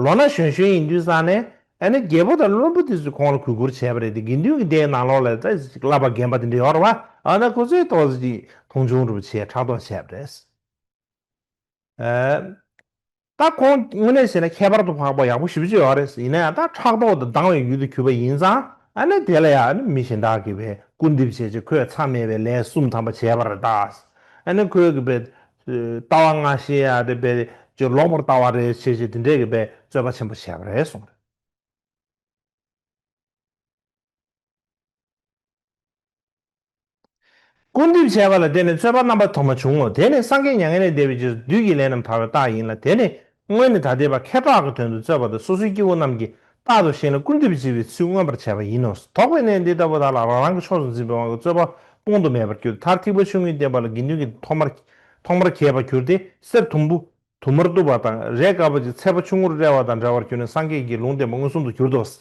ལོ་ན་གཞོན་གཞོན་ཡིན་དུས་ཙང་ནས། ཨ་ནི་རྒྱལ་པོ་དང་བློན་པོ་དེ་ཚོས་ཁོང་ལ་གུས་བཀུར་བྱས་པ་རེད་དེ། དགེ་འདུན་གྱི་སྡེའི་ནང་ལོགས་ལ་ད་བསླབ་པ་རྒན་པ་དེ་འདྲ་ཡོད་རེད་བ། ཨ་ན་ཁོ་ཚོས་ཏོག་ཙམ་ཅིག་མཐོང་ཆུང་འདྲ་པོ་བྱས་ཕྲག་དོག་བྱས་པ་རེད། ཨ། ད་ཁོང་དངོས་གནས་བྱས་ན་ཁྱད་པར་དུ་འཕགས་པ་ཡག་པོ་ཞེ་པོ་ཅིག་ཡོད་རེད། ཡིན་ན་ཡང་ད་ཕྲག་དོག་དང་སྡང་བའི་ཡུལ་དུ་གྱུར་པ་ཡིན་ཙང་། ཨ་ནི་དེ་ལ་ཡང་ཨ་ནི་མི་གཞན་དག་གིས་བས་སྐུར་འདེབས་བྱས་རྗེས་ཁོས་མཚམས་མེད་པའི་ལས་གསུམ་ཐམ་པ་བྱས་པ་རེད་ད། ཨ་ནི་ཁོས་གི་བས་ལྟ་བ་ལྔ་བཤད་ཡ་དེ་བས་ཅིག་ལོག་པར་ལྟ་བ་རེད་བྱས་རྗེས་དེ་འདྲས་གི་བས་རྩོད་པ་ཆེན་པོ་བྱས་པ་རེད་གསུངས་རེད། སྐུར་འདེབས་བྱས་པ་ལ་བརྟེན་ནས་རྩོད་པ་རྣམ་པ་ཐོག་མ་བྱུང་ངོ་། དེ་ནི་སངས་རྒྱས་མྱ་ངན་ལས་འདས་པའི་རྗེས་སུ་བདུད་ཀྱི་ལས་རྣམས་དག་པའི་རྟགས་ཡིན་ལ། དེ་ནི་སྔོན་ནས་ད་ལྟའི་བར་ཁེ་གྲགས་ཀྱི་དོན་དུ་རྩོད་པ་དང་སོ་སོའི་སྐྱེ་བོ་རྣམས་ཀྱིས་རྟག་ཏུ་གཞན་ལ་སྐུར་འདེབས་བྱེད་པའི་ཚུལ་མངོན་པར་བྱས་པ་ཡིན་ནོ། དོགས་པའི་གནས་འདི་ལྟ་བུ་དག་ལ་རང་རང་གི་ཕྱོགས་སུ་འཛིན་པའི་དབང་གིས་རྩོད་པ་སྤོང་དུ་མེད་པར་གྱུར། མཐར་ཐེག་པ་ཆུང་ངུའི་བསྟན་པ་ལ་དགེ་འདུན་གྱི་ཐོག་མར་ཐོག་མར་གྱེས་པར་གྱུར་ཏེ། གསེར་དུམ་བུ་དུ་མར་གཏུབ་པ་དང་རས་དཀར་པོ་ཅིག་ཚད་པ་ཆུང་ངུར་དབྲལ་བ་དང་འདྲ་བར་གྱུར་ནས་སངས་རྒྱས་ཀྱི་ལུང་བསྟན་པ་མངོན་སུམ་དུ་གྱུར་ཏོ། བྱས་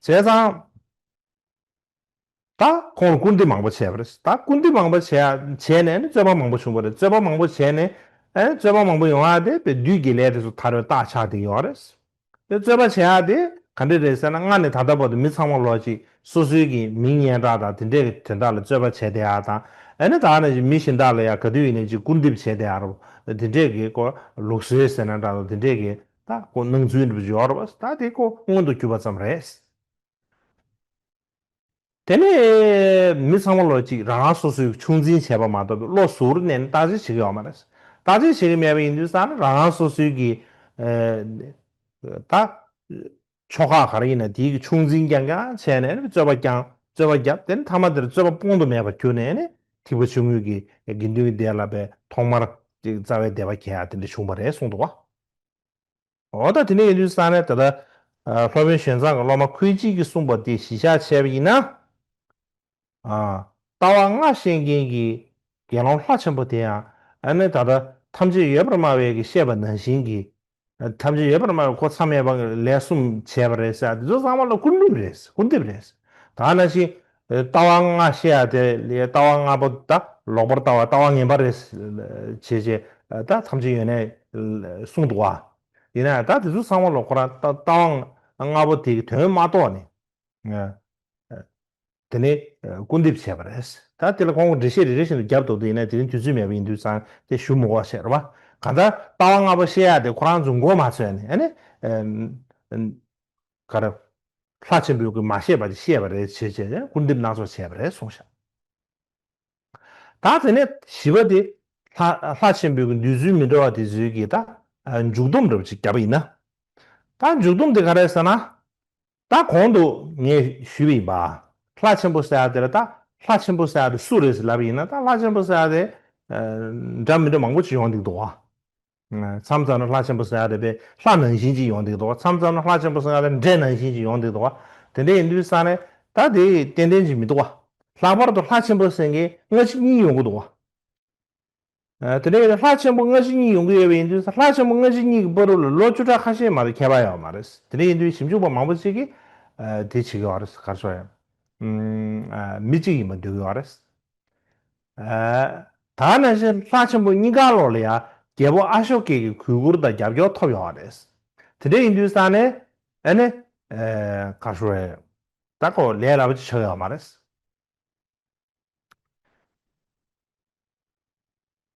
ཙང་། ད་ཁོང་ལ་སྐུར་འདེབས་མང་པོ་བྱས་པ་རེད། ད་སྐུར་འདེབས་མང་པོ་བྱས་བྱས་ནས་ནི་རྩོད་པ་མང་པོ་བྱུང་བ་རེད། རྩོད་པ་མང་པོ་བྱས་ནས་ཨ་ནི་རྩོད་པ་མང་པོ་ཡོང་ཡ་དེ་བས་བདུད་ཀྱི་ལས་དེ་ཚོ་དར་བའི་རྟགས་ཆགས་བསྡད་ཡོད་རེད། དེ་རྩོད་པ་བྱེད་ཡ་དེ་ག་འདྲ་རེད་ཟེར་ན། སྔར་ནས་ད་ལྟ་བར་དུ་མི་ཚང་མ་ལོག་ཅིག་སོ་སོའི་གི་མིང་སྙན་གྲགས་དང་དེ་འདྲས་ཀྱི་དོན་དག་ལ་རྩོད་པ་བྱས་བསྡད་ཡ་དང་། ཨ་ནི་ད་ནི་མི་གཞན་དག་ལ་ཡང་ག་དུས་ཡིན་ནའི་ཅིག་སྐུར་འདེབས་བྱས་བསྡད་ཡ་རོ། དེ་འདྲས་ཀྱི་ཀོ་ལུགས་སྲོལ་ཟེར་ན་འདྲ་དང་དེ་འདྲས་ཀྱི་ད་ཀོ་སྣང་ཚུལ་འདྲ་པོ་ཅིག་ཡོད་རེད་པ། ད་དེ་ཀོ་མངོན་དུ་གྱུར་པ་ཙམ་རེད། དེ་ནས་མི་ཚང་མ་ལོ་གཅིག་རང་རང་སོ་སོའི་ཆུང་འཛིན་བྱས་པ་མ་གཏོགས་བློ་གཟུ་བོར་གནས་ནས་བརྟག་དཔྱད་བྱེད་ཀྱི་ཡོད་མ་རེད། བརྟག་དཔྱད་བྱེད་ཀྱི་མེད་པ་ཡིན་དུས་ཙང་ནི་རང་རང་སོ་སོའི་གི་ཨ་ད་ཆོ་ག་ག་རེ་ཡིན་ན་དེའི་གི་ཆུང་འཛིན་རྐྱང་རྐྱང་བྱས་ནས་ནི་རྩོད་པ་རྐྱང་རྩོད་པ་བརྒྱབ། དེ་ནི་མཐའ་མ་དེར་རྩོད་པ་སྤོང་དུ་མེད་པར་གྱུར་ནས་ནི་ཐེག་པ་ཆུང་ངུའི་གི་དགེ་འདུན་གྱི་སྡེ་ལ་བས་ཐོག་མར་ཅིག་རྩ་བའི་སྡེ་པ་གྱེས་ཡ་དེ་འདྲ་བྱུང་བ་རེད་གསུངས་འདུག་བ། འོ་ད་དེ་འདྲ་ཡིན་དུས་ཙང་ནས་ད་ལྟ་ཨ་སློབ་དཔོན་ཞོན་ཙང་གི་སློབ་མ་ཁོས་ཅིག་གིས་གསུངས་པ་དེ་གཞི་བཞག་བྱས་པ་ཡིན་ན། ཨ་ལྟ་བ་ལྔ་བཤད་མཁན་གྱི་དགེ་སློང་ལྷ་ཆེན་པོ་དེ་ཡང་ཨ་ནི་ད་ལྟ་ཐམས་ཅད་ཡོད་པར་སྨྲ་བས་ཀྱིས་བཤད་པ་ནང་བཞིན་གྱི། ཨ་ཐམས་ཅད་ཡོད་པར་སྨྲ་བས་ཁོ་མཚམས་མེད་པ་ལས་གསུམ་བྱས་པ་རེད་ཟེར། དེ་ཚོ་ཚང་མ་ལ་སྐུར་འདེབས་རེད། སྐུར་འདེབས་རེད། ད་ནང་བཞིན་ལྟ་བ་ལྔ་བཤད་ཡ་དེ་ལས་ལྟ་བ་ལྔ་པོ་ད་ལོག་པར་ལྟ་བ་ལྟ་བ་ངན་པ་རེད་བྱས་བྱས་ད་ཐམས་ཅད་ཡོད་ནས་གསུངས་འདུག་བ། ཡིན་ན་ད་དེ་ཚོ་ཚང་མ་ལ་ཁོ་རང་ལྟ་ལྟ་བ་ལྔ་པོ་དེ་གི་དོན་མ་རྟོགས་ནས་དེ་ནས་སྐུར་འདེབས་བྱས་པ་རེད། ད་དེ་ལ་ཁོང་གི་འགྲེལ་བཤད་རེ་རེ་བཞིན་དུ་བརྒྱབ་འདུག་དེ་ཡིན་ན་དེ་རིང་དུས་ཚོད་མེད་པ་ཡིན་དུས་ཙང་དེ་ཞུ་མི་དགོས་བཤད་རེད་བ། གང་ལྟར་ལྟ་བ་ལྔ་པོ་བཤད་ཡ་དེ་ཁོ་རང་ཚོ་མགོ་མ་ཚོས་ནས་ཨ་ནི་ག་རེ། ལྷ་ཆེན་པོས་ཀྱིས་མ་བཤད་པ་དེ་བཤད་པ་རེད་བྱས་བྱས་སྐུར་འདེབས་སྣ་ཚོགས་བྱས་པ་རེད་གསུངས་ཤག་ད་དེ་ནས་བཞི་པ་དེ་ལྷ་ལྷ་ཆེན་པོས་ཀྱིས་འདོད་ཚུལ་མི་འདྲ་བ་དེ་ཚོའི་གི་ད་མཇུག་སྡོམ་འདྲ་པོ་ཅིག་བརྒྱབ་པ་ཡིན་ན། ད་མཇུག་སྡོམ་དེ་ག་རེ་ཟེར་ན། ད་གོང་དུ་ངས་ཞུས་པ་ཡིན་པ། ལྷ་ཆེན་པོ་ཟེར་ཡ་དེ་ལ་ད་ལྷ་ཆེན་པོ་ཟེར་ཡ་དེ་སུ་རེད་ཟེར་ལབ་པ་ཡིན་ན། ད་ལྷ་ཆེན་པོ་ཟེར་ཡ་དེ་འདྲ་མི་འདྲ་མང་པོ་ཅིག་ཡོང་འདུག་འདུག་བ། མཚམས་མཚམས་ན་ལྷ་ཆེན་པོ་ཟེར་ཡ་དེ་བས་ལྷ་ནང་བཞིན་ཅིག་ཡོང་འདུག་འདུག་བ། མཚམས་མཚམས་ན་ལྷ་ཆེན་པོ་ཟེར་ཡ་དེ་འདྲེ་ནང་བཞིན་ཅིག་ཡོང་འདུག་འདུག་བ། དེ་འདྲ་ཡིན་དུས་ཙང་ནས་ད་དེ་ཏན་ཏན་ཅིག་མི་འདུག་བ། ལྷག་པར་དུ་ལྷ་ཆེན་པོ་ཟེར་མཁན་སྔ་ཕྱི་གཉིས་ཡོང་གི་འདུག་བ། ཨ་དེ་ནས་ལྷ་ཆེན་པོ་སྔ་ཕྱི་གཉིས་ཡོང་གི་ཡོད་པ་ཡིན་དུས་ལྷ་ཆེན་པོ་སྔ་ཕྱི་གཉིས་ཀྱི་བར་དུ་ལ་ལོ་བཅུ་ཕྲག་ཁ་ཤས་མ་གཏོགས་ཁྱད་པར་ཡོད་མ་རེད། དེ་འདྲ་ཡིན་དུས་ཞིབ་འཇུག་པ་མང་པོ་ཞིག་གིས་ཨ་དེ་བྱེད་ཀྱི་ཡོད་རེད། ག་རེ་ཟེར་ཡང་ཨ་མི་གཅིག་ཡིན་པ་འདོད་ཀྱི་ཡོད་རེད། ཨ་ད་ནང་བཞིན་ལྷ་ཆེན་པོ་གཉིས་ཀ་ལོག་ལ་ཡང་རྒྱལ་པོ་ཨ་ཤོ་ཀེ་གི་གུས་བཀུར་དང་རྒྱབ་སྐྱོར་ཐོབ་ཡོད་རེད། དེ་འདྲ་ཡིན་དུས་ཙང་ནས་ཨ་ནི་ཨ་ག་རེ་ཟེར་ཡང་ད་ཁོ་ལས་སླ་པོ་ཅིག་ཆགས་ཡོད་མ་རེད།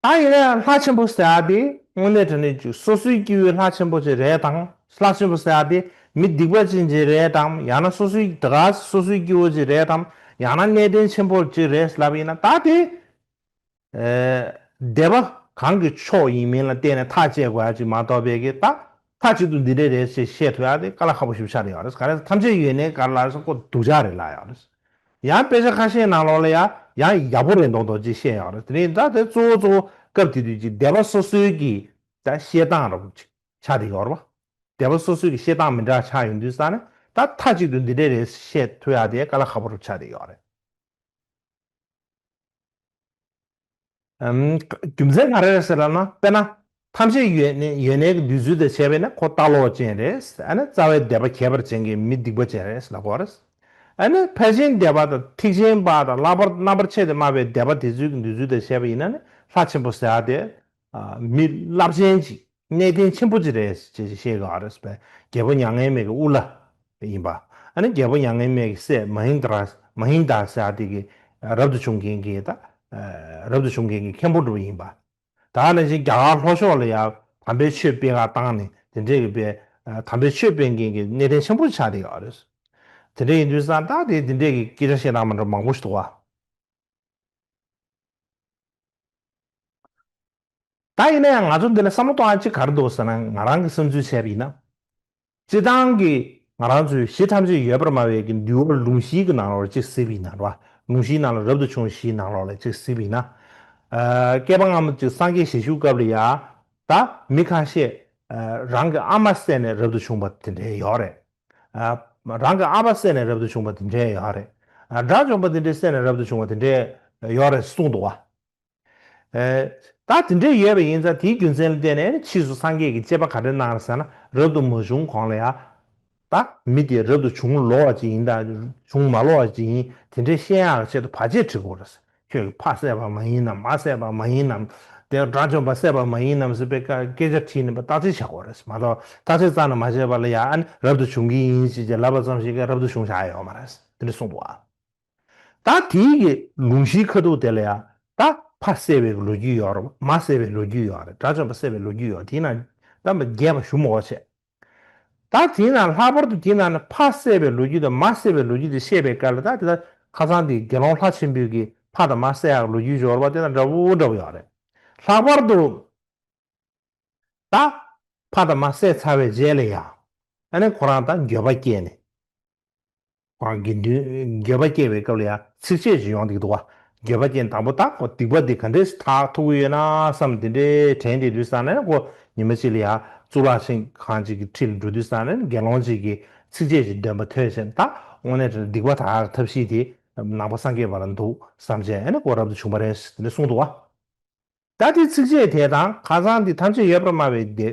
ད་ཡིན་ན་ཡང་ལྷ་ཆེན་པོ་ཟེར་ཡ་དེ་དངོས་གནས་དྲང་གནས་ཀྱི་སོ་སོའི་སྐྱེ་བོའི་ལྷ་ཆེན་པོ་ཅིག་རེད་དམ། ལྷ་ཆེན་པོ་ཟེར་ཡ་དེ་མི་སྡིག་པ་ཅན་ཅིག་རེད་དམ། ཡང་ན་སོ་སོའི་དེ་ག་སོ་སོའི་སྐྱེ་བོ་ཅིག་རེད་དམ། ཡང་ན་གནས་བརྟན་ཆེན་པོ་ཅིག་རེད་ལབ་ཡིན་ན། ད་དེ་ཨེ་སྡེ་པ་གང་གི་ཕྱོགས་ཡིན་མིན་ལ་བལྟས་ནས་ཐག་བཅད་དགོས་ཡ་ཅིག་མ་གཏོགས་པའི་གི་ད་མཐའ་གཅིག་ཏུ་འདི་འདྲས་རེད་ཅེས་བཤད་ཐུབ་ཡ་དེ་དཀའ་ལས་ཁག་པོ་ཞིག་ཆགས་ཡོད་རེད། ག་རེ་ཐམས་ཅད་ཡོད་ནའི་ག་རེ་ལབ་ས་ཁོ་སྡུག་ཅག་རེད་ལབ་ཡོད་རེད། ཡང་དཔེ་ཆ་ཁ་ཤས་ནང་ལོགས་ལ་ཡང་ཡང་ཡག་པོ་རེད་མདོག་མདོག་ཅིག་བཤད་ཡོད་རེད། དེ་ནས་ད་དེ་གཙོ་བོ་གཙོ་བོ་སྐབས་དེ་དུས་ཀྱི་སྡེ་པ་སོ་སོའི་གི་ད་བཤད་སྟངས་འདྲ་པོ་ཅིག་ ཆགས་བསྡད་ཡོད་རེད་བ། སྡེ་པ་སོ་སོའི་གི་བཤད་སྟངས་མི་འདྲ་ཆགས་ཡོང་དུས་ཙང་ནས་ད་མཐའ་གཅིག་ཏུ་འདི་འདྲས་རེད་བཤད་ཐུབ་ཡག་དེ་དཀའ་ལས་ཁག་པོ་རུ་ཆགས་བསྡད་ཡོད་རེད། ཨམ། རྒྱུ་མཚན་ག་རེ་རེད་ཟེར་ལབ་ན། དཔེར་ན། ཐམས་ཅད་ཡོད་གནས་ཡོད་གནས་ཀྱི་འདོད་ཚུལ་དང་བྱས་པས་ན་ཁོ་ལྟ་ལོག་ཅན་རེད། ཨ་ནི་རྩ་བའི་སྡེ་པ་ཁྱད་པར་ཅན་གྱི་མི་སྡིག་པ་ཅན་རེད་ལབ་དགོས་རེད། ཨ་ནི་ཕལ་ཆེན་སྡེ་པ་དང་ཐེག་ཆེན་པ་དང་བསླབ་པ་རྣམ་པར་ཕྱེ་སྟེ་སྨྲ་བའི་སྡེ་པ་དེ་ཚོའི་གི་འདོད་ཚུལ་དང་བྱས་པ་ཡིན་ན་ནི་ལྷ་ཆེན་པོ་ཟེར་ཡག་དེ། ཨ། མི་རླབས་ཆེན་ཅིག་གནས་བརྟན་ཆེན་པོ་ཅིག་རེད་ཅེས་བཤད་ཀྱི་ཡོད་རེད་པས། རྒྱལ་པོ་མྱ་ངན་མེད་ཀྱི་དབུ་བླ་ཡིན་པ། ཨ་ནི་རྒྱལ་པོ་མྱ་ངན་མེད་ཀྱི་སྲས་མ་ཧིང་དཱ་ར་མ་ཧིང་དཱ་ཟེར་ཡག་དེ་གི་རབ་ཏུ་བྱུང་མཁན་གྱི་ད་རབ་ཏུ་བྱུང་མཁན་གྱི་མཁན་པོ་འདྲ་པོ་ཡིན་པ། ད་ནང་བཞིན་རྒྱ་གར་ལྷོ་ཕྱོགས་ལ་ཡང་དམ་པའི་ཆོས་སྤེལ་ག་བཏང་ནས་དེ་འདྲས་ཀྱི་པའི་དམ་པའི་ཆོས་སྤེལ་མཁན་གྱི་གནས་བརྟན་ཆེན་པོ་ཆགས་བསྡད་ཡོད་རེད། དེ་འདྲས་ཡིན་དུས་ཙང་ད་དེ་དེ་འདྲས་ཀྱི་སྐད་ཆ་བཤད་སྟངས་མ་འདྲ་མང་པོ་ཞིག་འདུག་བ། ད་ཡིན་ན་ཡང་ང་ཚོ་འདི་ལ་བསམ་བློ་གཏོང་ཡག་ཅིག་ག་རེ་འདུག་ཟེར་ན། ང་རང་གི་བསམ་ཚུལ་བྱས་པ་ཡིན་ན། སྤྱིར་བཏང་གི་ང་རང་ཚོའི་གཞི་ཐམས་ཅད་ཡོད་པར་སྨྲ་བའི་གི་འདུལ་བ་ལུང་གཞིའི་གི་ནང་ལོགས་ལ་ཅིག་གཟིགས་པ་ཡིན་ན་རེད་བ། ལུང་གཞིའི་ནང་ལ་རབ་ཏུ་བྱུང་བཞིའི་ནང་ལོགས་ལ་ཅིག་གཟིགས་པ་ཡིན་ན། ཨ། བསྐལ་པ་སྔ་མ་ཅིག་སངས་རྒྱས་ཞལ་བཞུགས་སྐབས་ལ་ཡ། ད་མི་ཁ་ཤས། ཨ། རང་གི་ཨ་མ་བསད་ནས་རབ་ཏུ་བྱུང་བ་དེ་འདྲ་ཡོད་རེད། ཨ། རང་གི་ཨ་ཕ་བསད་ནས་རབ་ཏུ་བྱུང་བ་དེ་འདྲ་ཡོད་རེད། ཨ། དགྲ་བཅོམ་པ་དེ་འདྲ་བསད་ནས་རབ་ཏུ་བྱུང་བ་དེ་འདྲ་ཡོད་རེད་གསུངས་འདུག་བ། ཨེ། ད་དེ་འདྲ་ཡོད་པ་ཡིན་ཙང་དེའི་རྒྱུ་མཚན་ལ་བརྟེན་ནས་ཕྱིས་སུ་སངས་རྒྱས་ཀྱིས་དཔྱད་པ་ག་འདྲ་གནང་རེད་ཟེར་ན། རབ་ཏུ་མ་བྱུང་གོང་ལ་ཡ། ད་མི་དེ་རབ་ཏུ་བྱུང་ལོག་པ་ཅིག་ཡིན་དང་བྱུང་མ་ལོག་པ་ཅིག་ཡིན་དེ་འདྲ་ཤེས་ཡག་ཆེད་དུ་བར་ཆད་བྱེད་དགོས་རེད། ཁྱོད་ཀྱིས་ཕ་བསད་པ་མ་ཡིན་ནམ། མ་བསད་པ་མ་ཡིན་ནམ། དེ་དགྲ་བཅོམ་པ་བསད་པ་མ་ཡིན་ནམ་ཟེར་བའི་སྐད་ཆ་དྲིས་ནས་བརྟག་དཔྱད་བྱེད་དགོས་རེད་མ་གཏོགས། བརྟག་དཔྱད་རྩ་ནས་མ་བྱས་པ་ལ་ཡ། ཨ་ནི་རབ་ཏུ་བྱུང་གི་ཡིན་ཞེས་ལབ་པ་ཙམ་ཞིག་གིས་རབ་ཏུ་བྱུང་བཞག་ཡོད་མ་རེད། དེ་འདྲ་གསུངས་འདུག་ཨ། ད་དེའི་གི་ལུང་གཞིའི་ཁ་ཐུག་དེ་ལ་ཡ། ད་ཕ་བསད་པའི་ལོ་རྒྱུས་ཡོད་རེད། མ་བསད་པའི་ལོ་རྒྱུས་ཡོད་རེད། དགྲ་བཅོམ་པ་བསད་པའི་ལོ་རྒྱུས་ཡོད། དེས་ན་ད་རྒྱས་པ་ཞུ་མི་དགོས་བྱས། ད་དེས་ན་ལྷག་པར་དུ་དེས་ན་ནི་ཕ་བསད་པའི་ལོ་རྒྱུས་དང་མ་བསད་པའི་ལོ་རྒྱུས་དེ་བཤད་པའི་སྐབས་ལ། ད་དེ་ད་ཁ་སང་དེ་དགེ་སློང་ལྷ་ཆེན་པོའི་གི་ཕ་དང་མ་བསད་ཡག་ལོ་རྒྱུས་ཡོད་རེད་པ། དེ་དང་འདྲ་པོ་འདྲ་པོ་ཡོད་རེད། ལྷག་པར་དུ་ད་ཕ་དང་མ་བསད་ཚར་བའི་རྗེས་ལ་ཡ། ཨ་ནི་ཁོ་རང་ད་འགྱོད་པ་སྐྱེས་ནས། ཁོ་རང་དགེ་འདུན་འགྱོད་པ་སྐྱེ་བའི་སྐབས་ལ་ཡ་ཚིགས་བཅད་ཅིག་ཡོང་གི་འདུག་བ། འགྱོད་པ་སྐྱེས་དང་པོ་ད་ཁོ་སྡིག་པ་འདི་ག་འདྲས་དག་ཐུབ་ཀྱི་ཡོད་ན་བསམ་དེ་འདྲའི་དྲན་བསྡད་དུས་ཙང་ནས། ཁོ་ཉི་མ་གཅིག་ལ་ཡ་གཙུག་ལག་ཁང་ཅིག་གི་འཁྲིས་ལ་འགྲོ་དུས་ཙང་ནས་དགེ་སློང་ཅིག་གིས་ཚིགས་བཅད་ཅིག་འདོན་པ་ཐོས་བྱས། ད་དངོས་གནས་དྲང་སྡིག་པ་དག་ཐབས་ཤེས་དེ་ནང་པ་སངས་རྒྱས་པ་ལ་འདུག་བསམ་བྱས། ཨ་ནི་ཁོ་རབ་ཏུ་བྱུང་བ་རེད་དེ་འདྲ་གསུངས་འདུག་བ། ད་དེ་ཚིགས་བཅད་དེ་དང་ཁ་སང་དེ་ཐམས་ཅད་ཡོད་པར་སྨྲ་བའི་དེ་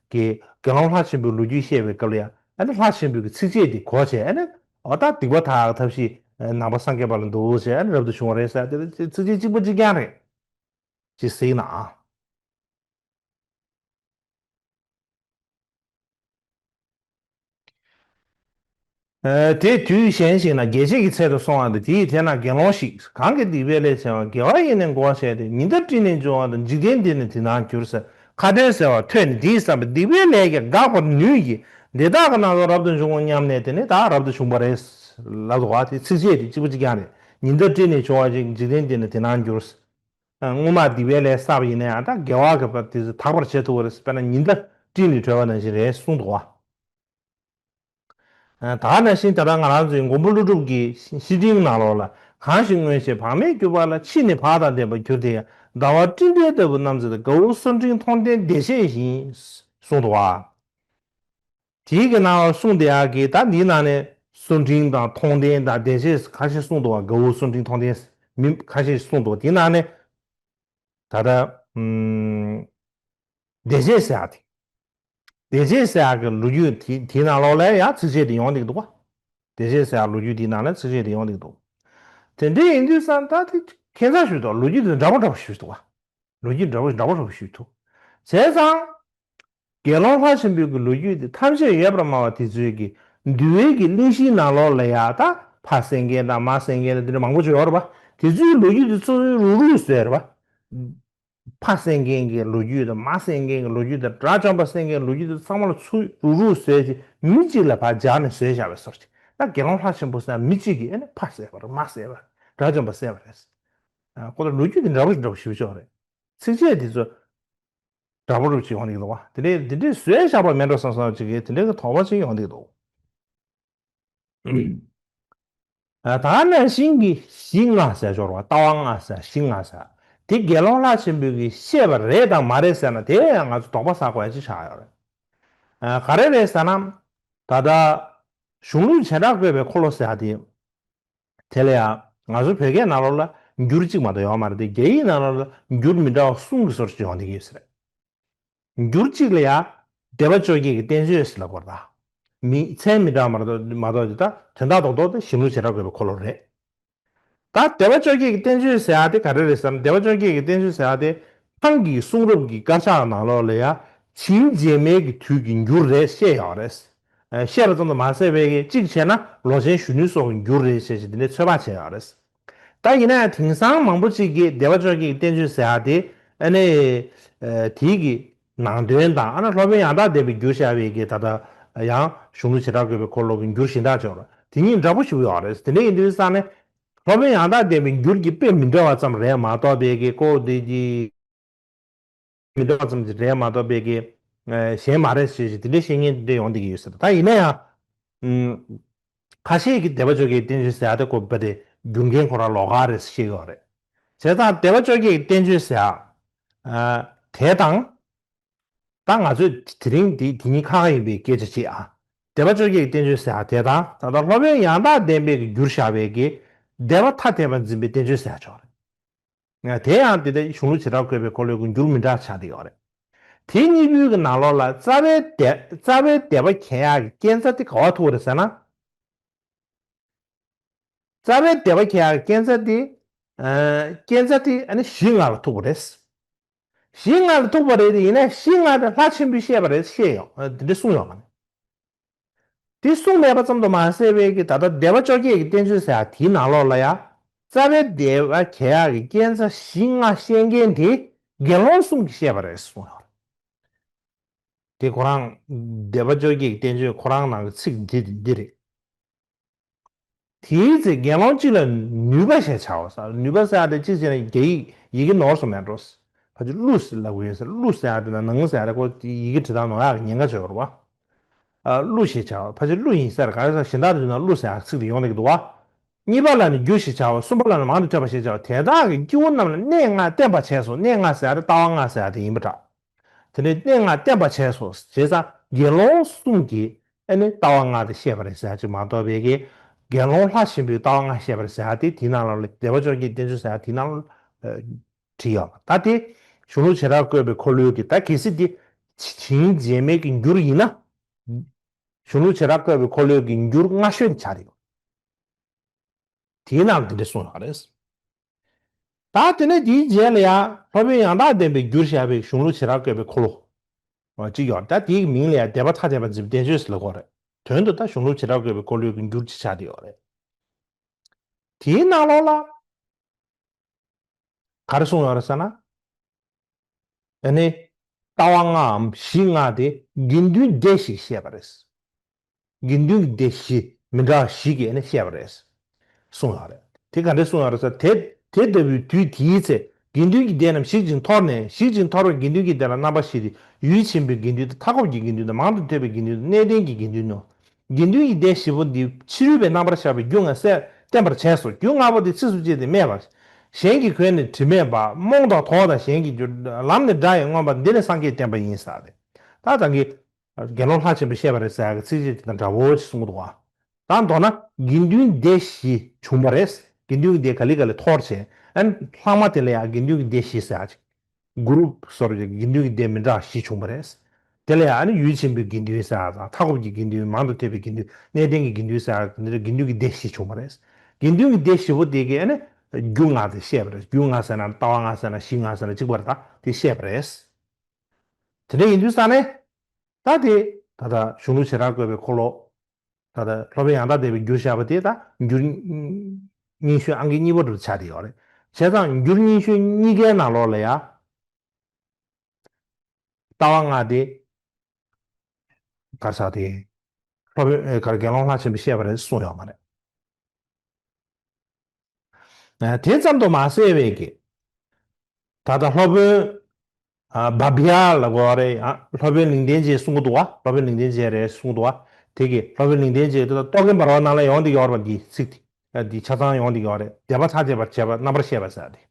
གི་དགེ་སློང་ལྷ་ཆེན་པོའི་ལོ་རྒྱུས་བཤད་པའི་སྐབས་ལ་ཡང་། ཨ་ནི་ལྷ་ཆེན་པོའི་གི་ཚིགས་བཅད་དེ་གོ་བྱས། ཨ་ནི་འོ་ད་སྡིག་པ་དག་ཐབས་ཤེས་ནང་པ་སངས་རྒྱས་པ་ལ་འདུག་བྱས། ཨ་ནི་རབ་ཏུ་བྱུང་བ་རེད་ཟེར། དེ་ཚིགས་བཅད་གཅིག་པ་གཅིག་རྐྱང་རེད། ཅེས་གཟིགས་ན། ཨ། དེ་དུས་གཞན་ཞིག་ན་རྒྱལ་བྱེད་ཀྱི་ཚལ་དུ་སོང་བ་དང་། དེའི་དེ་ན་དགེ་སློང་ཞིག་གང་གིས་སྡིག་པའི་ལས་བྱས་པ་དགེ་བ་ཡིས་ནི་འགོག་བྱས་ཏེ། ཉི་ཟླ་སྤྲིན་ནི་འབྱུང་བ་དང་། འཇིག་རྟེན་འདི་ནི་དེ་ན་འགྱུར་ཟེར་ཁ་ཏོན་ཟེར་བ་ཐོས་ནས། དེས་བསམས་པ། སྡིག་པའི་ལས་ཀྱིས་འགག་པར་ནུས་ཀྱི། འདི་དག་གི་རྣམ་རྟོག་རབ་ཏུ་འབྱུང་ངོ་སྙམ་ནས། དེ་ནས་ད་རབ་ཏུ་བྱུང་བ་རེད་ལབ་འདུག་བ། དེ་ཚིགས་བཅད་དེ་གཅིག་པ་གཅིག་རྐྱང་རེད། ཉི་ཟླ་སྤྲིན་ནི་འབྱུང་བ་ཅིག་འཇིག་རྟེན་འདི་ནི་དེ་ན་འགྱུར། སྔོན་མ་སྡིག་པའི་ལས་བསགས་པ་ཡིན་ན་ཡང་ད་དགེ་བ་གི་བར་དེ་ཚོ་དག་པར་བྱེད་ཐུབ་པ་རེད། དཔེར་ན་ཉི་ཟླ་སྤྲིན་ནི་གྲོལ་བ་ནང་བཞིན་རེད་གསུངས་འདུག་བ། ད་ག་ནང་བཞིན་ད་ལྟ་ང་རང་ཚོའི་མགོན་པོ་ཀླུ་སྒྲུབ་ཀྱི་བཤེས་སྤྲིང་ནང་ལོགས་ལ། གང་ཞིག་སྔོན་བྱས་བག་མེད་གྱུར་པ་ལ། ཕྱིས་ནི་བག་དང་ལྡན་པར་གྱུར་ཏེ། ཟླ་བ་སྤྲིན་བྲལ་ལྟ་བུར་རྣམ་འཚེ་དང་། དགའ་བོ་སོར་ཕྲེང་མཐོང་ལྡན་བདེ་གཤེགས་བཞིན་གསུངས་འདུག་བ། དེའི་གི་ནང་ལ་གསུངས་བསྡད་ཡག་གི་ད་འདིའི་ནང་ནས་སོར་ཕྲེང་དང་མཐོང་ལྡན་དང་བདེ་གཤེགས་ཁ་ཤས་གསུངས་འདུག་བ། དགའ་བོ་སོར་ཕྲེང་མཐོང་ལྡན་མི་ཁ་ཤས་གསུངས་འདུག་དེའི་ནང་ནས་ད་ལྟ་ཨམ། བདེ་གཤེགས་ཟེར་ཡག་དེ། བདེ་གཤེགས་ཟེར་ཡག་གི་ལོ་རྒྱུས་དེ་དེའི་ནང་ལོགས་ལ་ཡང་ཚིགས་བཅད་དེ་ཡོང་བསྡད་འདུག་བ། བདེ་གཤེགས་ཟེར་ཡག་ལོ་རྒྱུས་དེའི་ནང་ལ་ཚིགས་བཅད་དེ་ཡོང་བསྡད་འདུག་དེ་འདྲ་ཡིན་དུས་ཙང་ད་དེ་ཁྱད་མཚར་ཞིག་འདུག་ལོ་རྒྱུས་དེ་འདྲ་པོ་འདྲ་པོ་ཞིག་འདུག་བ། ལོ་རྒྱུས་འདྲ་པོ་འདྲ་པོ་འདྲ་པོ་ཞིག་འདུག་བྱས་ཙང་། དགེ་སློང་ལྷ་ཆེན་པོའི་གི་ལོ་རྒྱུས་དེ་ཐམས་ཅད་ཡོད་པར་སྨྲ་བ་དེ་ཚོའི་གི་འདུལ་བའི་གི་གླེང་གཞིའི་ནང་ལོགས་ལ་ཡ་ད་ཕ་བསད་མཁན་དང་མ་བསད་མཁན་དང་དེ་འདྲ་མང་པོ་ཅིག་ཡོད་རེད་པ། དེ་ཚོའི་ལོ་རྒྱུས་དེ་ཚོ་རུག་རུག་བཟོས་རེད་པ། ཕ་བསད་མཁན་གྱི་ལོ་རྒྱུས་དང་། མ་བསད་མཁན་གྱི་ལོ་རྒྱུས་དང་། དགྲ་བཅོམ་པ་བསད་མཁན་གྱི་ལོ་རྒྱུས་དེ་ཚང་མ་ལ་ཚུར་རུག་རུག་བཟོས་ཏེ་མི་གཅིག་ལ་ཕར་སྦྱར་ནས་བཟོས་བཞག་པའི་བཟོ་ཅིག་ད་དགེ་སློང་ལྷ་ཆེན་པོ་ཟེར་མི་གཅིག་གིས་ཨ་ནི་ཕ་བསད་པ་རེད། མ་བསད་པ་རེད། དགྲ་བཅོམ་པ་བསད་པ་རེད། ཨ། ཁོ་ཚོ་ལོ་རྒྱུས་དེ་འདྲ་པོ་འདྲ་པོ་ཞིག་ཆགས་རེད། ཚིགས་བཅད་དེ་ཚོ་འདྲ་པོ་རུ་ཅིག་ཡོང་གི་འདུག་བ། དེ་འདྲའི་དེ་འདྲའི་བཟོས་བཞག་པ་མེད་འགྲོ་བསམ་བསམ་ཅིག་གིས་དེ་འདྲའི་གི་དོགས་པ་ཅིག་ཡོང་གི་འདུག་ད་ནང་བཞིན་གྱི་གཞི་ལྔ་ཟེར་སྦྱོར་བ། ལྟ་བ་ལྔ་ཟེར། གཞི་ལྔ་ཟེར། དེ་དགེ་སློང་ལྷ་ཆེན་པོས་ཀྱི་བཤད་པ་རེད་དང་མ་རེད་ཟེར་ན། དེ་ཡང་ང་ཚོ་དོགས་པ་ཟ་དགོས་ཡ་ཅིག་ཆགས་ཡོད་རེད། ཨ་ག་རེ་རེད་ཟེར་ན། ད་ལྟ་གཞུང་ལུགས་བྱེ་བྲག་བཀོད་པའི་འཁོར་ལོ་ཟེར་ཡ་དེ། དེ་ལ་ཡང་ང་ཚོ་བོད་སྐད་ནང་ལོགས་ལ་འགྱུར་གཅིག་མ་གཏོགས་ཡོད་མ་རེད་དེ། རྒྱ་ཡིག་ནང་ལོགས་ལ་འགྱུར་མི་འདྲ་བ་གསུམ་གྱི་བཟོ་འདྲ་ཅིག་ཡོང་བསྡད་ཀྱི་ཡོད་ས་རེད། འགྱུར་གཅིག་ལ་ཡང་སྡེ་པ་བཅོ་བརྒྱད་ཀྱི་བསྟན་བཅོས་ཟེར་ལབ་དགོས་རེད་ད། མིང་མཚན་མི་འདྲ་བ་མ་གཏོགས་མ་གཏོགས་དེ་ད་དོན་དག་རྡོག་རྡོག་དེ་གཞུང་ལུགས་བྱེ་བྲག་བཀོད་པའི་འཁོར་ལོ་རེད། ད་སྡེ་པ་བཅོ་བརྒྱད་ཀྱི་བསྟན་བཅོས་ཟེར་ཡ་དེ་ག་རེ་རེད་ཟེར་ན། སྡེ་པ་བཅོ་བརྒྱད་ཀྱི་བསྟན་བཅོས་ཟེར་ཡ་དེ་ཐང་གི་གསུང་རབ་ཀྱི་དཀར་ཆག་ནང་ལོགས་ལ་ཡ་བྱིན་རྗེས་མའི་གི་དུས་ཀྱི་འགྱུར་རེད་བཤད་ཡོད་རེད། ཨ་བཤད་པ་ཙམ་དུ་མ་ཟད་པའི་གི་གཅིག་བྱས་ན་ལོ་ཆེན་གཞོན་ནུ་སོགས་ཀྱི་འགྱུར་རེད་བཤད་བྱས་དེ་འདྲའི་ཚོད་དཔག་བྱས་ཡོད་རེད། ད་ཡིན་ན་ཡང་དེང་སང་མང་པོ་ཅིག་གིས་སྡེ་པ་བཅོ་བརྒྱད་ཀྱི་བསྟན་བཅོས་ཟེར་ཡ་དེ་ཨ་ནི་ཨ་དེའི་གི་ནང་དོན་དང་ཨ་ནི་སློབ་དཔོན་ཡང་དག་ལྡན་པས་བསྒྱུར་བཞག་པའི་གི་ད་ལྟ་ཡང་གཞུང་ལུགས་བྱེ་བྲག་བཀོད་པའི་འཁོར་ལོ་གི་འགྱུར་གཞན་དག་ཅིག་ཡོད་རེད། དེ་གཉིས་འདྲ་པོ་ཞིག་ཡོད་རེད། དེ་འདྲ་ཡིན་དུས་ཙང་ནས་སློབ་དཔོན་ཡང་དག་ལྡན་པའི་འགྱུར་གྱི་དཔེ་མི་འདྲ་བ་ཙམ་རེད་མ་གཏོགས་པའི་གི་ཀོ་དེ་གི་མི་འདྲ་བ་ཙམ་ཞིག་རེད་མ་གཏོགས་པའི་གི་ཨ་གཞན་མ་རེད་ཞེས་ཞེས་དེ་འདྲ་བཤད་མཁན་དེ་འདྲ་ཡོང་བསྡད་ཀྱི་ཡོད་ཟེར། ད་ཡིན་ན་ཡང་ཨུམ། ཁ་ཤས་ཀྱིས་སྡེ་པ་བཅོ་བརྒྱད་ཀྱི་བསྟན་བཅོས་ཟེར་ཡ་དེ་ཁོ་པ་དེ་རྒྱུ་མཁན་ཁོ་རང་ལོགས་ཀ་རེད་ཟེར་བཤད་ཀྱི་ཡོད་རེད། བྱས་ཙང་སྡེ་པ་བཅོ་བརྒྱད་ཀྱི་བསྟན་བཅོས་ཟེར་ཡ་ཨ་དེ་དང་། ད་ང་ཚོས་དེ་རིང་འདི་དེ་གཉིས་ཁ་ཁ་ཡིན་པའི་སྐད་ཆ་བྱེད་ཨ། སྡེ་པ་བཅོ་བརྒྱད་ཀྱི་བསྟན་བཅོས་ཟེར་ཡ་དེ་དང་ད་ལྟ་སློབ་དཔོན་ཡང་དག་ལྡན་པས་ཀྱིས་བསྒྱུར་བཞག་པའི་གི་སྡེ་པ་ཐ་དད་པ་འཛིན་པའི་བསྟན་བཅོས་ཟེར་ཡ་ཅིག་ཡོད་རེད། དེ་ཡང་དེ་ལྟར་གཞུང་ལུགས་བྱེ་བྲག་བཀོད་པའི་འཁོར་ལོའི་འགྱུར་མི་འདྲ་ཆགས་བསྡད་ཡོད་རེད། དེ་གཉིས་པོའི་གི་ནང་ལོགས་ལ་རྩ་བའི་སྡེ་རྩ་བའི་སྡེ་པ་གན་ཡག་གི་རྐྱེན་རྩ་དེ་ག་པར་ཐུག་པ་རེད་ཟེར་ན། རྩ་བའི་སྡེ་པ་གན་ཡག་གི་རྐྱེན་རྩ་དེ། ཨ་རྐྱེན་རྩ་དེ་ཨ་ནི་གཞི་ལྔ་ལ་ཐུག་པ་རེད། གཞི་ལྔ་ལ་ཐུག་པ་རེད་དེ་ཡིན་ན་གཞི་ལྔ་དེ་ལྷ་ཆེན་པོས་བཤད་པ་རེད་བཤད་ཡོང་དེ་འདྲ་གསུངས་ཡོང་བ་ནི། དེ་གསུངས་མེད་པ་ཙམ་དུ་མ་ཟད་པའི་གི་ད་ལྟ་སྡེ་པ་བཅོ་བརྒྱད་ཀྱི་བསྟན་བཅོས་ཟེར་ཡ་དེའི་ནང་ལོགས་ལ་ཡ། རྩ་བའི་སྡེ་པ་གན་ཡག་གི་རྐྱེན་རྩ་གཞི་ལྔ་བཤད་མཁན་དེ་དགེ་སློང་གསུམ་གྱིས་བཤད་པ་རེད་གསུངས་ཡོད་རེད། དེ་ཁོ་རང་སྡེ་པ་བཅོ་བརྒྱད་ཀྱི་བསྟན་བཅོས་ཁོ་རང་ནང་གི་ཚིག་འདི་འདི་རེད། དེའི་ཚེ་དགེ་སློང་གཅིག་ལ་ནུས་པ་ཞེས་བྱའོ་ཟེར། ནུས་པ་ཟེར་ཡ་དེ་གཅིག་བྱས་ན་རྒྱ་ཡིག་ཡི་གེ་ནོར་སོང་མེད་འགྲོ། ཕལ་ཆེར་གླུ་ཟེར་ལབ་ཀྱི་ཡོད་ཟེར། གླུ་ཟེར་ཡ་དེ་ན་ནང་ཟེར་ཡ་རེད་ཁོ་ཡི་གེ་བྲིས་སྟངས་ནོར་ཡག་གི་ཉེན་ཁ་ཅིག་ཡོད་རེད་བ། ཨ་གླུ་ཞེས་བྱའོ། ཕལ་ཆེར་གླུ་ཡིན་ས་རེད། ག་རེ་ཟེར་གཞན་དག་ལ་བརྗོད་ན་གླུ་ཟེར་ཡག་ཚིག་དེ་ཡོང་བསྡད་ཀྱི་འདུག་བ། གཉིས་པ་ལ་ནི་རྒྱུ་ཞེས་བྱའོ། གསུམ་པ་ལ་ནི་མང་དུ་ཐོས་པ་ཞེས་བྱའོ། དེ་དག་གི་སྐྱེ་བོ་རྣམས་ལ་གནས་ལྔ་བསྟན་པར་བྱས་སོ། གནས་ལྔ་ཟེར་ཡ་དེ་ལྟ་བ་ལྔ་ཟེར་ཡ་དེ་ཡིན་པ་འདྲ། དེ་ནས་གནས་ལྔ་བསྟན་པར་བྱས་སོ། བྱས་ཙང་དགེ་སློང་གསུམ་གྱིས་ཨ་ནི་ལྟ་བ་ལྔ་དེ་བཤད་པ་རེད་ཟེར་ཡ་ཅིག་མ་གཏོགས་པའི་གི་དགེ་སློང་ལྷ་ཆེན་པོས་ལྟ་བ་ལྔ་བཤད་པ་རེད་ཟེར་ཡ་དེ་དེའི་ནང་ལ་སྡེ་པ་བཅོ་བརྒྱད་བསྟན་བཅོས་ཟེར་ཡ་དེའི་ནང་ལ་བྲིས་ཡོད་པ། ད་དེ་གཞུང་ལུགས་བྱེ་བྲག་བཀོད་པའི་འཁོར་ལོའི་གི་ད་གལ་སྲིད་དེ་བྱིན་རྗེས་མའི་གི་འགྱུར་ཡིན་ན། གཞུང་ལུགས་བྱེ་བྲག་བཀོད་པའི་འཁོར་ལོའི་གི་འགྱུར་སྔ་ཤོས་དེ་ཆགས་རེད། དེའི་ནང་ལ་དེ་འདྲ་གསུངས་ཡོད་རེད། ད་དེ་ནས་དེའི་རྗེས་ལ་ཡང་སློབ་དཔོན་ཡང་དག་ལྡན་པས་བསྒྱུར་བཞག་པའི་གཞུང་ལུགས་བྱེ་བྲག་བཀོད་པའི་འཁོར་ལོ་གཅིག་ཡོད་རེད། ད་དེའི་མིང་ལ་ཡང་སྡེ་པ་ཐ་དད་པ་འཛིན་པའི་བསྟན་བཅོས་ཟེར་ལབ་ཀྱི་ཡོད་རེད། དོན་དུ་ད་གཞུང་ལུགས་བྱེ་བྲག་བཀོད་པའི་འཁོར་ལོའི་གི་འགྱུར་གཅིག་ཆགས་བསྡད་ཡོད་རེད། དེའི་ནང་ལོགས་ལ་ག་རེ་གསུངས་ཡོད་རེད་ཟེར་ན། ཨ་ནི། ལྟ་བ་ལྔའམ་གཞི་ལྔ་དེ་དགེ་འདུན་སྡེ་བཞིས་བཤད་པ་རེད། དགེ་འདུན་གྱི་སྡེ་བཞི་མི་འདྲ་བ་བཞི་གིས་ཨ་ནི་བཤད་པ་རེད། གསུངས་ཡོད་རེད། དེ་ག་འདྲས་གསུངས་ཡོད་རེད་ཟེར་དེ་དེ་ལྟ་བུའི་དུས་དེའི་ཚེ་དགེ་འདུན་གྱི་སྡེ་རྣམས་ཞིག་ཅིང་མཐོར་ནས་ཞིག་ཅིང་མཐོ་བའི་དགེ་འདུན་གྱི་སྡེ་ལ་རྣམ་པ་བཞི་སྟེ་ཡུལ་ཆེན་པོའི་དགེ་འདུན་དང་མཐའ་འཁོབ་ཀྱི་དགེ་འདུན་དང་མང་དུ་ཐོས་པའི་དགེ་འདུན་དང་གནས་བརྟན་གྱི་དགེ་འདུན་ནོ། དགེ་འདུན་གྱི་སྡེ་བཞི་པོ་འདི་ཕྱི་རོལ་པའི་རྣམ་པར་ཤར་བའི་རྒྱུ་ལྔ་གསལ་བསྟན་པར་བྱས་སོ། རྒྱུ་ལྔ་པོ་དེ་ཚིགས་སུ་བཅད་དེ་སྨྲས་པ། གཞན་གྱི་གོས་ནི་དྲི་མེད་པ། རྨོངས་དང་དོག་དང་གཞན་གྱི་རྒྱུ། ལམ་ནི་དགྲ་ཡིས་རྔོན་པ། འདི་ནི་སངས་རྒྱས་བསྟན་པ་ཡིན་ཟེར་ཏེ། ད་ད་གིན་དགེ་སློང་ལྷ་ཆེན་པོས་བཤད་པ་རེད་ཟེར་ཡག་གི་ཚིགས་བཅད་དེ་དང་འདྲ་བོ་ཞིག་གསུང་གི་འདུག་བ། ད་མདོར་ན་དགེ་འདུན་སྡེ་བཞི་བྱུང་བ་རེད། དགེ་འདུན་གྱི་སྡེ་ག་ལེ་ག་ལེ་འཐོར་བྱས། ཨ་ནི་ལྷག་མ་དེ་ལ་ཡང་དགེ་འདུན་གྱི་སྡེ་བཞི་ཟེར་ཡག་ཅིག་གུ་རུབ་སོར་གྱི་དགེ་འདུན་གྱི་སྡེ་མི་འདྲ་བ་བཞི་བྱུང་བ་རེད། དེ་ལ་ཡང་ཨ་ནི་ཡུལ་ཆེན་པོའི་དགེ་འདུན་ཟེར་ཡག་དང་མཐའ་འཁོབ་ཀྱི་དགེ་འདུན། མང་དུ་ཐོས་པའི་དགེ་འདུན། གནས་བརྟན་གྱི་དགེ་འདུན་ཟེར་ཡག་དེ་འདྲ་དགེ་འདུན་གྱི་སྡེ་བཞི་བྱུང་བ་རེད། དགེ་འདུན་གྱི་སྡེ་བཞི་པོ་དེ་གིས་ཨ་ནི་རྒྱུ་ལྔ་དེ་བཤད་པ་རེད། རྒྱུ་ལྔ་ཟེར་ན་ལྟ་བ་ལྔ་ཟེར་ན་གཞི་ལྔ་ཟེར་ན་གཅིག་པ་རེད། ད་དེ་བཤད་པ་རེད། དེ་འདྲ་ཡིན་དུས་ཙང་ནས། ད་དེ་ད་ལྟ་གཞུང་ལུགས་བྱེ་བྲག་བཀོད་པའི་འཁོར་ལོ། ད་ལྟ་སློབ་དཔོན་ཡང་དག་ལྡན་པས་བསྒྱུར་བཞག་པ་དེ་ད་འགྱུར་རྙིང་ཤོས་ཨང་ཀི་གཉིས་པ་འདྲ་ཆགས་བསྡད་ཡོད་རེད། བྱས་ཙང་འགྱུར་རྙིང་ཤོས་གཉིས་ཀའི་ནང་ལོགས་ལ་ཡང་ལྟ་བ་ལྔ་དེ་ག་རེ་ཟེར་དེ་སློབ་དཔོན་ཨེ་ག་རེ་དགེ་སློང་ལྷ་ཆེན་པོས་བཤད་པ་རེད་གསུངས་ཡོད་མ་རེད། ཨ་དེ་ཙམ་དུ་མ་ཟད་པའི་གི། ད་ལྟ་སློབ་དཔོན་ཨ་བྷ་བྷྱ་ལབ་དགོས་རེད། ཨ་སློབ་དཔོན་ལིང་བསྟན་འབྱེད་གསུང་གི་འདུག་བ། སློབ་དཔོན་ལིང་བསྟན་འབྱེད་རེད་གསུང་གི་འདུག་བ། དེ་གི་སློབ་དཔོན་ལིང་བསྟན་འབྱེད་དེ་ལ་རྟོག་གེ་འབར་བ་ནང་ལ་ཡོང་བསྡད་ཡོད་རེད་པ། འདི་ཚིག་དེ་ཨ་འདི་ཆ་ཚང་ཡོང་བསྡད་ཡོད་རེད། སྡེ་པ་ཐ་དད་པར་བྱེད་པ་རྣམ་པར་བཤད་པ་ཟེར་ཏེ།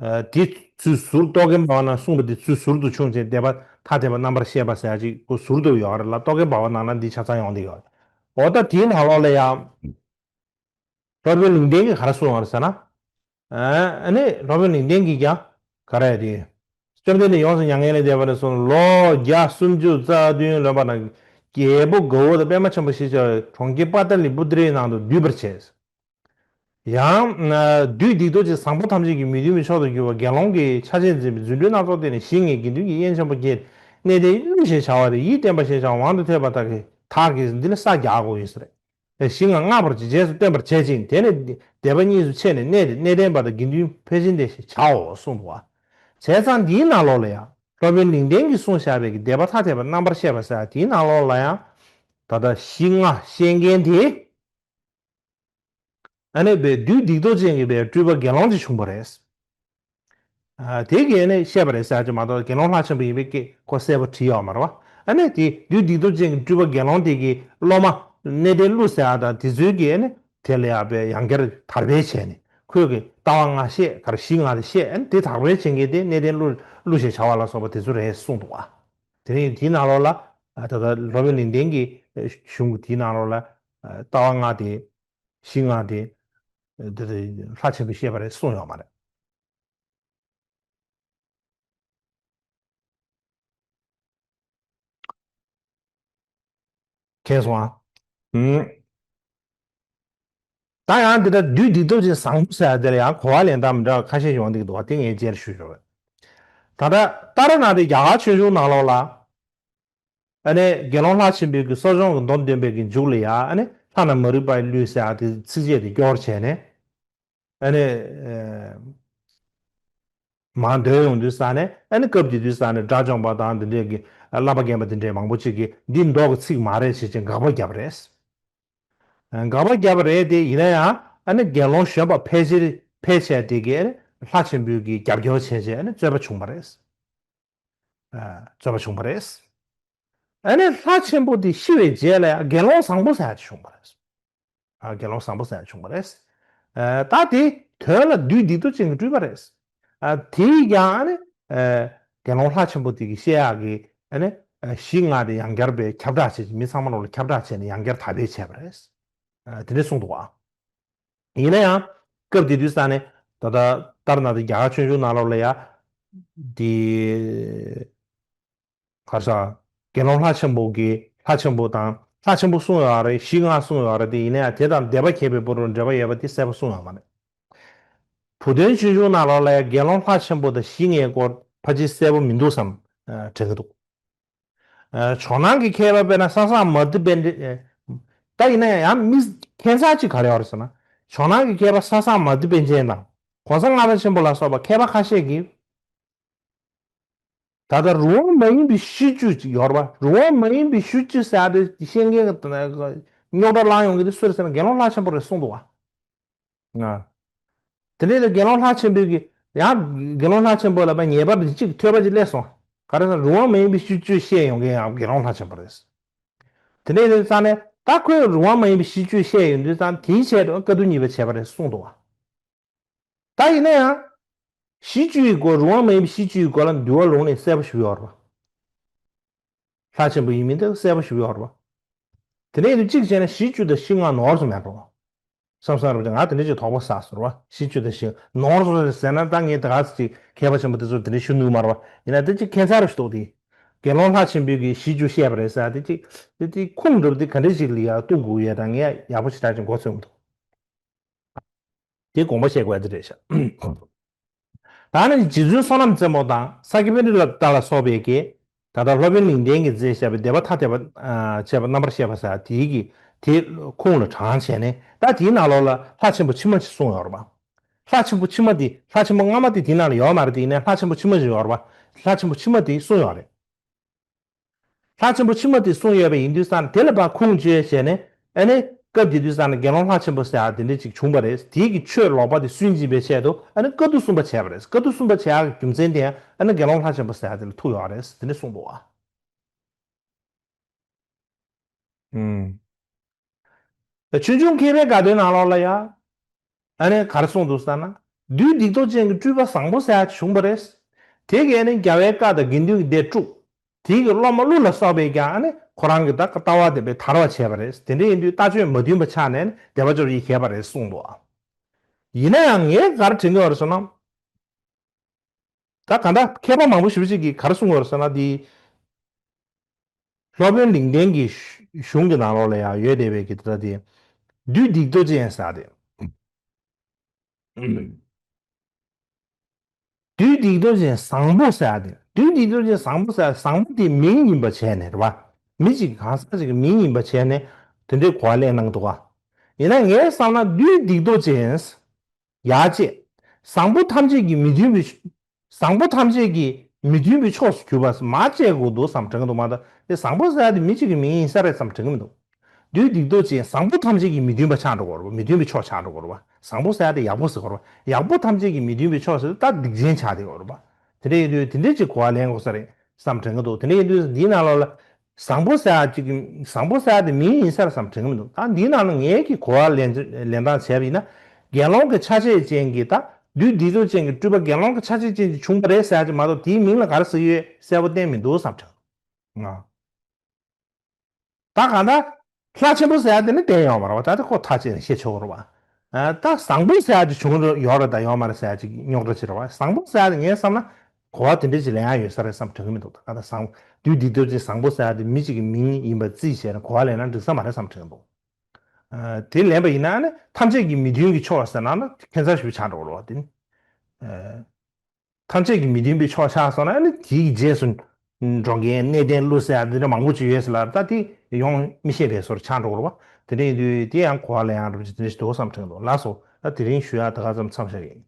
ཨ་དེ་ཚུལ་ཟུར་རྟོག་གེ་འབར་བ་ནང་གསུངས་པ་དེ་ཚུལ་ཟུར་དུ་ཕྱུང་ཅིང་བཟླས་པ་ཐ་དད་པ་རྣམ་པར་བཤད་པ་ཟེར་ཡ་ཅིག་ཁོ་ཟུར་དུ་ཡོད་རེད་ལ། རྟོག་གེ་འབར་བ་ནང་ལ་འདི་ཆ་ཚང་ཡོང་བསྡད་ཡོད་རེད། འོ་ད་དེའི་ནང་ལོགས་ལ་ཡང་། སློབ་དཔོན་ལུང་བསྟན་གྱིས་ག་རེ་གསུངས་པ་རེད་ཟེར་ན། ཨ་ནི་སློབ་དཔོན་ལུང་བསྟན་གྱིས་ཀྱང་ག་རེ་དེ། བཅོམ་ལྡན་འདས་ཡོངས་སུ་མྱ་ངན་ལས་འདས་པ་ནས་བཟུང་ལོ་བརྒྱ་སུམ་ཅུ་རྩ་བདུན་ལོན་པ་ན། རྒྱལ་པོ་དགའ་བོ་དང་པདྨ་ཆེན་པོ་ཞེས་བྱ་བའི་གྲོང་ཁྱེར་པ་ཏ་ལི་པུ་ཏྲའི་ནང་དུ་འདུས་པར་བྱས། ཡང་ན་བདུད་སྡིག་ཏོ་ཅན་བཟང་པོ་ཐམས་ཅད་ཀྱིས་མི་མཐུན་པའི་མཆོག་ཏུ་གྱུར་པ་དགེ་སློང་གིས་ཆ་བྱད་འཛིན་པའི་རྫུ་འཕྲུལ་སྣ་ཚོགས་བསྟན་ནས་ཞི་བའི་དགེ་འདུན་གྱི་དབྱེན་ཆེན་པོ་བསྐྱེད། གནས་བརྟན་ཀླུ་ཞེས་བྱ་བ་རེ་ཡིད་བརྟན་པ་ཞེས་བྱ་བ་མང་དུ་ཐོས་པ་དག་གིས་དག་གིས་འདི་ལ་ས་རྒྱག་དགོས་ཡིན་ཟེར། ཞི་ང་བསྔགས་པར་བྱེད། རྗེས་སུ་སྟོན་པར་བྱེད་ཅིང་དེ་ནས་སྡེ་པ་གཉིས་སུ་ཕྱེ་ནས་གནས་དེར་གནས་བརྟན་པ་དང་དགེ་འདུན་ཕལ་ཆེན་ལྡན་ཞེས་བྱའོ་གསུངས་འདུག་བ། བྱས་ཙང་འདིའི་ནང་ལོགས་ལ་ཡང་སློབ་དཔོན་ལུང་བསྟན་གྱིས་གསུངས་བཞག་པའི་གི་བཟླས་པ་ཐ་དད་པ་རྣམ་པར་བཤད་པ་ཟེར་དེའི་ནང་ལོགས་ལ་ཡང་ད་ལྟ་ཞི་ང་བཤད་མཁན་དེ། ཨ་ནི་བའི་བདུད་སྡིག་ཏོ་ཅན་གྱི་བའི་སྤྲུལ་པ་དགེ་སློང་ཅིག་བྱུང་བ་རེད། ཨ་དེ་གིས་ཨ་ནི་བཤད་པ་རེད་ཟེར་གྱི་མ་གཏོགས་དགེ་སློང་ལྷ་ཆེན་པོ་ཡིན་པའི་སྐད་ཁོ་གསལ་པོ་བྲིས་ཡོད་མ་རེད་བ། ཨ་ནི་དེ་བདུད་སྡིག་ཏོ་ཅན་གྱི་སྤྲུལ་པ་དགེ་སློང་དེ་གི་སློབ་མ་གནས་བརྟན་ཀླུ་ཟེར་ཡ་དང་དེ་ཚོའི་གི་ཨ་ནི་དེ་ལ་ཡ་བའི་ཡང་བསྐྱར་དར་སྤེལ་བྱས་ནས་ཁོས་གི་ལྟ་བ་ལྔ་བཤད་གར་ཞི་ང་དེ་བཤད། ཨ་ནི་དེ་དར་སྤེལ་བྱེད་མཁན་དེ་གནས་བརྟན་ཀླུ་ཀླུ་ཞེས་བྱ་བ་ལ་སོགས་པ་དེ་ཚོ་རེད་གསུངས་འདུག་བ། དེ་ནས་དེའི་ནང་ལོགས་ལ་ད་ལྟ་སློབ་དཔོན་ལུང་བསྟན་གྱི་གཞུང་གི་དེའི་ནང་ལོགས་ལ་ལྟ་བ་ལྔ་དེ། ཞི་ང་དེ། འདི་དེ་ལྷ་ཆེན་པོས་བཤད་པ་རེད་གསུངས་ཡོད་མ་རེད། མཁྱེན་སོང་ཨ། ཨུམ། ད་ཡང་འདི་ལྟར་བདུད་སྡིག་ཏོ་ཅན་བཟང་པོ་ཟེར་ཡ་དེ་ལ་ཡང་གོ་བ་ལེན་སྟངས་མི་འདྲ་བ་ཁ་ཤས་ཡོང་གི་འདུག་བ། དེ་ངས་རྗེས་ལ་ཞུ་ཆོག་རེད། ད་ལྟ་ཏཱ་ར་ནཱ་ཐའི་རྒྱ་གར་ཆོས་འབྱུང་ནང་ལོགས་ལ། ཨ་ནི་དགེ་སློང་ལྷ་ཆེན་པོའི་གི་གསོ་སྦྱོང་གི་མདོ་འདོན་པའི་གི་མཇུག་ལ་ཡ་ཨ་ནི་ལྷ་ན་མ་རིག་པའི་ལུས་ཟེར་ཡ་དེ་ཚིགས་བཅད་དེ་སྐྱོར་བྱས་ནས། ཨ་ནི་མར་འདོན་ཡོང་དུས་ས་ནས་ཨ་ནི་སྐབས་དེ་དུས་ས་ནས་དགྲ་བཅོམ་པ་དང་འདི་འདྲས་ཀྱི་བསླབ་པ་རྒན་པ་འདི་འདྲས་མང་པོ་ཅིག་གིས་འདི་མདོ་གི་ཚིག་མ་རེད་ཞེས་ཀྱི་དགག་པ་བརྒྱབ་པ་རེད། དགག་པ་བརྒྱབ་པ་རེད་དེ་ཡིན་ན་ཡང་ཨ་ནི་དགེ་སློང་གཞོན་པ་ཕལ་ཆེར་ཕལ་ཆེར་དེ་གས་ལྷ་ཆེན་པོའི་གི་རྒྱབ་སྐྱོར་བྱས་བྱས་ཨ་ནི་རྩོད་པ་བྱུང་བ་རེད། རྩོད་པ་བྱུང་བ་རེད། ཨ་ནི་ལྷ་ཆེན་པོ་དེ་ཤི་བའི་རྗེས་ལ་ཡང་དགེ་སློང་བཟང་པོ་ཟེར་ཡ་བྱུང་བ་རེད། ཨ་དགེ་སློང་བཟང་པོ་ཟེར་ཡ་བྱུང་བ་རེད། ཨ་ད་དེ་དོན་ལ་བདུད་སྡིག་ཏོ་ཅན་གྱི་སྤྲུལ་པ་རེད། ཨ་དེས་ཀྱང་ཨ་ནི་ཨ་དགེ་སློང་ལྷ་ཆེན་པོ་དེ་གི་བཤད་ཡག་གི་ཨ་ནི་ཨ་ཞི་ང་དེ་ཡང་བསྐྱར་བའི་ཁྱབ་བསྒྲགས་བྱས་ཀྱི་མི་ཚང་མ་ལོག་ལ་ཁྱབ་བསྒྲགས་བྱས་ནས་ཡང་བསྐྱར་དར་སྤེལ་བྱས་པ་རེད། ཨ་དེ་འདྲས་གསུངས་འདུག་ཨ། ཡིན་ན་ཡང་སྐབས་དེ་དུས་ས་ནས་ད་ལྟ་ཏཱ་ར་ནཱ་ཐའི་རྒྱ་གར་ཆོས་འབྱུང་ནང་ལོགས་ལ་ཡ་དེ། ག་རེ་ཟ། དགེ་སློང་ལྷ་ཆེན་པོ་གིས་ལྷ་ཆེན་པོ་དང་ལྷ་ཆེན་པོ་གསུངས་ཡོད་རེད། ཞི་ང་གསུངས་ཡོད་རེད་དེ་ཡིན་ན་ཡང་དེ་དང་སྡེ་པ་མཁས་པའི་བར་དུ་འབྲེལ་བ་ཡོད་པ་དེ་གསལ་པོ་གསུངས་ཡོད་མ་རེད། བུ་སྟོན་ཆོས་འབྱུང་ནང་ལོགས་ལ་ཡང་དགེ་སློང་ལྷ་ཆེན་པོ་དང་ཞི་ངའི་སྐོར་ཕལ་ཆེར་གསལ་པོ་མི་འདུག་བསམ་དྲན་གྱི་འདུག་ཇོ་ནང་གི་མཁས་པ་དཔེར་ན་ས་སངས་མ་ཏི་པཎ་ཌི། ད་ཡིན་ན་ཡང་མི་ཁྱད་མཚར་ཅིག་ག་རེ་ཡོད་རེད་ཟེར་ན། ཇོ་ནང་གི་མཁས་པ་ས་སངས་མ་ཏི་པཎ་ཆེན་དང་གོང་ས་ལྔ་པ་ཆེན་པོ་ལ་སོགས་པ་མཁས་པ་ཁ་ཤས་ཀྱིས། ད་ལྟ་རུང་བ་མ་ཡིན་པའི་ཤིས་བརྗོད་ཅིག་ཡོད་རེད་བ། རུང་བ་མ་ཡིན་པའི་ཤིས་བརྗོད་ཟེར་ཡ་དེ་བཤད་མཁན་གྱི་རྙོག་དྲ་བསླངས་ཡོང་གི་དེ་སུ་རེད་ཟེར་ན་དགེ་སློང་ལྷ་ཆེན་པོ་རེད་གསུངས་འདུག་བ། ང་། དེ་ནས་དགེ་སློང་ལྷ་ཆེན་པོས་ཀྱི་ཡང་དགེ་སློང་ལྷ་ཆེན་པོ་ལ་ཕར་ཉེས་པ་རེ་གཅིག་ཐོས་པ་ཅིག་སླེབས་སོང་། ག་རེ་ཟེར་ན་རུང་བ་མ་ཡིན་པའི་ཤིས་བརྗོད་བཤད་ཡོང་མཁན་ཡང་དགེ་སློང་ལྷ་ཆེན་པོ་རེད། དེ་ནས་དེ་རྩ་ནས་ད་ཁོས་རུང་བ་མ་ཡིན་པའི་ཤིས་བརྗོད་བཤད་ཡོང་དུས་ཙང་དེའི་ཆེད་དུ་བཀའ་བསྡུ་གཉིས་པ་བྱས་པ་རེད་གསུངས་འདུག་བ། ད་ཡིན་ན་ཡང་། ཤིས་བརྗོད་ཀྱི་སྐོར་རུང་བ་མ་ཡིན་པའི་ཤིས་བརྗོད་ཀྱི་སྐོར་ལ་འདུལ་བ་ལུང་ནས་གསལ་པོ་ཞུས་ཡོད་རེད་པ། ལྷ་ཆེན་པོ་ཡིན་མིན་དེ་གསལ་པོ་ཞུས་ཡོད་རེད་པ། དེ་ནས་ཡིན་དུས་གཅིག་བྱས་ན་ཤིས་བརྗོད་དང་ཤིས་ང་ནོར་སོང་མེད་འགྲོ། བསམ་བསམ་རེད་པ། ང་དེ་འདྲ་ཅིག་དོགས་པ་ཟ་སོང་རེད་པ། ཤིས་བརྗོད་དང་ཤིས་ནོར་སོང་ཟེར་ན་ད་ངས་ད་ག་ཚོད་ཅིག་མཁས་པ་ཆེན་པོ་དེ་ཚོར་དེ་འདྲ་ཞུ་ནུས་མ་རེད་པ། ཡིན་ན་དེ་ཅིག་ཁྱད་མཚར་རེ་ཞིག་འདུག་དེ། དགེ་སློང་ལྷ་ཆེན་པོའི་གི་ཤིས་བརྗོད་བཤད་པ་རེད་ཟེར་དེ་ཅིག་དེ་དེ་ཁུངས་འདྲ་པོ་དེ་ག་འདྲ་ཅིག་ལ་ཡ་གཏུག་དགོས་ཡ་ད་ངས་ཡག་པོ་ཞེ་དྲག་ཅིག་མགོ་ཚོས་མི་འདུག་དེ་དགོངས་པ་བཞེས་དགོས་ཡ་དེ་རེད་ཤག་ད་ནི་རྗེ་བཙུན་བསོད་ནམས་རྩེ་མོ་དང་ས་སྐྱ་པཎྜི་ཏ་ལ་སོགས་པའི་གི་ད་ལྟ་སློབ་དཔོན་ལུང་བསྟན་གྱིས་མཛད་བཞག་པའི་བཟླས་པ་ཐ་དད་པ་བྱས་པ་རྣམ་པར་བཤད་པ་ཟེར་དེའི་གི་དེ་ཁུངས་ལ་དྲངས་བྱས་ནས་ད་དེའི་ནང་ལོགས་ལ་ལྷ་ཆེན་པོ་ཕྱི་མ་ཅིག་གསུངས་ཡོད་རེད་པ། ལྷ་ཆེན་པོ་ཕྱི་མ་དེ་ལྷ་ཆེན་པོ་སྔ་མ་དེ་དེའི་ནང་ལ་ཡོད་མ་རེད། དེ་ཡིན་ན་ལྷ་ཆེན་པོ་ཕྱི་མ་ཅིག་ཡོད་རེད་པ། ལྷ་ཆེན་པོ་ཕྱི་མ་དེ་གསུངས་ཡོད་རེད། ལྷ་ཆེན་པོ་ཕྱི་མ་དེ་གསུངས་ཡོད་པ་ཡིན་དུས་ཙང་དེ་ལ་ཕར་ཁུངས་བཅོལ་བྱས་ནས་ཨ་ནི་སྐབས་དེ་དུས་ཙང་ནས་དགེ་སློང་ལྷ་ཆེན་པོ་ཟེར་ཡག་དེ་འདྲ་ཅིག་བྱུང་བ་རེད། དེའི་གི་ཆོས་ལོག་པ་དེ་སུན་འབྱིན་པའི་ཆེད་དུ་ཨ་ནི་བཀའ་བསྡུ་གསུམ་པ་བྱས་པ་རེད། བཀའ་བསྡུ་གསུམ་པ་བྱེད་ཡག་གི་རྒྱུ་མཚན་དེ་ཡང་ཨ་ནི་དགེ་སློང་ལྷ་ཆེན་པོ་ཟེར་ཡག་དེ་ལ་ཐུག་ཡོད་རེད། དེ་འདྲ་གསུངས་འདུག་བ། ཨུམ། ཆོས་འབྱུང་མཁས་པའི་དགའ་སྟོན་ནང་ལོགས་ལ་ཡ། ཨ་ནི་ག་རེ་གསུངས་འདུག་ཟེར་ན། བདུད་སྡིག་ཏོ་ཅན་གྱི་སྤྲུལ་པ་བཟང་པོ་ཟེར་ཡག་བྱུང་བ་རེད། དེ་གིས་ནི་རྒྱལ་བའི་བཀའ་དང་དགེ་འདུན་གྱི་སྡེ་དཀྲུགས། དེ་གི་སློབ་མ་ཀླུ་ལ་སོགས་པས་ཀྱང་ནི་ཁོ་རང་གི་ད་ལྟ་བ་དེ་དཔེ་དར་བ་བྱས་པ་རེད། དེ་འདྲ་ཡིན་དུས་ལྟ་སྤྱོད་མ་མཐུན་པ་ཆགས་ནས་ནི་སྡེ་པ་ཅོ་རི་བྱས་པ་རེད་གསུངས་འདུག། ཡིན་ན་ཡང་ངས་ག་རེ་དྲན་གྱི་ཡོད་རེད་ཟེར་ན། ད་གང་ལྟར་མཁས་པ་མང་པོ་ཞེ་པོ་ཅིག་གིས་ག་རེ་གསུངས་ཡོད་རེད་ཟེར་ན། དེ་སློབ་དཔོན་ལིང་ཏེན་གྱི་གཞུང་གི་ནང་ལོགས་ལ་ཡང་ཡོད་བསྡད་པའི་གི་ད་དེ་བདུད་སྡིག་ཏོ་ཅན་ཟེར་ཏེ། བདུད་སྡིག་ཏོ་ཅན་བཟང་པོ་ཟེར་ཏེ། བདུད་སྡིག་ཏོ་ཅན་བཟང་པོ་ཟེར། བཟང་པོ་དེ་མིང་ཡིན་པ་བྱས་ནས་རེད་བ། མི་གཅིག་གང་ཟག་ཅིག་གི་མིང་ཡིན་པ་བྱས་ནས་དེ་འདྲའི་གོ་བ་ལེན་གནང་འདུག་ག། ཡིན་ན་ངས་བསམ་ན་བདུད་སྡིག་ཏོ་ཅན། ཡ་བཅས། བཟང་པོ་ཐམས་ཅད་ཀྱི་མི་མཐུན་པའི། བཟང་པོ་ཐམས་ཅད་ཀྱི་མི་མཐུན་པའི་ཕྱོགས་སུ་གྱུར་པ་མ་བྱེད་དགོས་འདུག་བསམ་དྲན་གྱི་འདུག་མ་གཏོགས་དེ་བཟང་པོ་ཟེར་ཡ་དེ་མི་གཅིག་གི་མིང་ཡིན་ས་རེད་བསམ་དྲན་གྱི་མི་འདུག། བདུད་སྡིག་ཏོ་ཅན་བཟང་པོ་ཐམས་ཅད་ཀྱི་མི་མཐུན་པ་ཆགས་འགྲོ་གི་རེད་པ། མི་མཐུན་པའི་ཕྱོགས་ཆགས་འགྲོ་གི་རེད་པ། བཟང་པོ་ཟེར་ཡ་དེ་ཡག་པོ་ཟེར་གྱི་རེད་པ། ཡག་པོ་ཐམས་ཅད་ཀྱི་མི་མཐུན་པའི་ཕྱོགས་ཟེར་དུས་ད་སྡིག་ཅན་ཆགས་བསྡད་ཀྱི་རེད་པ། དེ་འདྲ་ཡིན་དུས་དེ་འདྲ་ཅིག་གོ་བ་ལེན་དགོས་ས་རེད་བསམ་དྲན་གྱི་འདུག། དེ་འདྲ་ཡིན་དུས་འདིའི་ནང་ལོགས་ལ། བཟང་པོ་ཟེར་ཡ་ཅིག། བཟང་པོ་ཟེར་ཡ་དེ་མིང་ཡིན་ས་རེད་བསམ་དྲན་གྱི་མི་འདུག། ད་འདིའི་ནང་ལ་ངས་ཀྱི་གོ་བ་ལེན་ལེན་སྟངས་བྱས་པ་ཡིན་ན། དགེ་སློང་གི་ཆ་བྱད་ཅན་གྱི་ད་བདུད་སྡིག་ཏོ་ཅན་གྱི་སྤྲུལ་པ་དགེ་སློང་གི་ཆ་བྱད་ཅན་གྱི་བྱུང་བ་རེད་ཟེར་ཡ་ཅིག་མ་གཏོགས་དེའི་མིང་ལ་ག་རེ་ཟེར་གྱི་ཡོད་གསལ་པོ་བསྟན་མི་འདུག་བསམ་དྲན། ང་། ད་གང་ལྟར་ལྷ་ཆེན་པོ་ཟེར་ཡ་དེ་ནི་བསྟན་ཡོད་མ་རེད་པ། ད་དེ་ཁོ་ཐག་བཅད་ནས་བཤད་ཆོག་གི་རེད་པ། ཨ། ད་བཟང་པོ་ཟེར་ཡ་ཅིག་བྱུང་ཡོད་རེད་ད་ཡོད་མ་རེད་ཟེར་ཡ་ཅིག་རྙོག་དྲ་ཅིག་རེད་པ། བཟང་པོ་ཟེར་ཡ་དེ་ངས་བསམ་ན་གོ་བ་དེ་འདྲ་ཅིག་ལེན་ཡ་ཡོད་ས་རེད་བསམ་དྲན་གྱི་མི་འདུག། ད་གང་ལྟར་བཟང་། བདུད་སྡིག་ཏོ་ཅན་བཟང་པོ་ཟེར་ཡ་དེ་མི་གཅིག་གི་མིང་ཡིན་པ་རྩིས་བྱས་ནས་གོ་བ་ལེན་ན་འགྲིག་ས་མ་རེད་བསམ་དྲན་གྱི་འདུག། ཨ། དེ་ལེན་པ་ཡིན་ན་ནི་ཐམས་ཅད་ཀྱི་མི་མཐུན་གྱི་ཕྱོགས་ཟེར་ན་ནི་ཁྱད་མཚར་ཞིག་ཆགས་འགྲོ་གི་རེད་པ་དེ་ནི། ཨ། ཐམས་ཅད་ཀྱི་མི་མཐུན་པའི་ཕྱོགས་ཆགས་སོང་ན་ནི་དེའི་རྗེས་སུ་འགྲོ་མཁན་གནས་བརྟན་ཀླུ་ཟེར་ཡ་འདི་འདྲ་མང་པོ་ཅིག་ཡོད་ཟེར་ལ། ད་དེ་ཡོང་མི་ཤེས་པའི་བཟོ་འདྲ་ཆགས་འགྲོ་གི་རེད་པ། དེ་འདྲ་ཡིན་དུས་དེ་ཡང་གོ་བ་ལེན་ཡག་འདྲ་པོ་ཅིག་དེ་འདྲ་ཞིག་འདུག་བསམ་དྲན་གྱི་འདུག། ལགས་སོ། ད་དེ་རིང་ཞུ་ཡག་ད་ག་ཙམ་མཚམས་བཞག་གི་ཡིན།